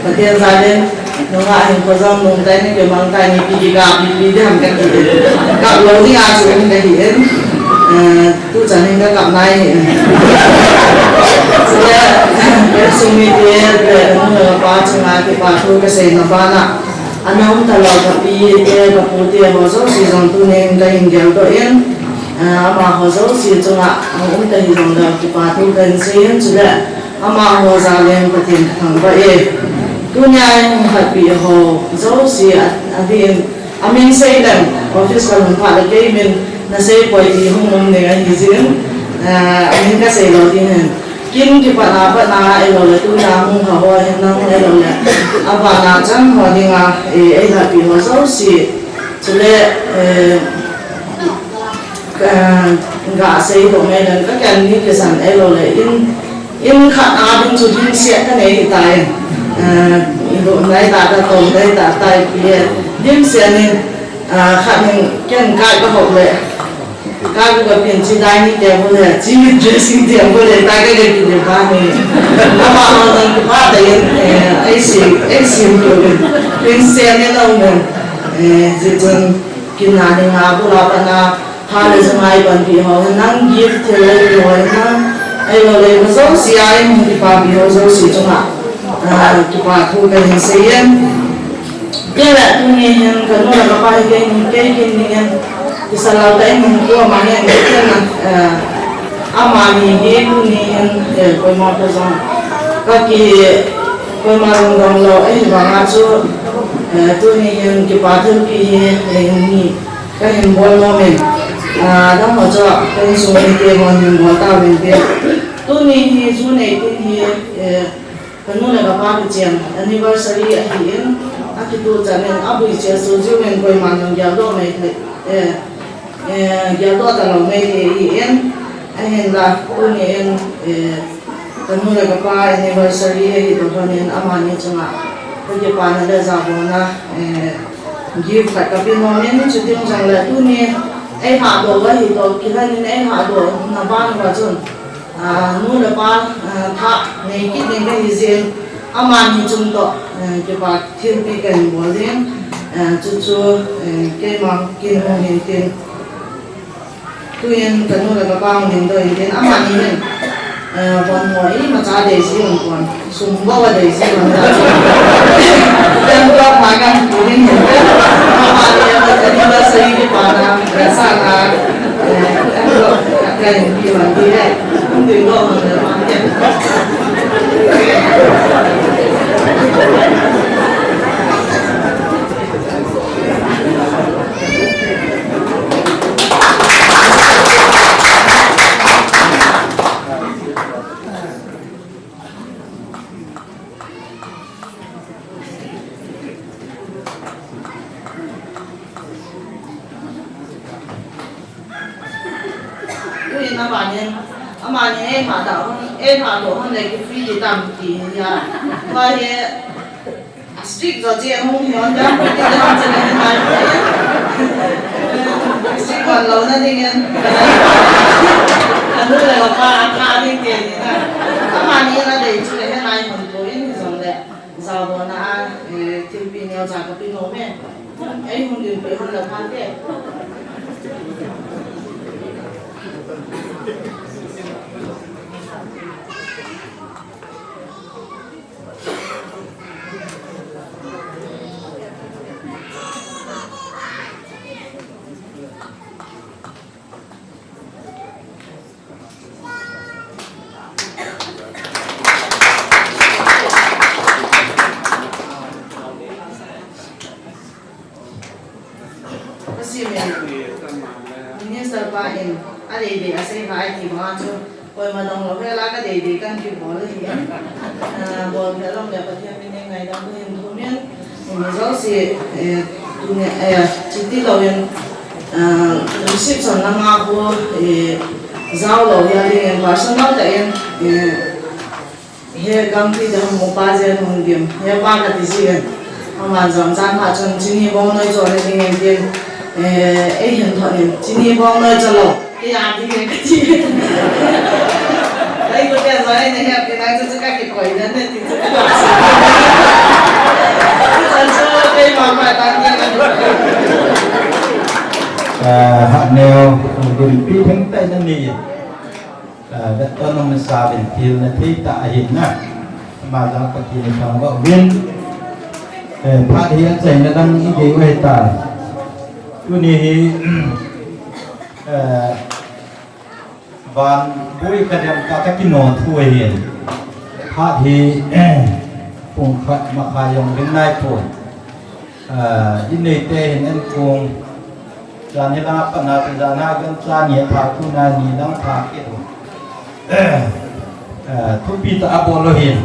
Pathen jal in, nungah hinkho jong nungtai ni, kimang tai ni, ipi kikap ipi ding ham ka ti. Kap lou ding a chu hung ka hi in. Eh, tu chan in ka kap nai hih in. Chule, ka sung mite, le, nu le pa chunga kipa thu ka seina bana. Ana um talou ka pi te, ka pu te ho jouse jong tunin kahin geldoh in, ah, amaho jouse chunga ahung um ta hijongle kipa thu kahin sei in chule amaho jal in Pathen kathangvah e. Tunia eihung khatpi ho jouse a, adin, amin sei leng office kalhun phat le kei min nasei poi ti hung um ding ahi jin, ah, amin kasei lou ding ahin. Kin kipatna, patna, ahilouleh, tuna hung kha ho, ahin nang, ahilouleh, abana chang ho dinga, eh, eilhapi ho jouse. Chule, eh, ka, gasei doh mai leng, ka ken ni kisan, ahilouleh, in, in khat a ding chu dimset kanei hitai. Eh, iboh nai ta, katong nai ta, tai pi, dimset in, ah, khat in ken kai kahop leh. Ka, ka, ka pin chi dining table le, chi dressing table le, ta ka, ka ki le ba ni. Ama ho nang ki ba ta yin, eh, ai si, ai si mu lo ni. Pin se ne lo ni. Eh, ji chun kin na ni nga bu la pa na, ha le sa mai pan pi ho, nang gift the le pi ho, nang, ai lo le, ko so si ai mu ki pa pi ho, so si chunga. Ah, kipa thu kahin sei yin. Kei le tuni hin kanu le kapa hi kei ni, kei kin ni hin, kisalou tah in hin ko ma hin, kei na, eh, amani hi tuni hin, eh, koima ka jong, ka ki, koima jong dong lou, eh, ahivanga chu, eh, tuni hin kipa thilpi hi, eh, ni, ka hin bol nom in, ah, dang ho chu, ka insung mite hon hin bol tauvin te. Tuni hi June eighteen hi, eh, Kanu le kapa kichen anniversary ahin, akituh chan in, abui cheh soh jiu in koiman jong geldoh mai thei, eh, eh, geldoh talou mai thei ahin, ahinla, tuni in, eh, kanu le kapa anniversary ahi toh lhon in, amani chunga kakipana le jabolna, eh, gift khat kape nom in, chuti jong le tuni eilhahdoh uva hi toh kilhon in eilhahdoh na ban uva chun, Ah, nu le pa, ah, tha nei kit ding kahi jeh in, amani chung toh, eh, kipa thilpi kahin bol ding, eh, chuchu, eh, keima kin hung hin tin. Tuin kanu le kapa hung dingdoh in tin, amani hin, eh, von ho imacha dei ji um pon. Sum bou a dei ji lou na. Ten block ma kan pu hin hin. Ama le ama teni ba sai ki pa na, ya sa na. Eh, ten block ka hin ki wan di le. Kum di lo ma le ma ke. Ui, na ba nen, ama nen eilhahdoh hon, eilhahdoh hon le ki free di tam ti ya. Tua hi, a strict jo che hung hi hon da, ti da hon che le nai. Strict wan lou na ding in. Anu le kapa a tha ding te ni na. Amani na dei chu le he nai hon ko in hi jong le. Jabolna a, eh, thilpi neocha kape nom e. Ei hung ding pe hon la phan te. Ka sim in. Minister pa in, a dei dei a sei lai ti banga chu, koima dong lou hel a ka dei dei kan kibol ahi. Ah, bol phet lom le Pathen min nei ngaidam kahin thum in. Imi jouse, eh, tuni, eh, chuti lou in, ah, reception langa khu, eh, jao lou hel ding in personal tah in, eh, He gamti te hung upa jeng hung dim. He pa kati jin. Aman jong jan pha chun chini bong noi chon le ding in tin. Eh, ei hin thon in. Chini bong noi chon lou. Kei a ding in kati. Ei ko te jong ei na he pi na chu chu ka kikoi dan ne ti chu ka. Chan chu kei ma ma tan ne ka. Eh, ha neo, dim pi theng tai na ni. Ah, vetton um masa uvin thil na thei tah ahin na. Ama jal Pathen thangvah uvin. Eh, phat hi achaina dang igei u ahitan. Tuni hi, eh, van bui kadem tah tah kino thu ahin. Phat hi, pung khat makhai jong ding nai pon. Ah, in neite hin enkong. Jan hi langa pat na chu jan a gancha ni a pha, tuna ni lang pha kit u. Ah, thupi tah a bol u hin.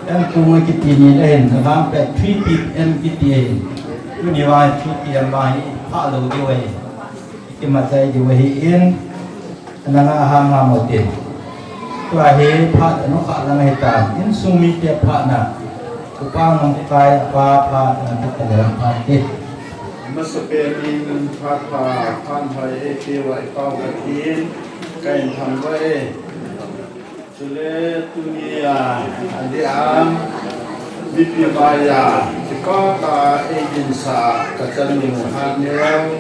Enkong kiti ni le hin, alang pet three P M kiti ahin. Tuni vang three P M vang hi pha lou diu ahin. Kimatchai diu ahin. Nanga ham ham u tin. Tua hi phat anokha lang ahitan. Insung mite phat na. Upa Ngaikai apa phat na tu kale phat ti. Masapen in phat pha, phat hoi e, phat hoi e, Pathen. Kahin thangvah e. Chule tunia, adeh a, mipi maiya, kipah tah a eidinsah kachan nau Hatneo,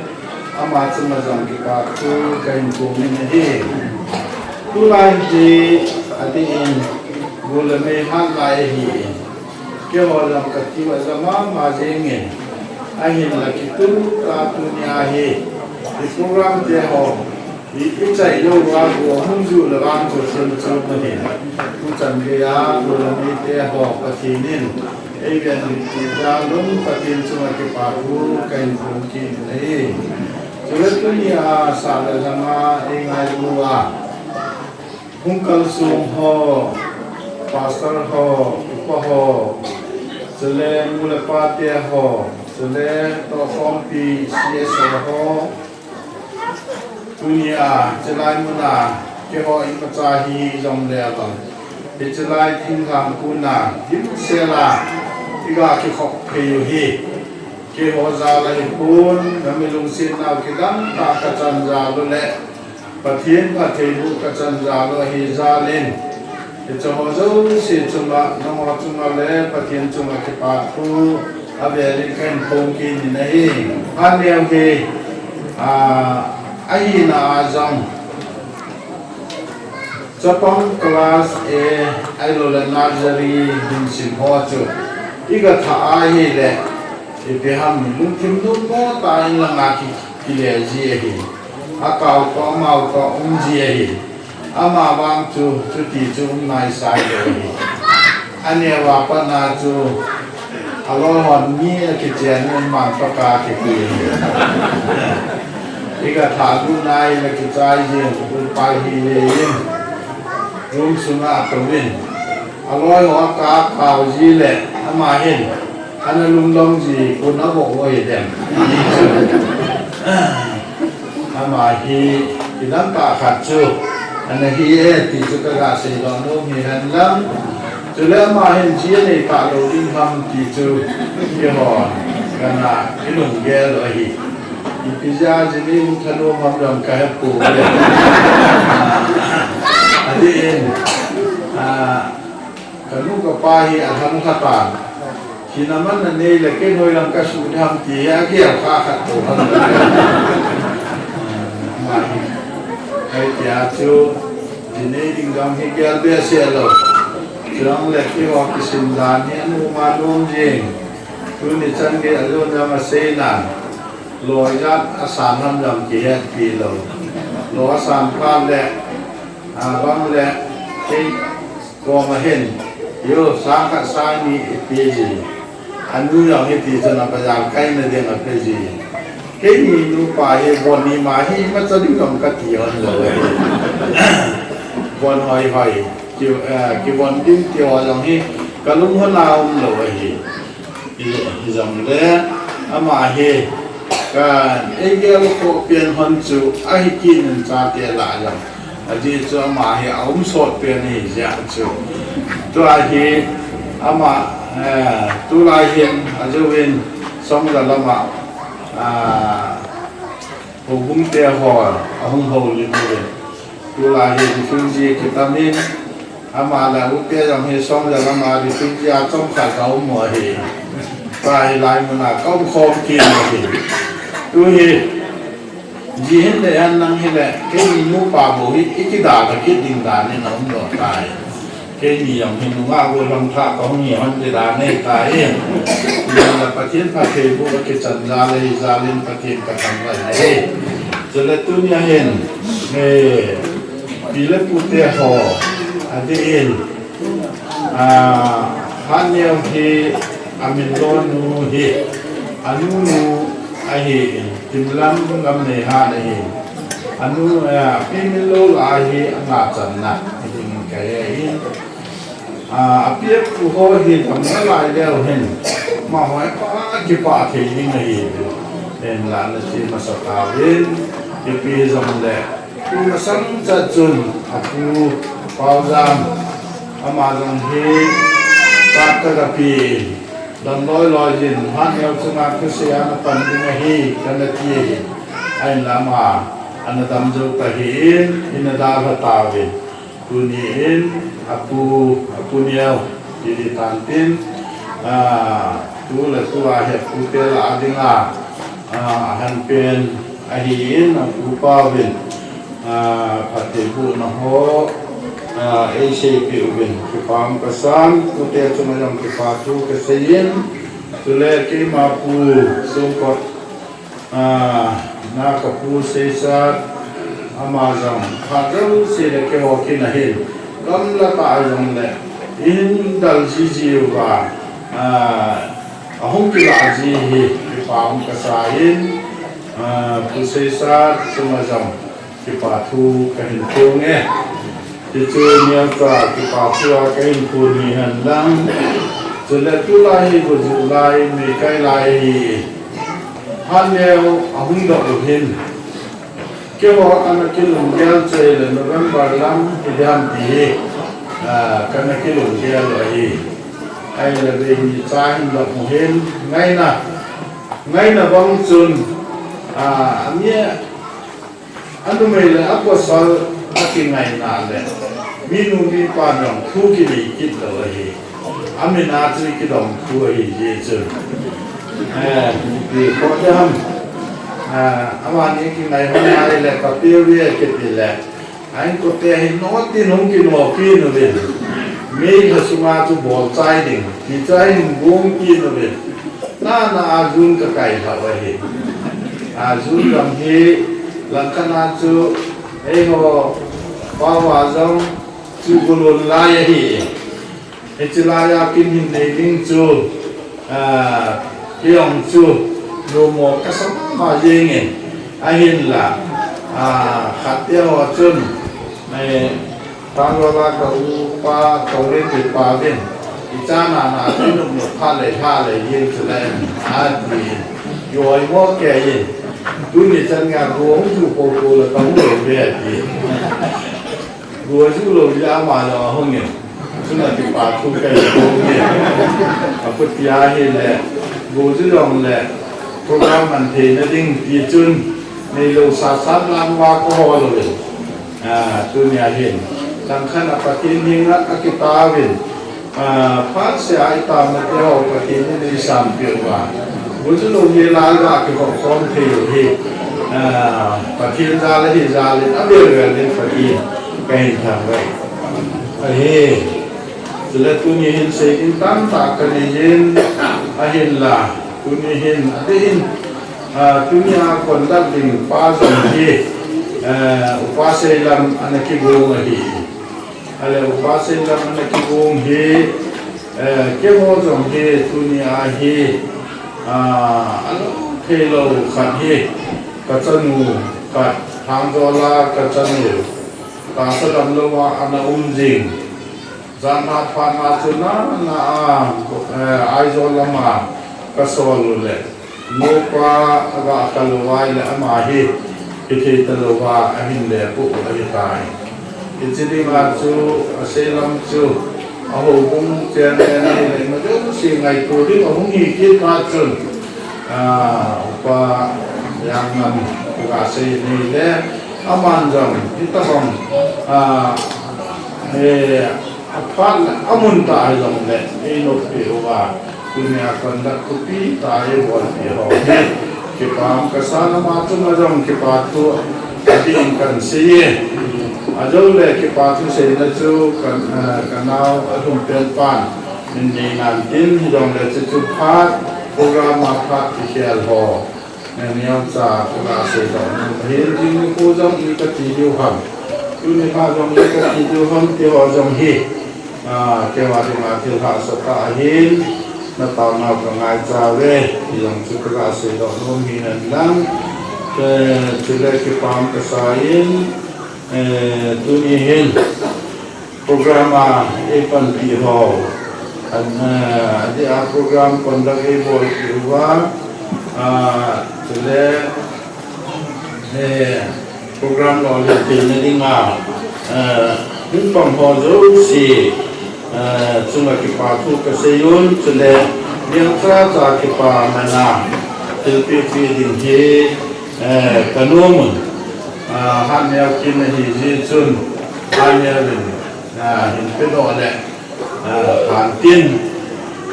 ama chunga jong kipah thu kahin thum in ahi. Tulai hi, adeh in, gol le mei hat lai ahi. Keiho jong kati uva jong mama jengin. Ahinla kituta tunia hi. I program te ho. I, ichai louva go hung ju le vang chu sim chu mahin. Tuchan geiya, golami te ho Pathen in. Eiven liti jal un Pathen chunga kipa thu kahin phong kit ahi. Chule tunia sah le lhanga eingailu a. Hung kalsong ho, pastor ho, upa ho, chule nu le pa te ho, chule tohkhompi C S O ho, tunia, chulai muna, keiho imacha hi jongle vang. Hiche lai thinglhang kona, dimsela, iga kikhop thei u hi. Keiho jal ahipon, nami lungsetnau kidang tah kachan jal u le, Pathen phattheiboh kachan jal u ahi jal in, hiche ho jouse chunga, nangho chunga le Pathen chunga kipa thu avel in kahin phong kit in ahi. Phat neo hi, a, ahina a jong, chapang class A, ahilou le nursery dinsim ho chu, iga thah ahile, ipi ham lungthim nommo tah in langa ki, kile ji ahi. Akao toh, amao toh um ji ahi. Ama vang chu, chuti chu um naisai lou ahi. Aneo a pat na chu, aloi hon mi akichen in man toh ka kipui ahi. Iga thah lut nai le kichai jin, upai hile in. Room sunga atouvin. Aloi ho aka, akao ji le, ama hin. Ana lungdong ji, kon avoh u ahi dem. Ama hi, kidang tah khat chu, ana hi e, ti chu kaga seidoh nom hihen lang. Chule ama hin ji anei talou ding ham ti chu, keiho, kana, ilunggel u ahi. Ipi jeh a ji nei hung thanom ham jong kahepouve. Adeh in, a, kanu kapa hi alhang lhatan. Hina man nanei le kei hoilang kasuh ding ham ti hi agel kha khat bou ham. Ama hi. Hitia chu, ji nei ding jong hi gel behseh lou. Chujongle keiho kisim dan hi anom anom jing. Tuni chan gei a jon jong asei nan. Lo ijat asan ham jong kihetpi lou. Lo asan phat le, abang le, kei koma hin, yo, sang khat sang ni ipe ji. Anu jong hiti chun a bazar kaina ding ape ji. Keini nupa hi von ima hi imacha ding jong kati hon lou ahi. Von hoi hoi. Ki, eh, kivon ding ti ho jong hi kalung hon a umlou ahi. Hi, hijongle ama hi ka eigel khoh pen hon chu ahi kit in chate lah jong. Ajeh chu ama hi aum sot pen ahi jeh chu. Tua hi ama, eh, tulai hin ajouvin Songja lama, ah, houbung te ho ahung houlim uvin. Tulai hi refugee kitamin, ama le ute jong hi Songja lama refugee a chomkhat kaum u ahi. Tua hilai muna kaum khom kit u ahi. Tu hi, ji hin le an nang hile, keini nupa bou hi, ikidalha kit ding dan in aumdoh tai. Keini jong hi nungah gollhang thah kahung hi hon ti dan ahitai. Hinla Pathen phattheiboh akichan jal ahi jal in Pathen kathangvah in ahi. Chule tunia hin, eh, pi le pu te ho, adeh in, ah, Hatneo hi amin lonu hi, anu nu ahin, Timlam Gamneihan ahin. Anu, eh, api min lou lah a hi anga channa, hiding in kahe ahin. Ah, api apu ho hi damna lai leu hin, amaho hi pha kipah thei ding ahi. Hinla ana che masa tauvin, ipi jongle, tu masang chat chun, apu, Paojam, ama jong hi, phat kagape in, dam loi loi jin, Hatneo chunga thusei a napan ding ahi, kana ti ahi. Ahinla ama, ana dam jou tahih in, ina dalha tauvin. Tuni in, apu, apu neo, ti ding tan tin, ah, tu le tu a hi apu te lah a dinga, ah, ahan pen, ahin, apu pa uvin, ah, phattheibohna ho, Ah, eiseipeh uvin kipa um kasan, pute chunga jong kipa thu kaseiyin, chule keima pu Songkot, ah, na kapu Seisat, ama jong phat jouse le keiho kin ahin, gamla tah jongle, ihin dal jiji uva, ah, ahung kilah ji hi kipa um kasan, ah, pu Seisat chunga jong kipa thu kahin phong e. Hichu neocha kipa thu a kahin phong hi hen lang. Chule tulai hi gojuh lai, meikai lai hi. Haneo ahung doh u hin, keiho ana kilunggel chu ahile November lam hiding ham ti hi, ah, kana kilunggel u ahi. Ahile vei ni cha hin doh u hin, ngaina, ngaina bang chun, ah, ami a numei le apasal akingaina le, minu mipa jong thu kinei kit lou ahi. Amin a chu kidong thu ahi jeh chun. Eh, ipi khoh ding ham. Ah, amani kingai hon ahile kapeh uve kiti le, a inkote hin notin hung kinopi uvin. Meilha sunga chu bol chai ding, ti chu ahin gong kit uvin. Nana a June kakai lhah u ahi. A June lam hi langkhat a chu eiho pao a jong chu golon lai ahi. Hiche lai a kin hin nei ding chu, ah, kei jong chu nomo kasa mama jengin, ahinla, ah, khat te ho chun, eh, Thangjol a ka upa Toulen ti pa vin, icha nana chu nung phat le lha le jeng chu le, ati, i oimo kei in, tuni chan nga go hung ju popo le kahung lou ve ati. Go ju lou jeh a ama jong ahung in. Chuna kipa thu kahin phong e. Aputia ahile, go ju jongle, program man theina ding ti chun, neilou sasa lang uva kahol uvin. Ah, tunia hin, langkhat a Pathen henga akitaovin. Ah, phatseh a itamna teho Pathen in eisanpeh uva, go ju lou hi lal ga kihou khom thei u hi, ah, Pathen jal ahi jal in avel vel in Pathen kahin thangvah e. Ahi, chule tuni hin sei ding tamtah kanei in, ahinla, tuni hin, adeh in, ah, tunia conduct ding pa jong hi, eh, Upa Seilam ana kigong ahi. Ahile Upa Seilam ana kigong hi, eh, keiho jong hi tunia hi, ah, alou theilou khat hi, kachanu khat, Thangjol a kachanu, tahsa damlou a ana um jing. Jan phat phat na chu nana a, eh, Aizawl lama kasol u le, nupa aga kal uva ahile ama hi, hithei talouva ahin lepoh u ahitai. Hiche dinga chu, a Seilam chu, a houbung chairman ahile, ima jouse ngaito ding ahung hi kit phat chun, ah, Upa Jangngam kaga sei in ahile, aman jong hitobang, ah, eh, aphat le amun tah hijongle einoppi uva, tunia conduct thupi tah eibolpi ho hi, kipa um kasan, ama chunga jong kipa thu adih in kahin sei e. Ajoule kipa thu seina chu ka, eh, kanao alhumpen pan min nei nan tin, hijongle chuchu phat, program a phat kikhel ho, neocha kaga seidoh nom ahin, tuni nikho jong i kati diu ham, tuni nikho jong i kati diu ham, tiho jong hi, ah, keiho dinga thil hahsa tah ahin, nataonau kangaicha uve, hijong chu kaga seidoh nom ahi henlang, eh, chule kipa um kasan, eh, tuni hin, program a eipanpi ho, an, eh, adeh a program conduct eibolpi uva, ah, chule, eh, program lolhin theina dinga, eh, hung pang ho jouse, eh, chunga kipa thu kasei un, chule, niang chacha kipa mana, thilpeh peh ding hi, eh, kanom un, ah, hatneo kin ahi jeh chun, hatneo in, ah, hin pedoh le, ah, phan tin,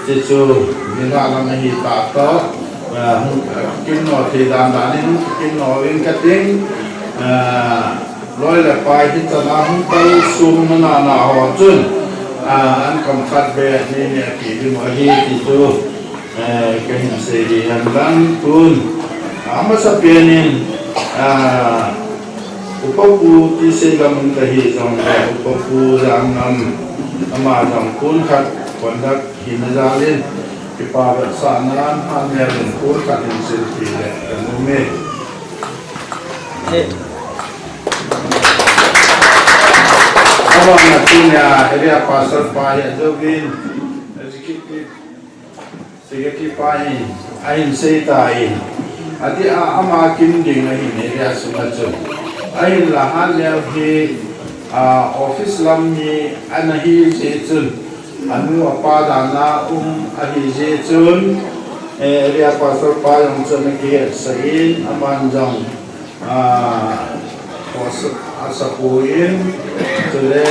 chuchu, nilhah lam ahi tah toh, ah, hung, ah, kimno thei dan dan in, kimno uving kating, ah, Loi le pai hichan a hung kalsong nana ho chun, ah, an kam khat beh ni ni a pe ding u ahi ti chu, eh, kahin sei hi hen lang tun. Ah, amasapen in, ah, Upa Pu Tiseilam in kahi jongle, Upa Pu Jangngam, ama jong pon khat conduct hina jal in, kipa vetsahnan, hanel in pon khat hin silpi le kanom e. Abana tunia area pastor pa hi ajouvin, executive secretary pa hin, ahin sei tan, ati a, ama kin ding ahin area sunga chun. Ahinla hanel hi, a, office lam hi ana hi jeh chun, anu apa dan a um ahi jeh chun, eh, area pastor pa jong chun ana kihetsah in, aman jong, ah, asa, asa poi in, chule,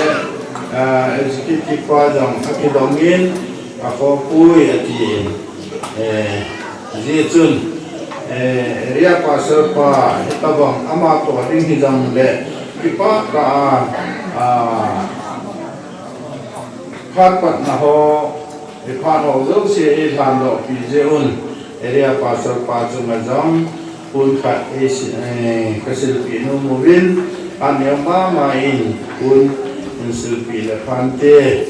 ah, executive pa jong akidong in, akhoh poi atin, eh, hijeh chun, eh, area pastor pa hitobang ama toh ding hijongle, kipah tah a, ah, phat patna ho, iphat ho jouse eilhandoh pi jeh un, area pastor pa chunga jong pon khat eisi, eh, kasilpi nom uvin, aneo mama in pon in silpi le phante.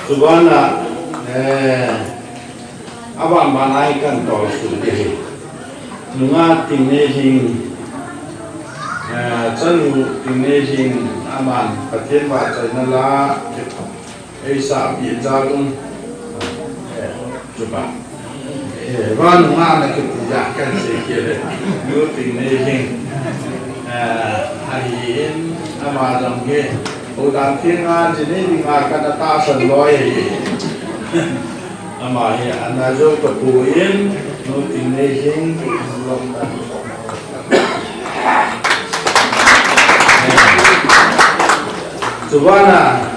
Chubana, eh, aban ban a hi kan tolsuh ding ahi. Nungah Tingnelhing, eh, chanu Tingnelhing aman Pathen vahchoina la, eisahpeh jal un, eh, chuba. Eh, vannungah ana kiti jeh a kan sei kit e. Nu Tingnelhing, eh, ahin, ama jong hi, Houdan thenga, jinei dinga kana tahsan loi ahi. Ama hi ana jou tapoi, Nu Tingnelhing. Chubana,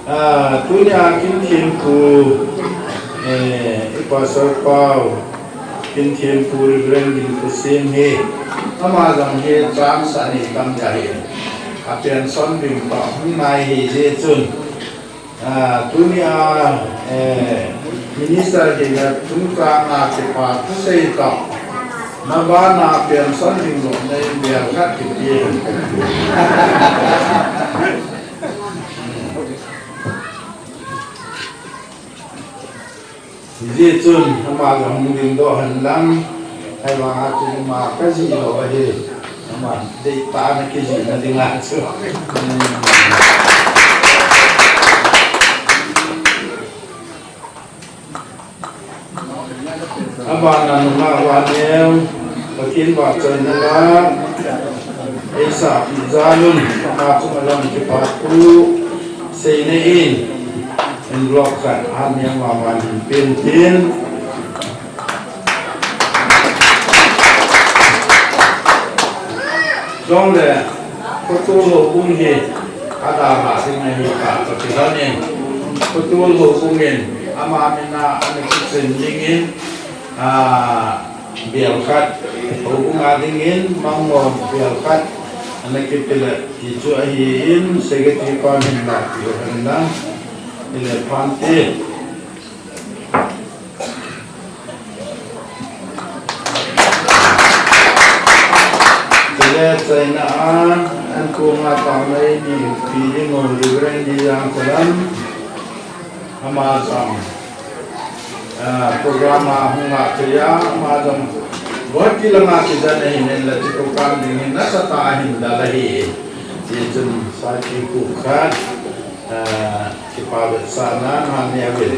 ah, tunia kin thempu, eh, i pastor pau, kin thempu Reverend Ginthusing hi, ama jong hi chance anei tam ahi. A pension ding pa hung nai hijeh chun, ah, tunia, eh, minister hina chungchang a kipa thusei tah. Nabana pension ding lou nei bel khat kiti. Hijeh chun, ama jong hung dingdoh hen lang, ahivang a chu ima kajih lou ahi, ama deitah a ana kijih na dinga chu. Abana nungah vaneo, Pathen vahchoina la, eisahpeh jal un, ama chunga jong kipa thu seina in, envelope khat, hat niam mama hin pen tin. Jongle, Khotol houbung hi, adalhah ding ahi tah, Pathen in. Khotol houbung in, ama min a, ana kichen dingin, ah, bel khat, houbung a dingin, mangmon bel khat, ana kipe le, ti chu ahin, secretary pa min la, ti ho hen lang, ile phante. Chule China a, an kong a taona eini pe ding u Reverend Lijang Salam, ama jong, ah, program a hung a chea, ama jong Guwahati langa kijen ahin, hinla chu program ding hin nasatah a ahin dal ahi. Tichun saipi khat, ah, Kipa vetsahna, nani a vel.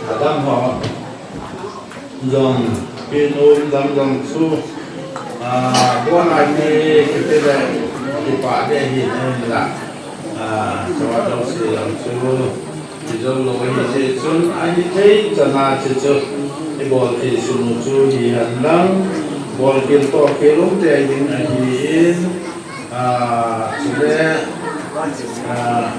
Adam ho. Jong, pi nu dam jong chu. Ah, bon ai ni, kiti le, kipa de hi, ni la. Ah, chawa dong si jong chu. Kijou lou ahi jeh chun, ahi thei chan a chu chu, ibol thei sun u chu hi hen lang, bol khel toh khel um tei ding ahi in, ah, chule, ah,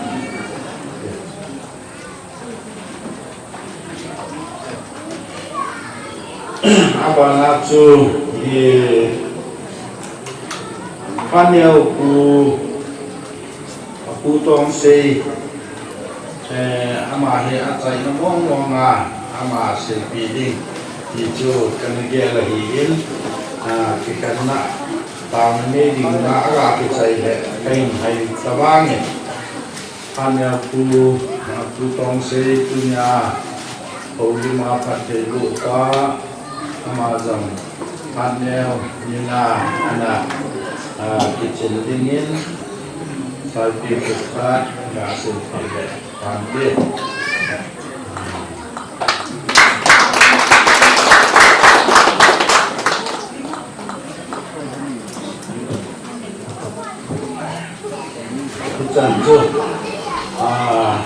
Abana chu, eh, Phaneo Pu, Pu Tongsei, eh, ama hi achaina mong mong a, ama silpi ding ti chu kana gel ahin, ah, kikhenna taona nei dingin aga kichai le kahin hai tavangin. Phaneo Pu, ah, Pu Tongsei tunia houlim a phatthei boh pa, ama jong phatneo nina ana, ah, kichil dingin, salpi khat ga silpi le phan ding. Hichan chu, ah,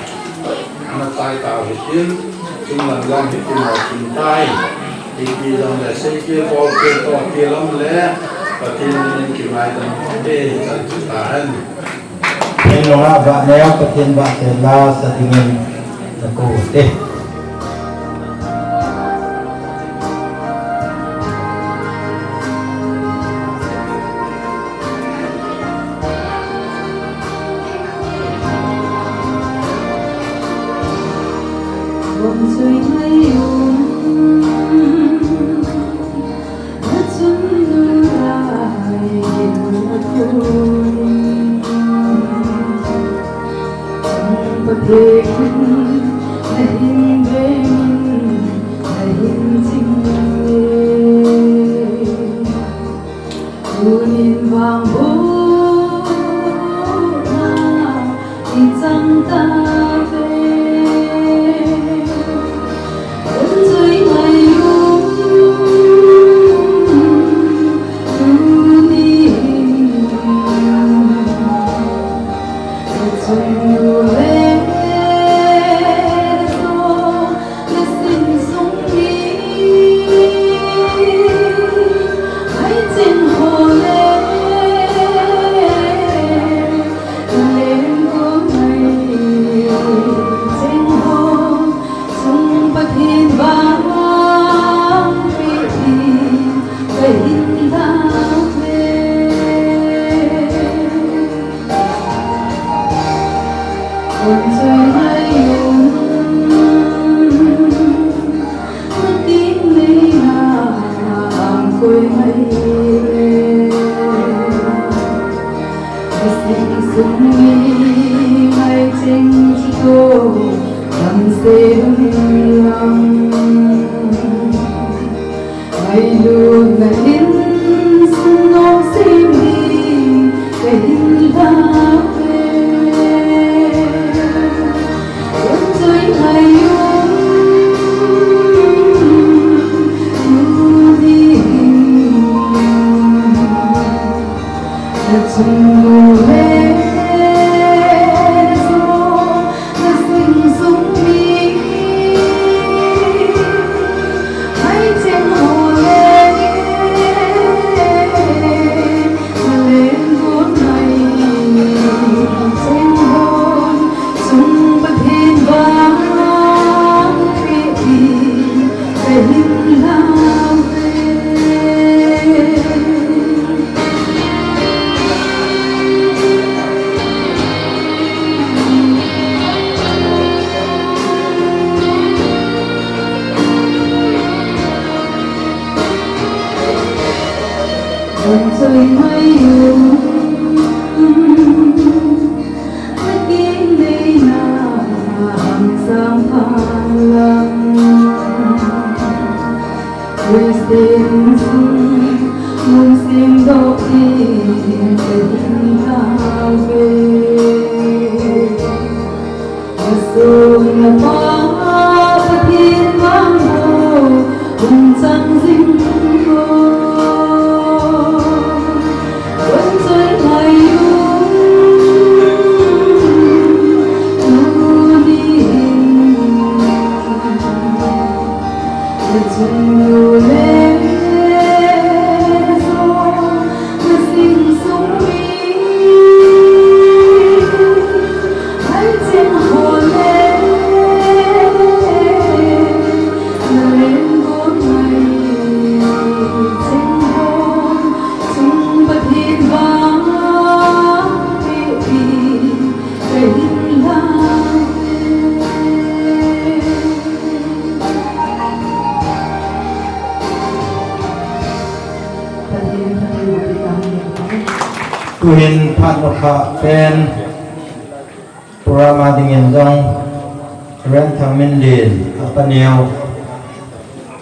ana chai tau hitin, chunglang lang hitin, ah, chun tai. Ipi jong le, seikil, bolkil, tohkil um le, Pathen in kingaidam te, hichan chu tahen. Pathen langa Phaneo, Pathen vahchoi la sa dingin nakou te. Tunin vang bohna i chang tave. Hung choi ngai u, tunin i chang u le. Tuhin phat nokha pen program a dingin jong Reverend Thangminlen, apa neo,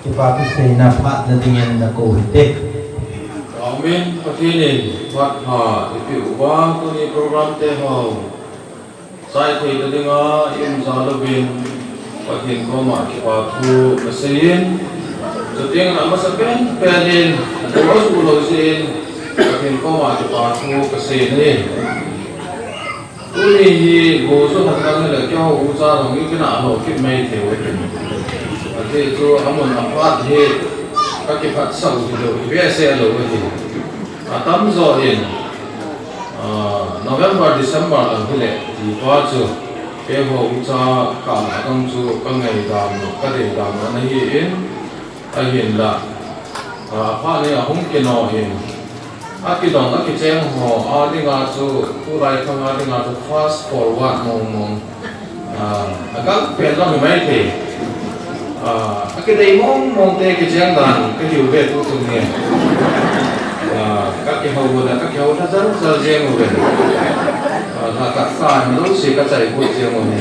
kipa kiseina phat na dingin nakou hite. Amen. Pathen in phat pha eipeh uva, tuni program te ho chai thei ta dinga i um jal uvin Pathen koma kipa thu kasei in, chuteng le amasa pen pen in, ajuh lou jeh in, Pathen koma kipa thu kasei in ahi. Tuni hi go ju hon lang hile keiho ucha jong hi kinah lou kit mai thei uve. Ajeh chu amun aphat hi kakiphatsah u hilou, ive seh lou ahi. Atamjo in, ah, November, December lang hile, tipa chu, keiho ucha kah a dang chu kangaidam u, kadei dam u ana hi in, ahinla, ah, aphat hi ahung kino in, akidong, akicheng ho a dinga chu, tulai khang a dinga chu fast forward mong mong. Ah, agal pen jong hi mai thei. Ah, akidei mong mong te kicheng dan kahiu ve tuchung hi. Ah, kakihou le, kakihou lha jal jal jeng uve. Ah, lha tah tah in jouse kachai got jeng uve.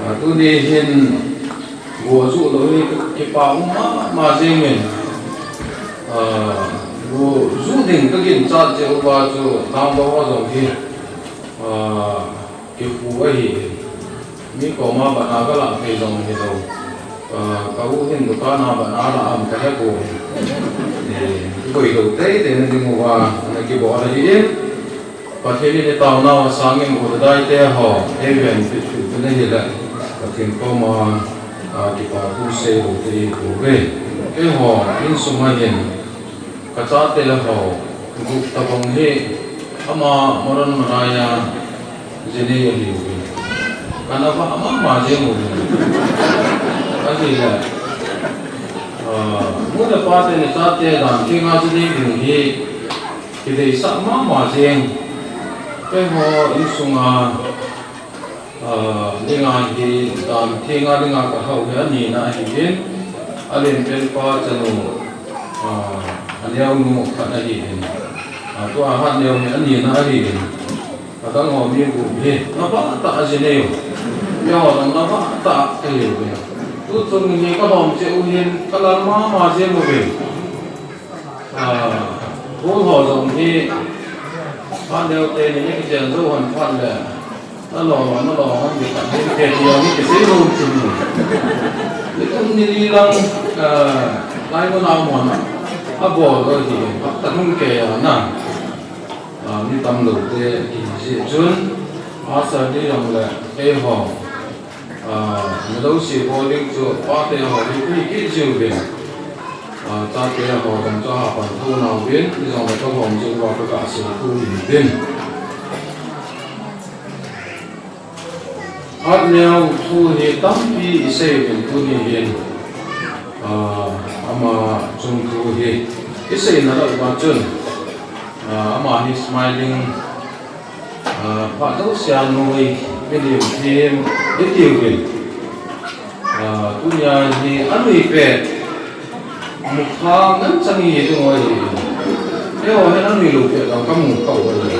Ah, tuni hin go ju lou hi kipa um mama jeng in. Ah, go ju ding kaginchat jeh uva chu, number ho jong hi, ah, kikhu ahi. Mi koma bana kalah thei jong hilou. Ah, ka u hin dukan a bana alah am kahepoi. Eh, kiboi lou teitei na ding uva ana kibol ahi in. Pathen in itaonau asang in go dadai te ho eiven peh peh u ahile, Pathen koma, ah, kipa thu sei lou te ipouve. Keiho insung a hin, kachate ho gup tabang hi, ama Maron Malaya jinei ahiuve. Kana vah mama jeng uve. Ahile, ah, nu le pa ten ichate dan thenga jinei ding hi kideisah mama jeng. Keiho insunga, ah, dinga hi, dan thenga dinga kahao hi anina ahin, alen pen pa chanu, ah, aneonu khat ahin. Ah, tua ahat neo hi anina ahin. Adang ho mi gup hi, navah tah a jinei u. Keiho jong navah tah a kahiuve. Tuchung hi kalom cheh u hin, kalal mama jeng uve. Ah, hon ho jong hi, aneote ni kichen jou hon phat le, nalo, nalo hon di khat hin, kei jong hi kisei lou chin ni. Nitum ni li lang, ah, lai mun a um hon a, abol lou hi, phat ta hung kei a na. Ah, mi tam lou te kihi jeh chun, pastor te jong le, eiho, ah, mi jouse bol ding chu, pate ho hi kei kit jiuvin. Ah, chate ho jong chu ahapan thou nauvin, ijong le kahom jiu va kaga sei thou hin tin. Hatneo thu hi tampi isei uvin tuni hin, ah, ama chung thu hi isei nalai uva chun, ah, ama hi smiling, ah, phat jousea noi, milim thim, itiuvin. Ah, tunia hi anui pet, mukha ngen chang hi ding ahi. Eiho hin anui lou pet jong kamu kha u ahi.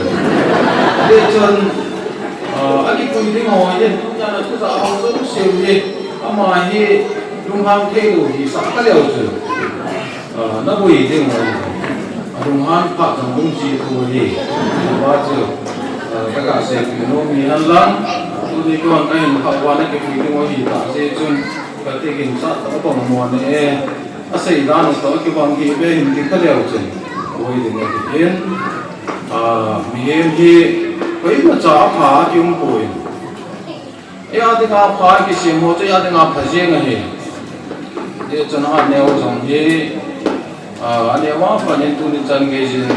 Hijeh chun, ah, akipui ding ho hin, tunia na thuja ho jouse u hi, ama hi lunghang thei lou hisah kha leu chun. Ah, naboi ding u ahi. Alunghan phat jong lungji thu ahi. Tua chu, ah, kaga seipeh nom ahi henlang. Tuni keiman kahin kha uva nakipui ding u ahi tah jeh chun, kati ginchat tah bang mo ne e. Asei dan u toh kibang hi be hin ti kha leu chun, boi ding ahi in. Ah, mihem hi koimacha apha a kium poi. Ei a dinga pha kisem ho chu ei a dinga pha jeng ahi. Hijeh chun hatneo jong hi, ah, aneo a pat in tuni chan geiyin,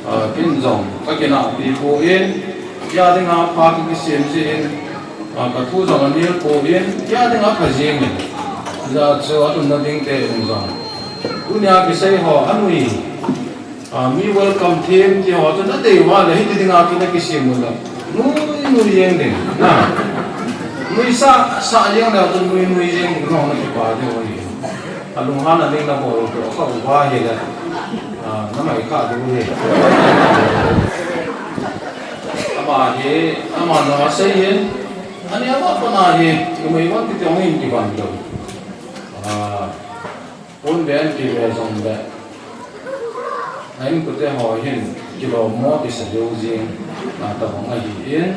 ah, ken jong kakinahpi poi, ei a dinga pha kakisem jeh in, ah, kathu jong anel poi, ei a dinga pha jeng in. Hijeh chun alungna ding te in jong, tunia kisei ho anui, ah, mi welcome them ti ho chu nadei uva le hiti dinga chu nakisem u le, nui nui jeng ding, na. Nuisah sah jeng le chu nui nui jeng ding ho nakipa diu ahi. Alunghan a ding nabol u toh kha uva ahile, ah, Namai kha du hi. Ama hi, ama na sei hin. Ani ama pa na hi, numei wan ti tiang in ki van lo. Ah, un ben ki ve zong be. Ain kute ho hin, ki lo mo ki sa lo zing. Na ta bang ahi in.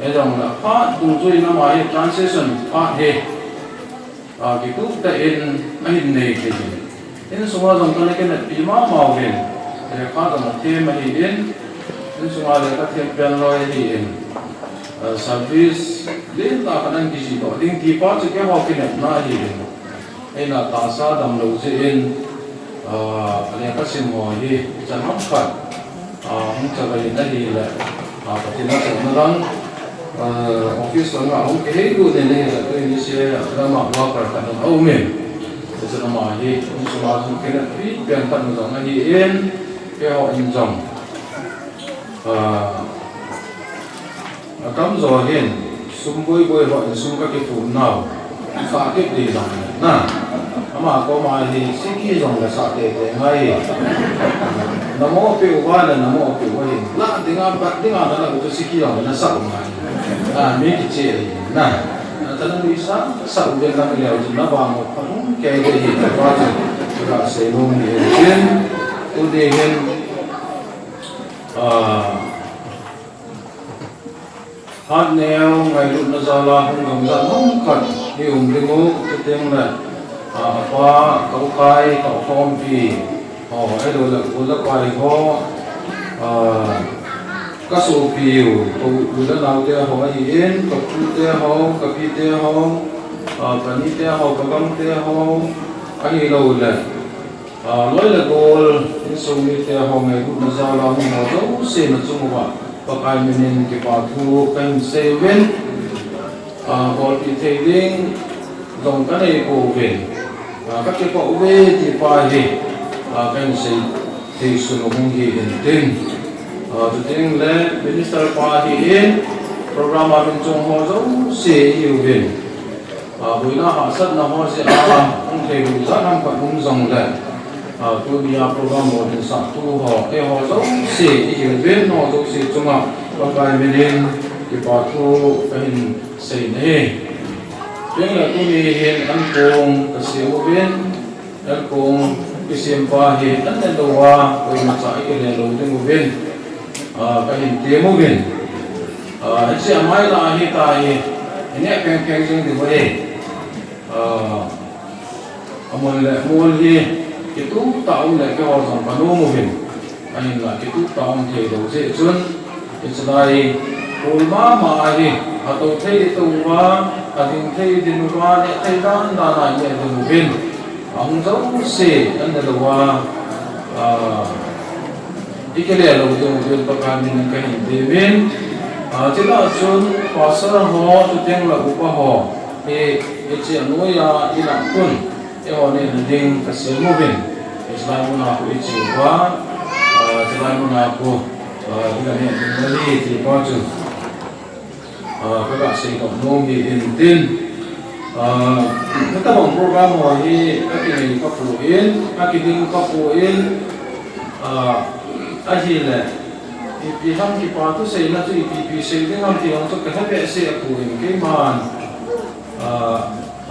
E zong na pa, tung zui nama hi, transition pa hi. A, kitup tah in ahin nei thei hi. Insunga zong kana kineppi mama uvin. Lekha zong athem ahi in. Insunga lekha them pen loi ahi in. A, service lentah khat ana kijih doh ding ti pa chu keiho kinepna ahi in. Eina tahsa damlou jeh in. A, lekha sim ho hi ichan ham khat. A, hung chavai in ahile, a, Pathen a chonna lang, a, office langa hung kihei lut in ahile, tuni se lama worker khat in aum in. Hichun ama hi, insunga hung kineppi pen khat jong ahi in, keiho in jong. A, Atamjo hin, sum boiboi ho in sum kakiphum nau, kha kit ding jong na. Ama koma hi, siki jong le sah teitei ngai. Namo peuva le namo peuva hin, lah dinga, bat dinga nalah u chu siki jong le nasah u ngai. A, mi kiche ahi na. Natana nuisah, sah u ve lang leu chun navang u pha hung kei de hi, tua chu, tua sei nom hi hin. Tuni hin, a, Hatneo ngailutna jal a hung gamjat mong khat hi um ding u, chuteng le, a, apa, ka ukai, ka ukhompi, aw, ahilou le, u le pai ho, a, ka sopi u, ka u le nau te ho ahi in, ka pu te ho, ka pi te ho, a, ka ni te ho, ka gang te ho, ahilou le, A, loi le gol, insung mite ho ngailutna jal a hung ho jouse na chung uva, Pakai minin kipa thu kahin sei uvin, a, bolpeh thei ding jong kanei pouvin, a, kakipah uve ti pa hi, a, kahin sei thei sun u hung hi intin, a, chuteng le minister pa hi in, program a min chung ho jouse hi uvin. A, boina hahsatna ho jeh a, hung thei lou jat ham khat um jong le. A, tunia program ho dinsah tu ho, eiho jouse, i kilven ho jouse chunga, Pakai minin, kipa thu kahin sei nahi. Chuteng le tuni hin ankong kasem uvin, Ankong kisem pa hi, an ne lou a, koima cha i kile lou ding uvin. A, kahin tem uvin. A, hiche amai la hi ta hi, i neh pengpeng jing ding u ahi. A, amol le mol hi, kitup tah um le keiho jong kanom uvin. Ahinla kitup tah um thei lou jeh chun, hiche lai, kul mama ahi, atou thei tou uva, ading thei ding uva, neh thei dan dan a i neh ding uvin. Ahung jouse, an ne lou a, a, i kile lou ding uvin Pakai minin kahin tem in. A, chule chun, pastor ho, chuteng le upa ho, hi, hiche anoiya, i lah khun. Eiho nehna ding kasem uvin. Hiche lai muna khu i che uva, a, hiche lai muna khu, a, i kaneh ding ahi ti pa chu, a, kaga seidoh nom hi intin. A, hitabang program ho hi kakinei kha poi, kakiding kha poi, a, ahile, ipi ham kipa thu seina chu ipi ipi sei ding ham ti jong chu kahe behseh poi, keiman, a,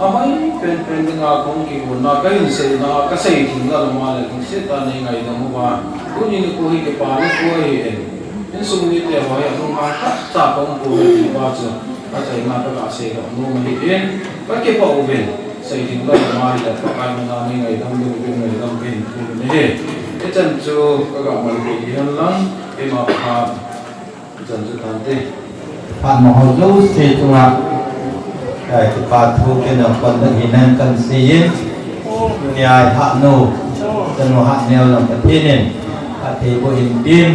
Ahoi penpen dinga kahung kigonna, kahin seina, kasei thim lou ma le, lungset tah a nei ngaidam uva. Tuni nikho hi kipa nikho ahi in. Insung mite ho hi anung hangtah cha kaum pouve ti pa chu, achaina kaga seidoh nom ahi in. Kakipah uvin, sei thim lou ma le, Pakai mina nei ngaidam ding uvin ngaidam kahin thum in ahi. Hichan chu kaga malpeh hi hen lang, keima phat. Chan chu tante. Phat ma ho jouse chunga, eh, kipa thu ken jong kon dang hinan kan seiyin. Tunia i Hatnu, chanu Hatneo jong Pathen in phatthei boh in tin.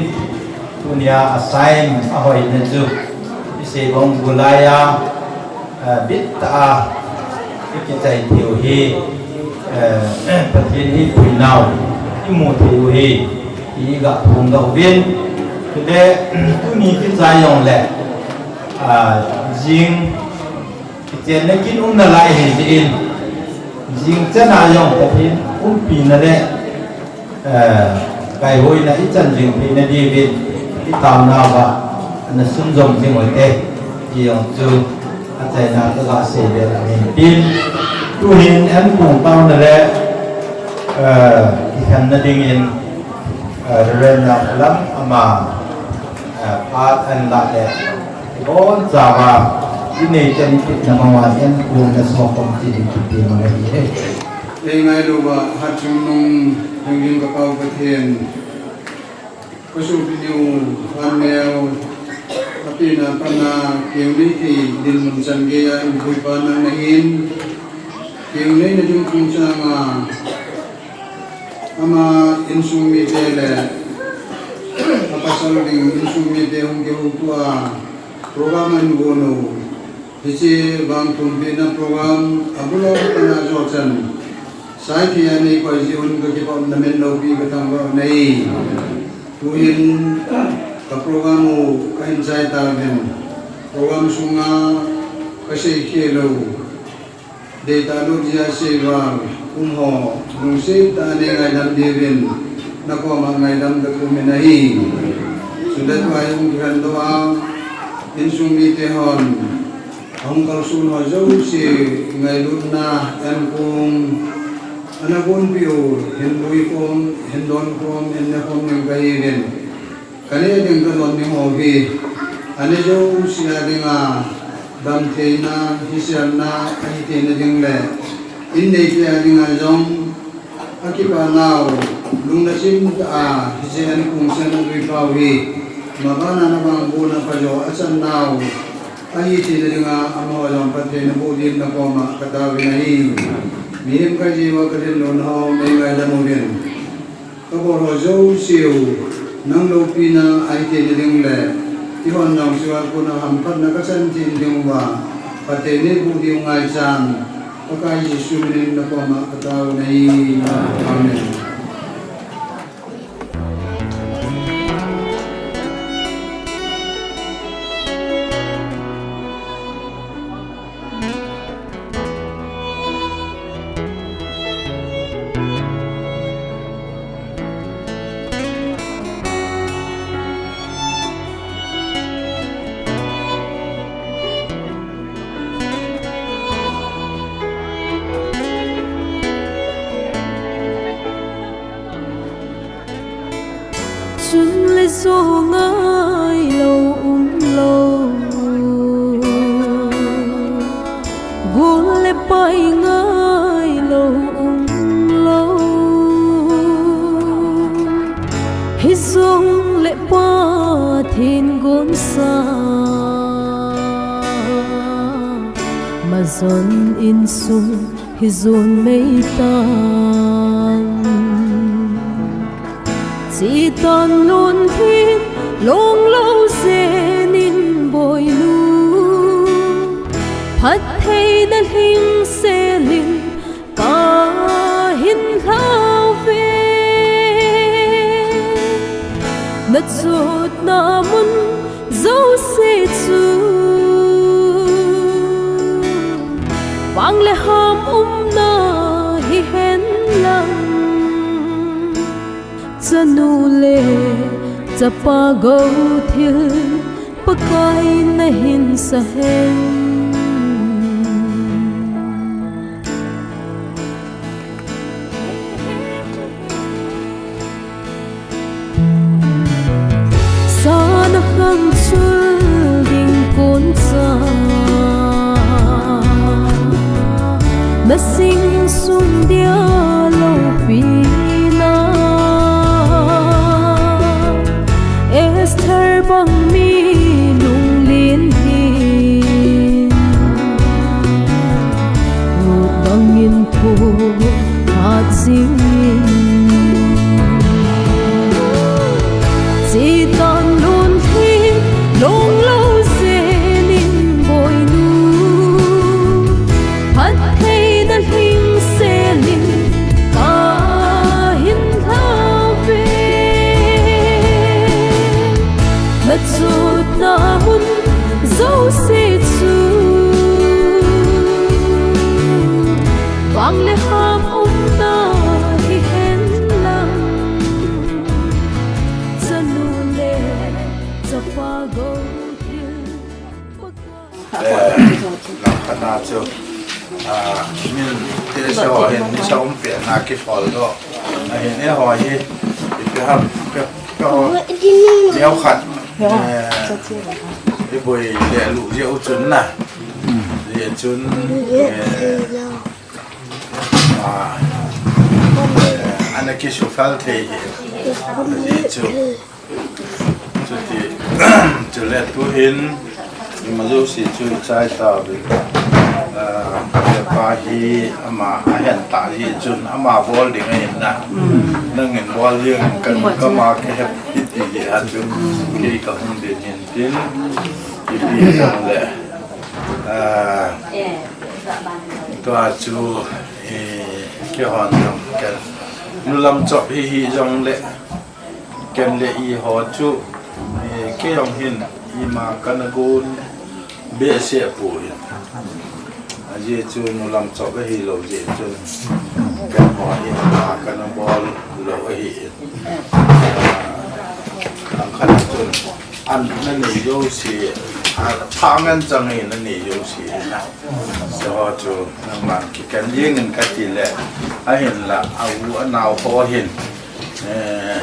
Tunia a sign a hoina chu i sei bang bulai a, eh, bit tah a i kichai thei u hi, eh, Pathen hi pui nau i mu thei u hi, i ga phongdoh uvin. Chule, tuni kichai jong le, ah, jing kichenna kin umna lai hi jeh in, jing chan a jong Pathen umpina le, eh, Kaihoina ichan jing theina diuvin, itaonauva ana sunjom jing uhite, ti jong chu achaina kaga seibe ahin tin. Tuhin Enkong taona le, eh, kikhenna dingin, eh, Reverend Nangkholam ama, eh, phat ahin lah le, ibonchauva inei chan kitna banga Enkong naso khom ti ding kiti mang ahi. Ei ngailouva hatchungnung dungjuiyin ka Pa u Pathen, ka sopinu Panneo, apena pana keu neithei dinmun chan geiya eiboipa nang nahin, keu neina ding chungchanga ama insung mite le apasal ding insung mite hung kihoutoa program ahin gon u. Hiche vangthumpehna program abulhon pana jochan saithei a neikoi jeh un kakipah un namin loupi kathangvah u ahi. Tuhin ka program u kahin chai tauvin, program sunga kaseikhel lou, deitah lut jeh a seival umho lungsettah a neingaidam diuvin nakoma ngaidam kathum in ahi. Chule tua hi hung kikhendoh a insung mite hon ahung kalson ho jouse ngailutna Enkong ana gonpeh u, hin lui khom, hin don khom, hin ne khom ding kahiuvin, kaneh ding kadon ding ho hi, aneh jouse a dinga damtheina, hiselna ahi theina ding le in neite a dinga jong akipanau, lungna chimtah a hiche Enkong sen aluipau hi, mabana navangbohna phajo achannau ahi theina dinga amaho jong phatthei naboh din nakoma kataovin ahi. Mihem kahi jeh uva kalhinlutna ho neingaidam uvin, kabol ho jouseu nang loupina ahi theina ding le eihon jong seival kona hamphatna kachan theina dinguva phatthei neiboh diu ngaichan Pakai Jesu minin nakoma katao nahi. Amen. Chun le jo ngailou umlou, gol le pai ngailou umlou, hijongle Pathen gonsa, majon insung hijon meitan. Chetan lungthim longlou jeng in boinu, phattheina lhingselin kahin lhauve. Nachotna mun jouse chu vang le ham umna hihen lang, chanu le chapa gou thil Pakai nahin sa hen. Sana khang chul ding kon cha, na sing sung dia loupina. Esther bang mi lunglen hin, Ruth bangin thu hat jingin, chetan lungthim longlou jeng in boinu, phattheina lhingselin kahin lhauve. Nachotna mun jouse chu vang le ham umna hihen lang, Eh, langkhat a chu, ah, min te se ho hin ni sa um pe na ki fol do. Ahin e ho hi, i pe ham, pe, pe ho, neo khat. Eh, i boi le lu je u chun na. Je chun, eh, ah, eh, ana ki su fal thei hi. Je chu. Chuti, chule tuhin, ima jouse chu chai tauvin, ah, pa hi ama ahen ta hi chun ama bol ding ahin na. Nangin bol ding kan kama ke hep hiti hi a chu, kei ka hung ding hin tin, ipi jong le, ah, tua chu, eh, kihon jong kan, nu lam chop hi hi jong le, Ken le i ho chu, eh, kei jong hin, ima kana gon behseh poi. Ajeh chu nu lam chop ahi lou jeh chun, ken ho hin ima kana bol lou ahi. Ah, langkhat chun, an na nei jouse, ah, pha ngen chang hi na nei jouse na. Hiho chu nangman kiken jeng in kati le, ahinla, a u a nao ho hin, eh,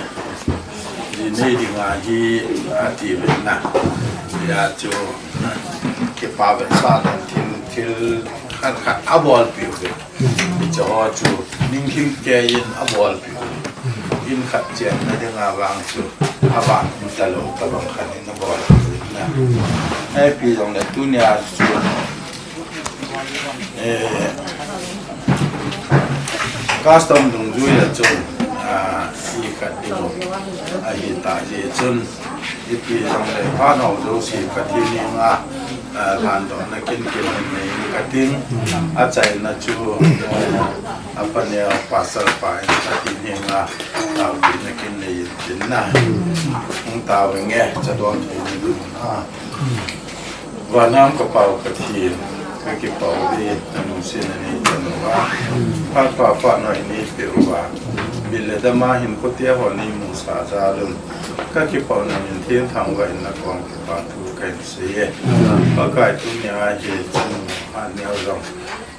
ji nei dinga hi ati uvin na. Hia chu, kipa vetsahna thil, thil khat khat a bolpi uvin. Hiche ho chu, ning lhingkei in a bolpi uvin. In khat chenna dinga vang chu, a vang um talou, tabang khat in a bolpi uvin na. Ipi jongle tunia chu, Eh, custom dungjui a chun, ah, i khat ding u ahi ta jeh chun, ipi jongle phat ho jouse Pathen henga, ah, lhandohna kin kin nei in kating, achaina chu, eh, a panel pastor pa in Pathen henga, ah, taopina kin nei in tin na. Hung tao inge, chadon thei ni ding na. Vannam ka Pa u Pathen, ka kipah uve, na lungsetna nei chan uva. Phat pha pha noi nei peh uva. Bil le dam a hinkho te ho nei musah jal un. Ka kipah u na min theng thang uva in na kom kipa thu kahin sei e. Pakai tunia hi chun a neo jong.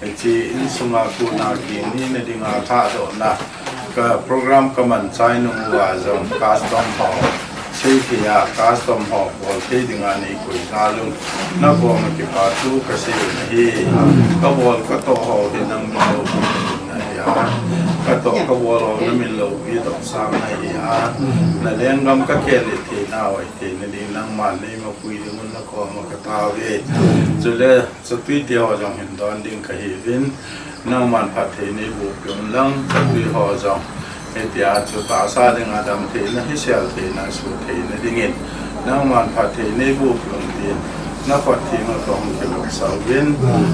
Hiche insunga kona kini na dinga lhadohna, ka program ka man chai nung uva jong custom ho seithei a, custom ho bol thei dinga nei koi jal un. Na koma kipa thu ka sei u ahi. Ka bol ka toh ho hi nang min loupi na ahi a. Ka toh ka bol ho na min loupi doh sang na ahi a. Na lenggam ka kel le thei nau ahi thei na ding nangman nei mapui ding un na koma ka tao uve. Chule Chapate ho jong hin don ding kahiuvin, nangman phatthei nei boh peh un lang, chapate ho jong hitia chu tahsa dinga damtheina, hisel theina, suhtheina dingin, nangman phatthei nei boh peh un tin, na khut thenga kahung kiletsah uvin,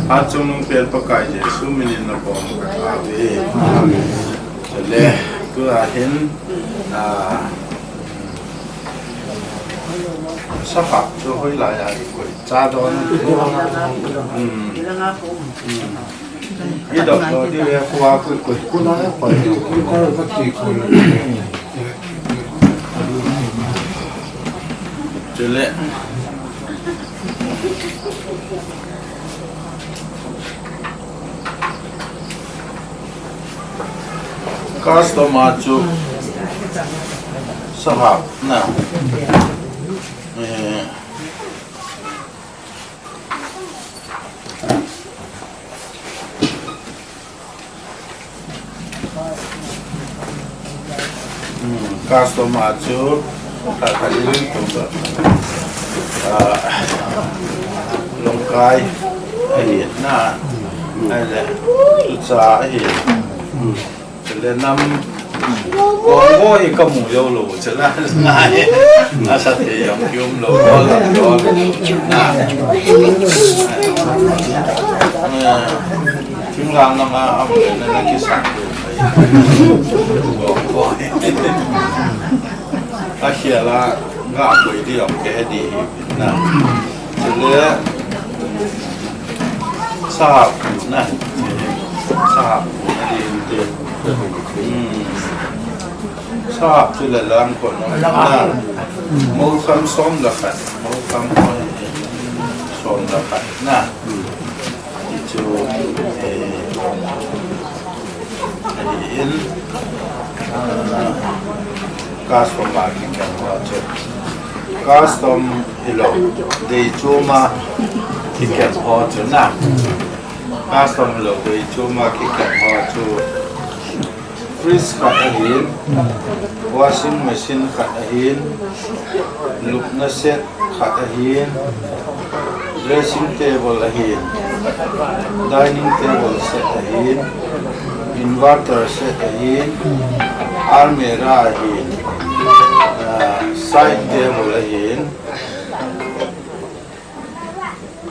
hatchungnung pen Pakai Jesu minin na koma ka tao uve. Chule, tua hin, ah, Sahap chu hoilai a i koi cha don. Hmm. Hmm. I dop lo di ve khua koi koi. Koi koi koi koi. Chule. Custom a chu sahap na. Eh. Hmm, custom a chu, ka, ka li tum ba. Ah, lungkai, ahi na, ahi le, tucha, ahi. Chule nam, kong bo hi ka mu jou lou, chule, nai, asa te jong ki um lou, lou, lou, lou, na. Eh, Thinglhang langa um le na, na kisa. Akhel a, nga koi di um ke di hi na. Chule, sahap na. Sahap na di te. Hmm. Sahap chu la lang kon na. Mokham som le khat, mokham kon som le khat na. Chu, eh, in, ah, custom a kikan ho chu. Custom hilou, deichom a kikan ho chu na. Custom hilou, deichom a kikan ho chu. Fridge khat ahin, washing machine khat ahin, lupna set khat ahin, dressing table ahin, dining table set ahin, inverter set ahin, almirah ahin, ah, side table ahin,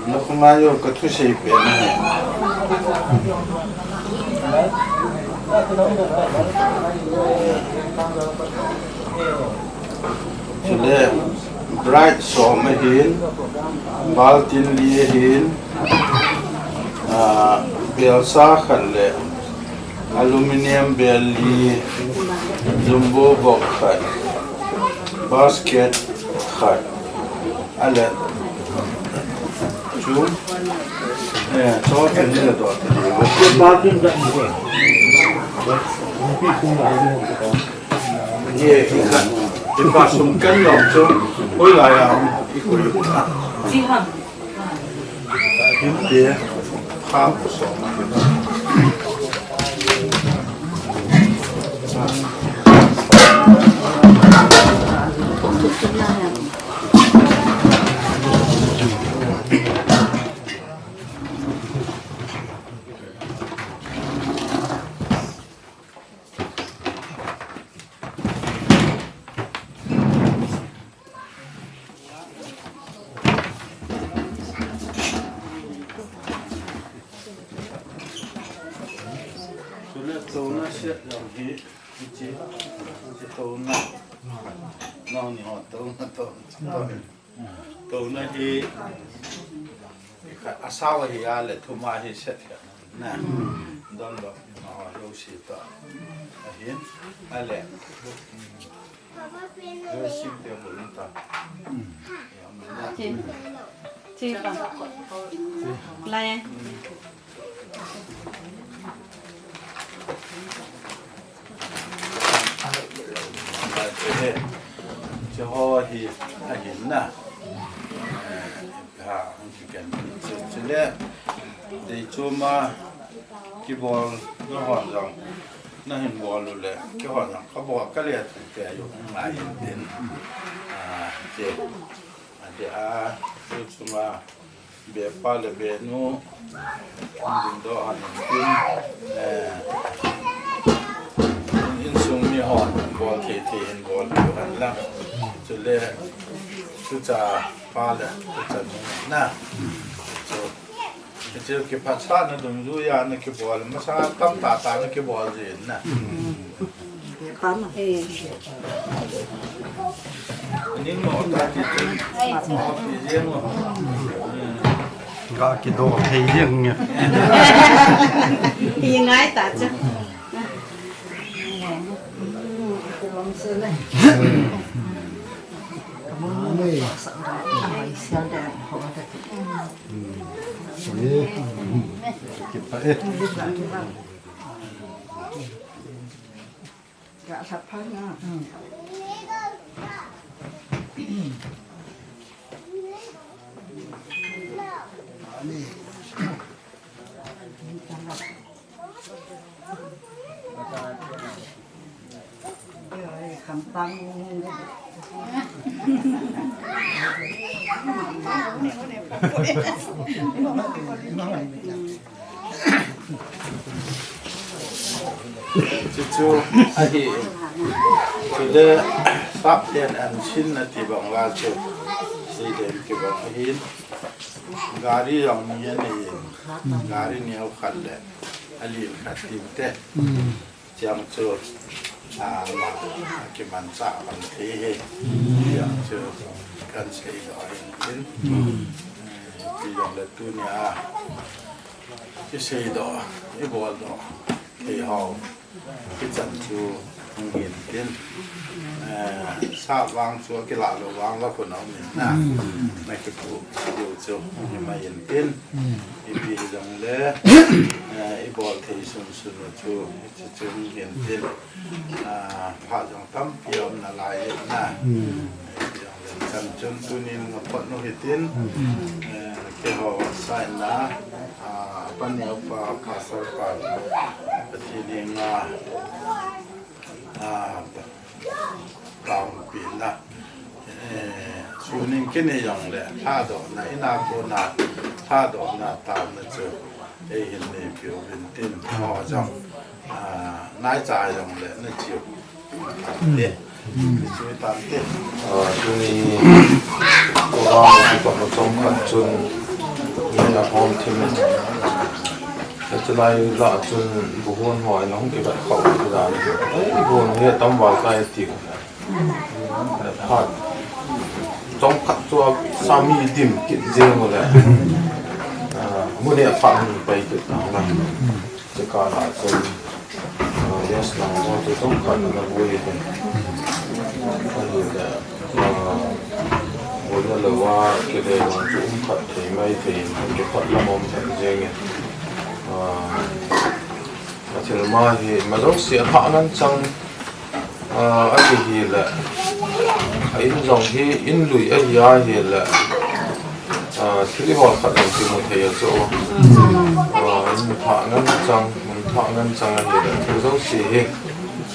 Nakhongai o, kathusei pen ahi. Chule, bright som ahin, baltin li ahin, ah, belsa khat le aluminium bel li, jumbo box khat, basket khat. Ale. Chu. Eh, cho te ni le do te ni. Ye, i khan. I pa sum kan yong chu. Oi la ya. I ko yu. Ji ha. Him te. Ha, so. Chule touna set jong hi, hiche, hiche touna. Nang ni ho touna, touna, touna. Touna hi, asao hi a le thum a hi set hi. Na. Don lo, ma ho lo si to. Ahin, a le. Dressing table ta. Chi. Chi ba. Lai. Che ho hi, ahin na. Eh, ha, hung kiken. Chu, chule, deichom a kibol na hon jong, na hin bol u le, kihon jong, ka bol, ka le tu te ayu, ngai hin tin. Ah, che. Ati a, tu chunga, be pa le be nu, ding do han tin, eh, insung mi hon, bol thei thei hin bol tu han lang. Chule, tucha pa le, tucha nu na. Chu, chu kiphatsahna dungjuia na kibol, masanga tamtah tah na kibol jin na. Be pa ma. Ning mo ta ti ti. Mo ti jeng mo. Ga kido thei jeng nge. Hi ngai ta cha. Chuchu ahi. Chule sap ten an sin na ti bang la chu. Seidem kibang ahin. Gari jong ni anei. Gari neo khat le. Alin khat tin te. Chang chu, ah, ma, kimanchah ahi. Chang chu, kan seidoh in. Ti jong le tunia, kiseidoh, iboldoh thei ho. Hichan chu, Hintin, eh, sa vang chu kila lo vang la khun a um in na. Na kipu diu chu himai hintin. Ipi jongle, eh, i bol thei sunsun u chu, hichu chu hintin. Ah, pha jong tampi a um nalai in na. Ipi jongle chan chun tunin nga phot nu hitin. Eh, keiho side na, ah, pa neo pa, pastor pa, Pathen henga, ah, tampina, eh, suning kini jongle, thadohna, ina kona, thadohna, taona chu, eihin neipiu vintin, ho jong, ah, naicha jongle, na chiu. Te, ni chu tante. Ah, tuni, program chu pa chom khat chun, ni na hom thim. Hichelai lah chun buhon ho in ahung kivet khau ti dan. Ei, buhon hi tam val tai ti. Phat. Chomkhat chu a sami dim kit jeng u le. Ah, mun hi a phat mun pai kit ta la. Chekah lah chun, ah, yes, lang ho chu chomkhat na bu hi. Ahile, ah, bu na lo a, kile lang chu um khat thei mai thei, kiphat lam um thei jeng e. Ah, a thil ma hi, ma jouse a lhah ngen chang, ah, a ti hile, a in jong hi, in lui ahi a hile, ah, thil i hol khat jong kimu thei a chu. Ah, in lhah ngen chang, in lhah ngen chang ahile, thil jouse hi,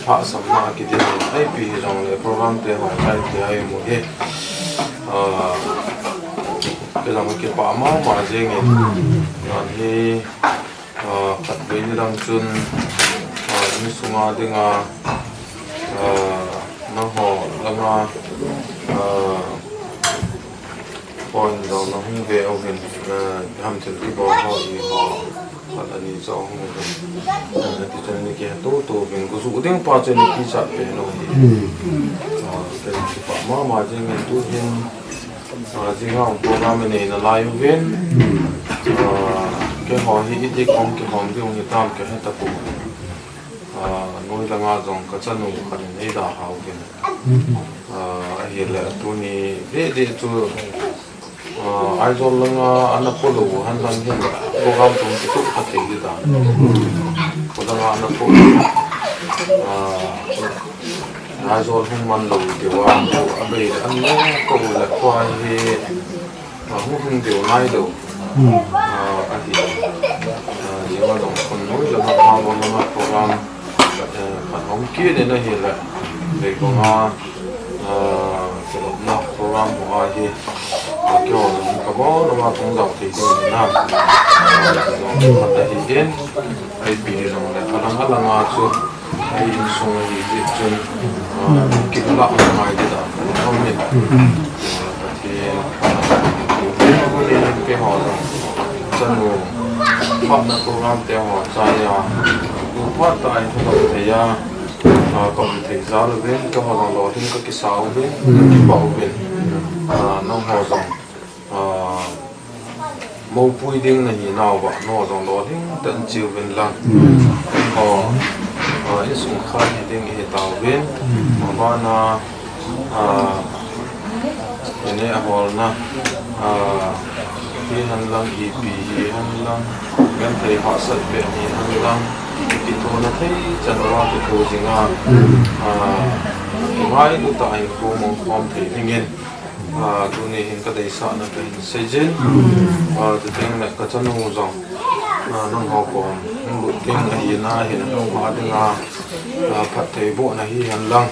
lhahsamna a kidin in, ipi hi jongle, program te hong chai te a i mu hi. Ah, kei jong kipah mama jeng in, nan hi, ah, khatvei ni lang chun, ah, insunga dinga, ah, nangho langa, ah, point jong nahung ve uvin, ah, ham thil kibol ho i ho, khat ani jong hung uvin. Ah, tichun ni kihe toto uvin, kusu ding pa chun ni kichat pen u hi. Ah, kei kipah mama jeng in tuhin, ah, jing hung program i nei nalai uvin. Ah, keiho hi iti kong kihom ding u hitam kahe tapoi. Ah, noi langa jong ka chanu khat in eida hau uvin. Ah, ahile tuni deh deh chu, ah, Aizawl langa ana po lou u hen lang hin program tum kituh kha thei di dan. Ko langa ana po. Ah, Aizawl hung man lou diu a, abei le an le ko le ko hi. Ah, hung hung deu nai lou. Hmm. Ah, ahi. Ah, jing a jong khun noi lama, khang lama program, eh, khat hung kit in ahile. Leivang a, ah, kilopna program ho ahi. Ah, keiho jong kabol lama thong jao thei ding ahi na. Ah, jong khat ahi in. Ipi hijongle, alang alang a chu, ei insung ahi jeh chun, ah, kilah ngai ding dan, um in. Ah, Pathen, ah, keiho jong, chanu, phatna program te ho chai a, tu phat tah in ka um thei a, ah, ka um thei jal uvin, keiho jong lolhing ka kisa uvin, kipah uvin, ah, nangho jong, ah, moupui ding nahi nauva, nangho jong lolhing tah in che uvin lang. Eiho, ah, insung khat hi ding ihi tauvin. Mabana, ah, ine aholna, ah, hihen lang, ipi hihen lang, genthei hahsat pen hihen lang, kithouna thei chan uva kitho jing a, ah, kingailu tah in ko mong khom thei dingin. Ah, tuni hin ka deisahna kahin seijin. Ah, chuteng le ka chanu jong, ah, nangho kom hung lut ding ahi na hin nangho dinga, ah, phattheibohna hihen lang.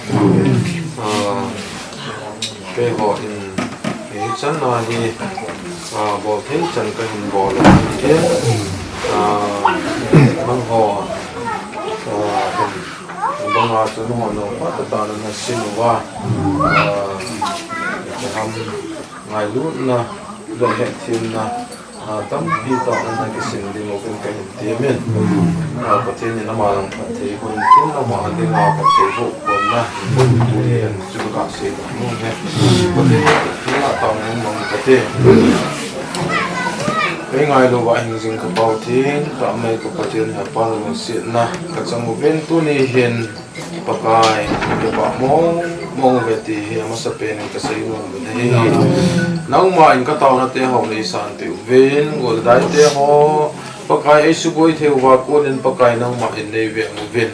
Ah, keiho in hichan a hi, ah, bol thei chan kahin bol u ahi. Ah, nangho, ah, in banga chu nangho nophat tah tah in nasin uva, ah, ipi ham, ngailutna le hetthemna, ah, tampi tah in nakisin ding uvin kahin temin. Ah, Pathen in ama jong phatthei boh in tin, ama dinga phattheiboh khomna, tuni hin chu kasei nom e. Pathen in taona mong kate. Ei ngailu uva hing jing ka Pau Theng, ka Amai ka Pathen, Hepa lungsetna ka chang uvin tuni hin, Pakai, kipah mong mong uve ti hi amasapen in kasei nom uve. Nangma in kataona te ho neisan peh uvin, goldai te ho, Pakai eisuboi thei uva konin Pakai nangma in neiveng uvin.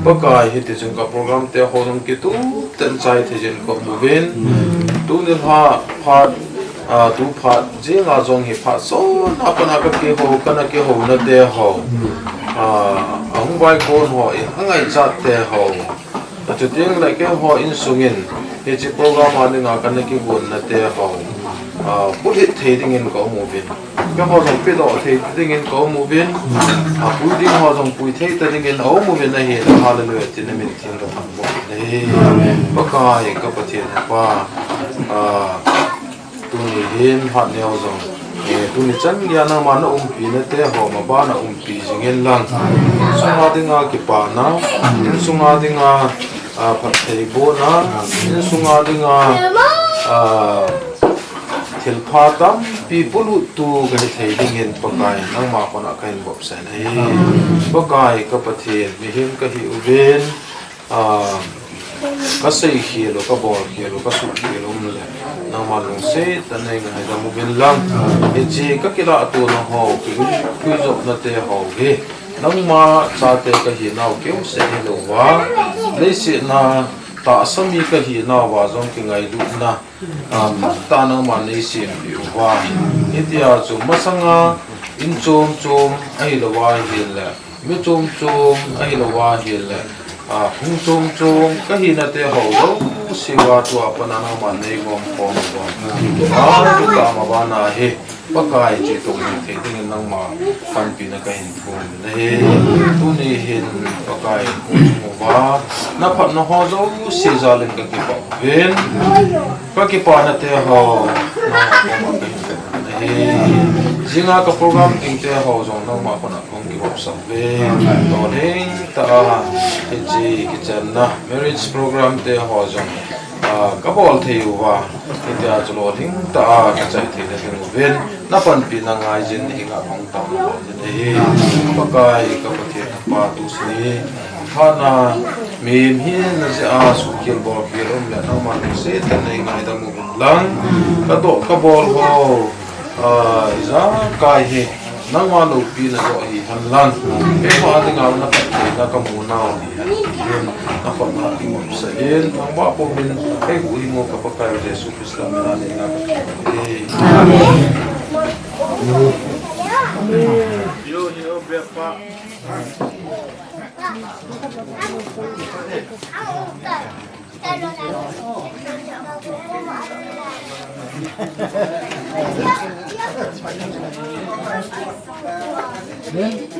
Pakai hiti chun ka program te ho nung kitup tah in chai thei jin kaum uvin. Tuni phat, phat, ah, tu phat, jinga jong hi phat sot na pana kakihou, kana kihouna te ho. Ah, ahung vaikon ho in angaichat te ho. Achuteng le keiho insungin, hiche program a dinga kana kigonna te ho. Ah, pulhit thei dingin kaum uvin. Keiho jong pedoh thei dingin kaum uvin. Ah, pui ding ho jong pui thei ta dingin aum uvin ahi, hallelujah, tina min theng kathangvah uve. Pakai ka Pathen pa. Ah, Tuni hin phat neo jong, eh, tuni chan geiya nangma na umpi na te ho, mabana umpi jing in lang. Insunga dinga kipana, insunga dinga, ah, phattheibohna, insunga dinga, ah, thilpha tampi polut tu kahi thei dingin Pakai, nangma koma kahin vopsa in ahi. Pakai ka Pathen, mihem kahi uvin, Ah, kasei khel u, kabol khel u, kasuh khel u um le, nangma lungset tah in neingaidam uvin lang. Hiche kakilah tona ho, kiguijopna te ho hi, nangma chate kahinau keu seh hilouva, leiset a tahsa mi kahinauva jong kingailutna, ah, phatah nangman neisempeh uva. Hitia chu masanga in chom chom ahilouva ahile, mi chom chom ahilouva ahile, ah, phung chom chom kahina te ho jouse uva tua pat a nangman neigong khom uva. Ah, tuta mabana hi, Pakai cheh tong hithei dingin nangma panpina kahin thum uve. Tuni hin Pakai, uva, na phatna ho jouse jal in kakipah uvin. Kakipana te ho, nangma koma kahin thum uve. Jinga ka program ding te ho jong nangma koma kahung kivopsa uve. Lolhing tah a, hiche kichenna marriage program te ho jong, ah, kabol thei uva. Hitia chu lolhing tah a kachai theina ding uvin, na panpina ngaijin hinga kahung tao uve. Pakai ka Pathen pa, tusun hi, hana, mihem hina jeh a suhkhel bolkhel um le, nangma lungset tah in neingaidam uvin lang, kadoh kabol ho, ah, ijakai hi, nangma loupina joh hihen lang, keima dinga na phattheina kamu nau hihen, na phatna kivopsa in, nangma pomin, kei huhhingpu ka Pakai Jesu Christa mina in kathum uve. Amen.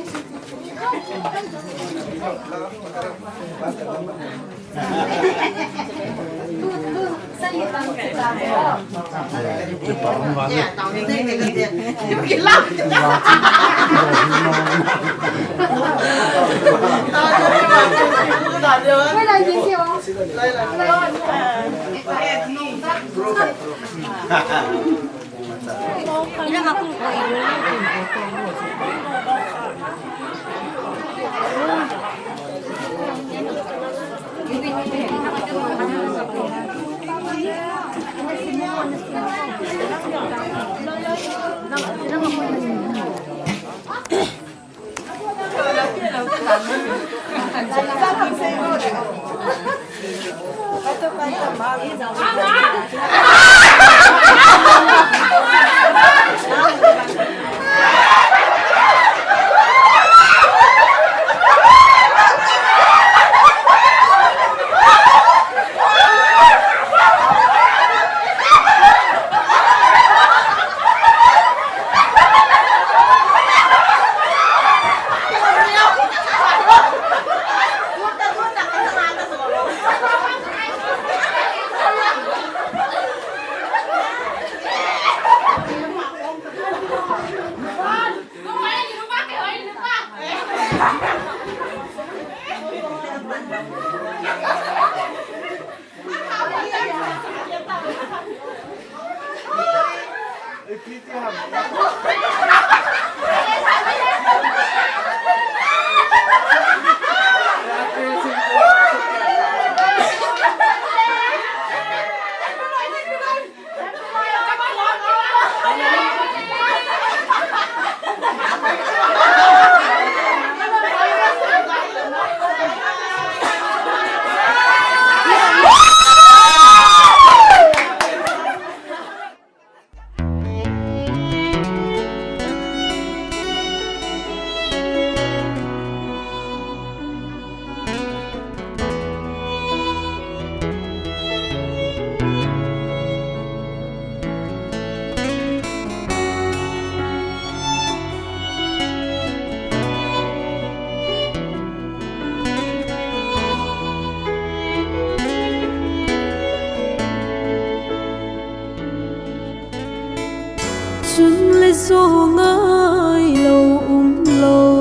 Sun le jo ngai lou um lou,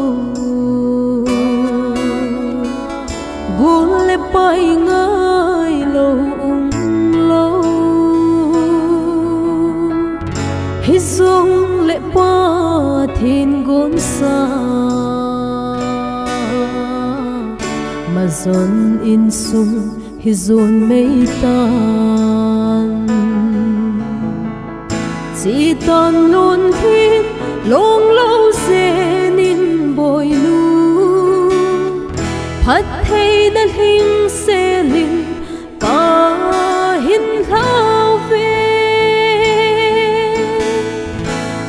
gul le pai ngai lou um lou. Hijongle Pathen gonsa majon insung hi jon mei tan. Chetan lungthim long lou jeng in boinu, phattheina lhingselin kahin lhau ve.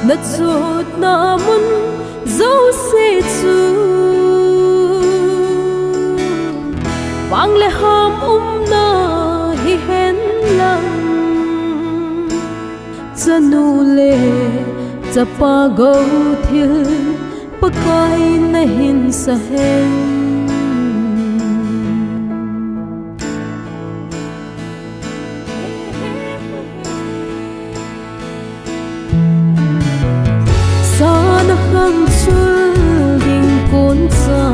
Na jotna mun jouse chu vang le ham umna hihen lang, chanu le chapa gou thil Pakai nahin sa hen. Sana khang chul ding kon cha,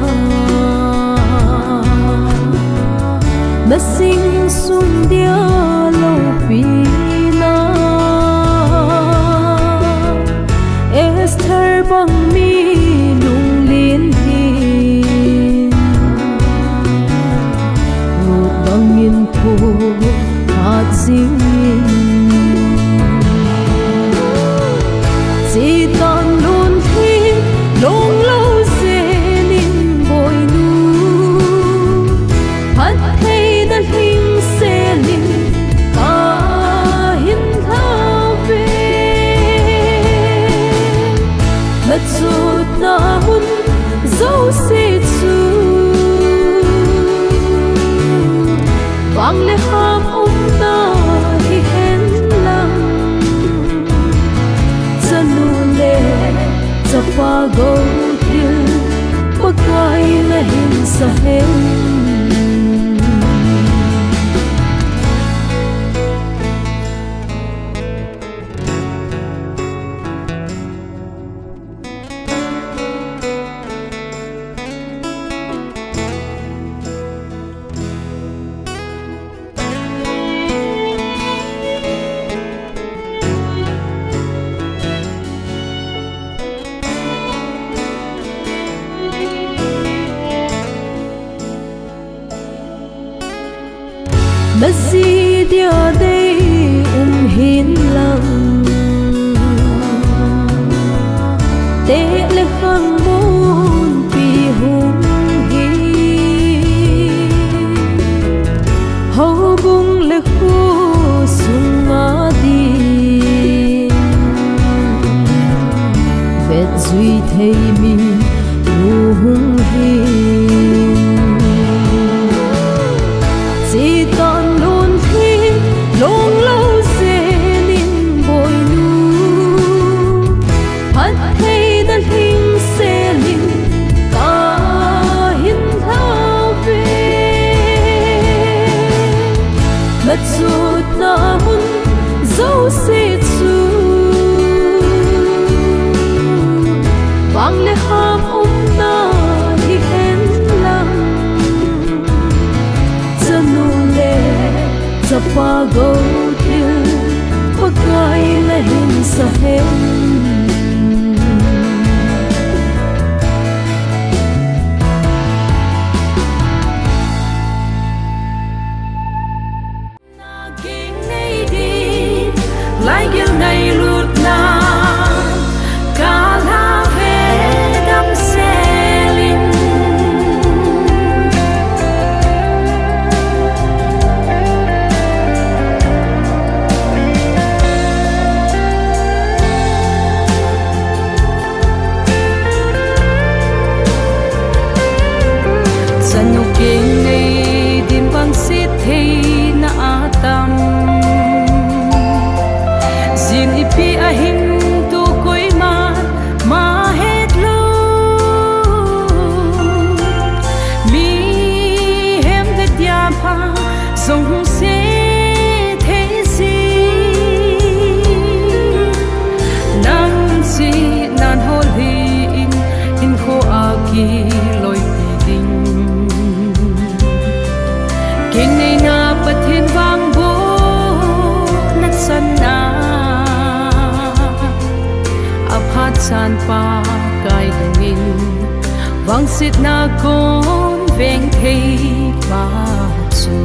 na sing sung dia loupi na. Esther bang mi lunglen hin, Ruth bangin thokhat jingin, Chetan lungthim long lou jeng in boinu, phattheina lhingselin kahin lhau ve. Na jotna mun jouse chu vang le ham umna hihen lang, chanu le chapa gou thil Pakai nahin sa hen. Na ji dia dei um hen lang, teh le khang munpi hung hi, houbung le kho sunga din vetjui thei mi nu hung hi. Chetan lungthim long lou jeng in boinu, phattheina lhingselin kahin lhau ve. Na jotna mun jouse chu vang le ham umna hihen lang, chanu le chapa gou thil Pakai nahin sa hen. Nakin nei din, laigil ngailutna, kalha ve damsel in. Chanu keng nei din vangset theina atam. Jin ipi ahin tu koima ma het lou. Mihem vetia pha jong hung se thei si. Na Sanpa Pakai lungin, vangsetna kon veng thei pa chu.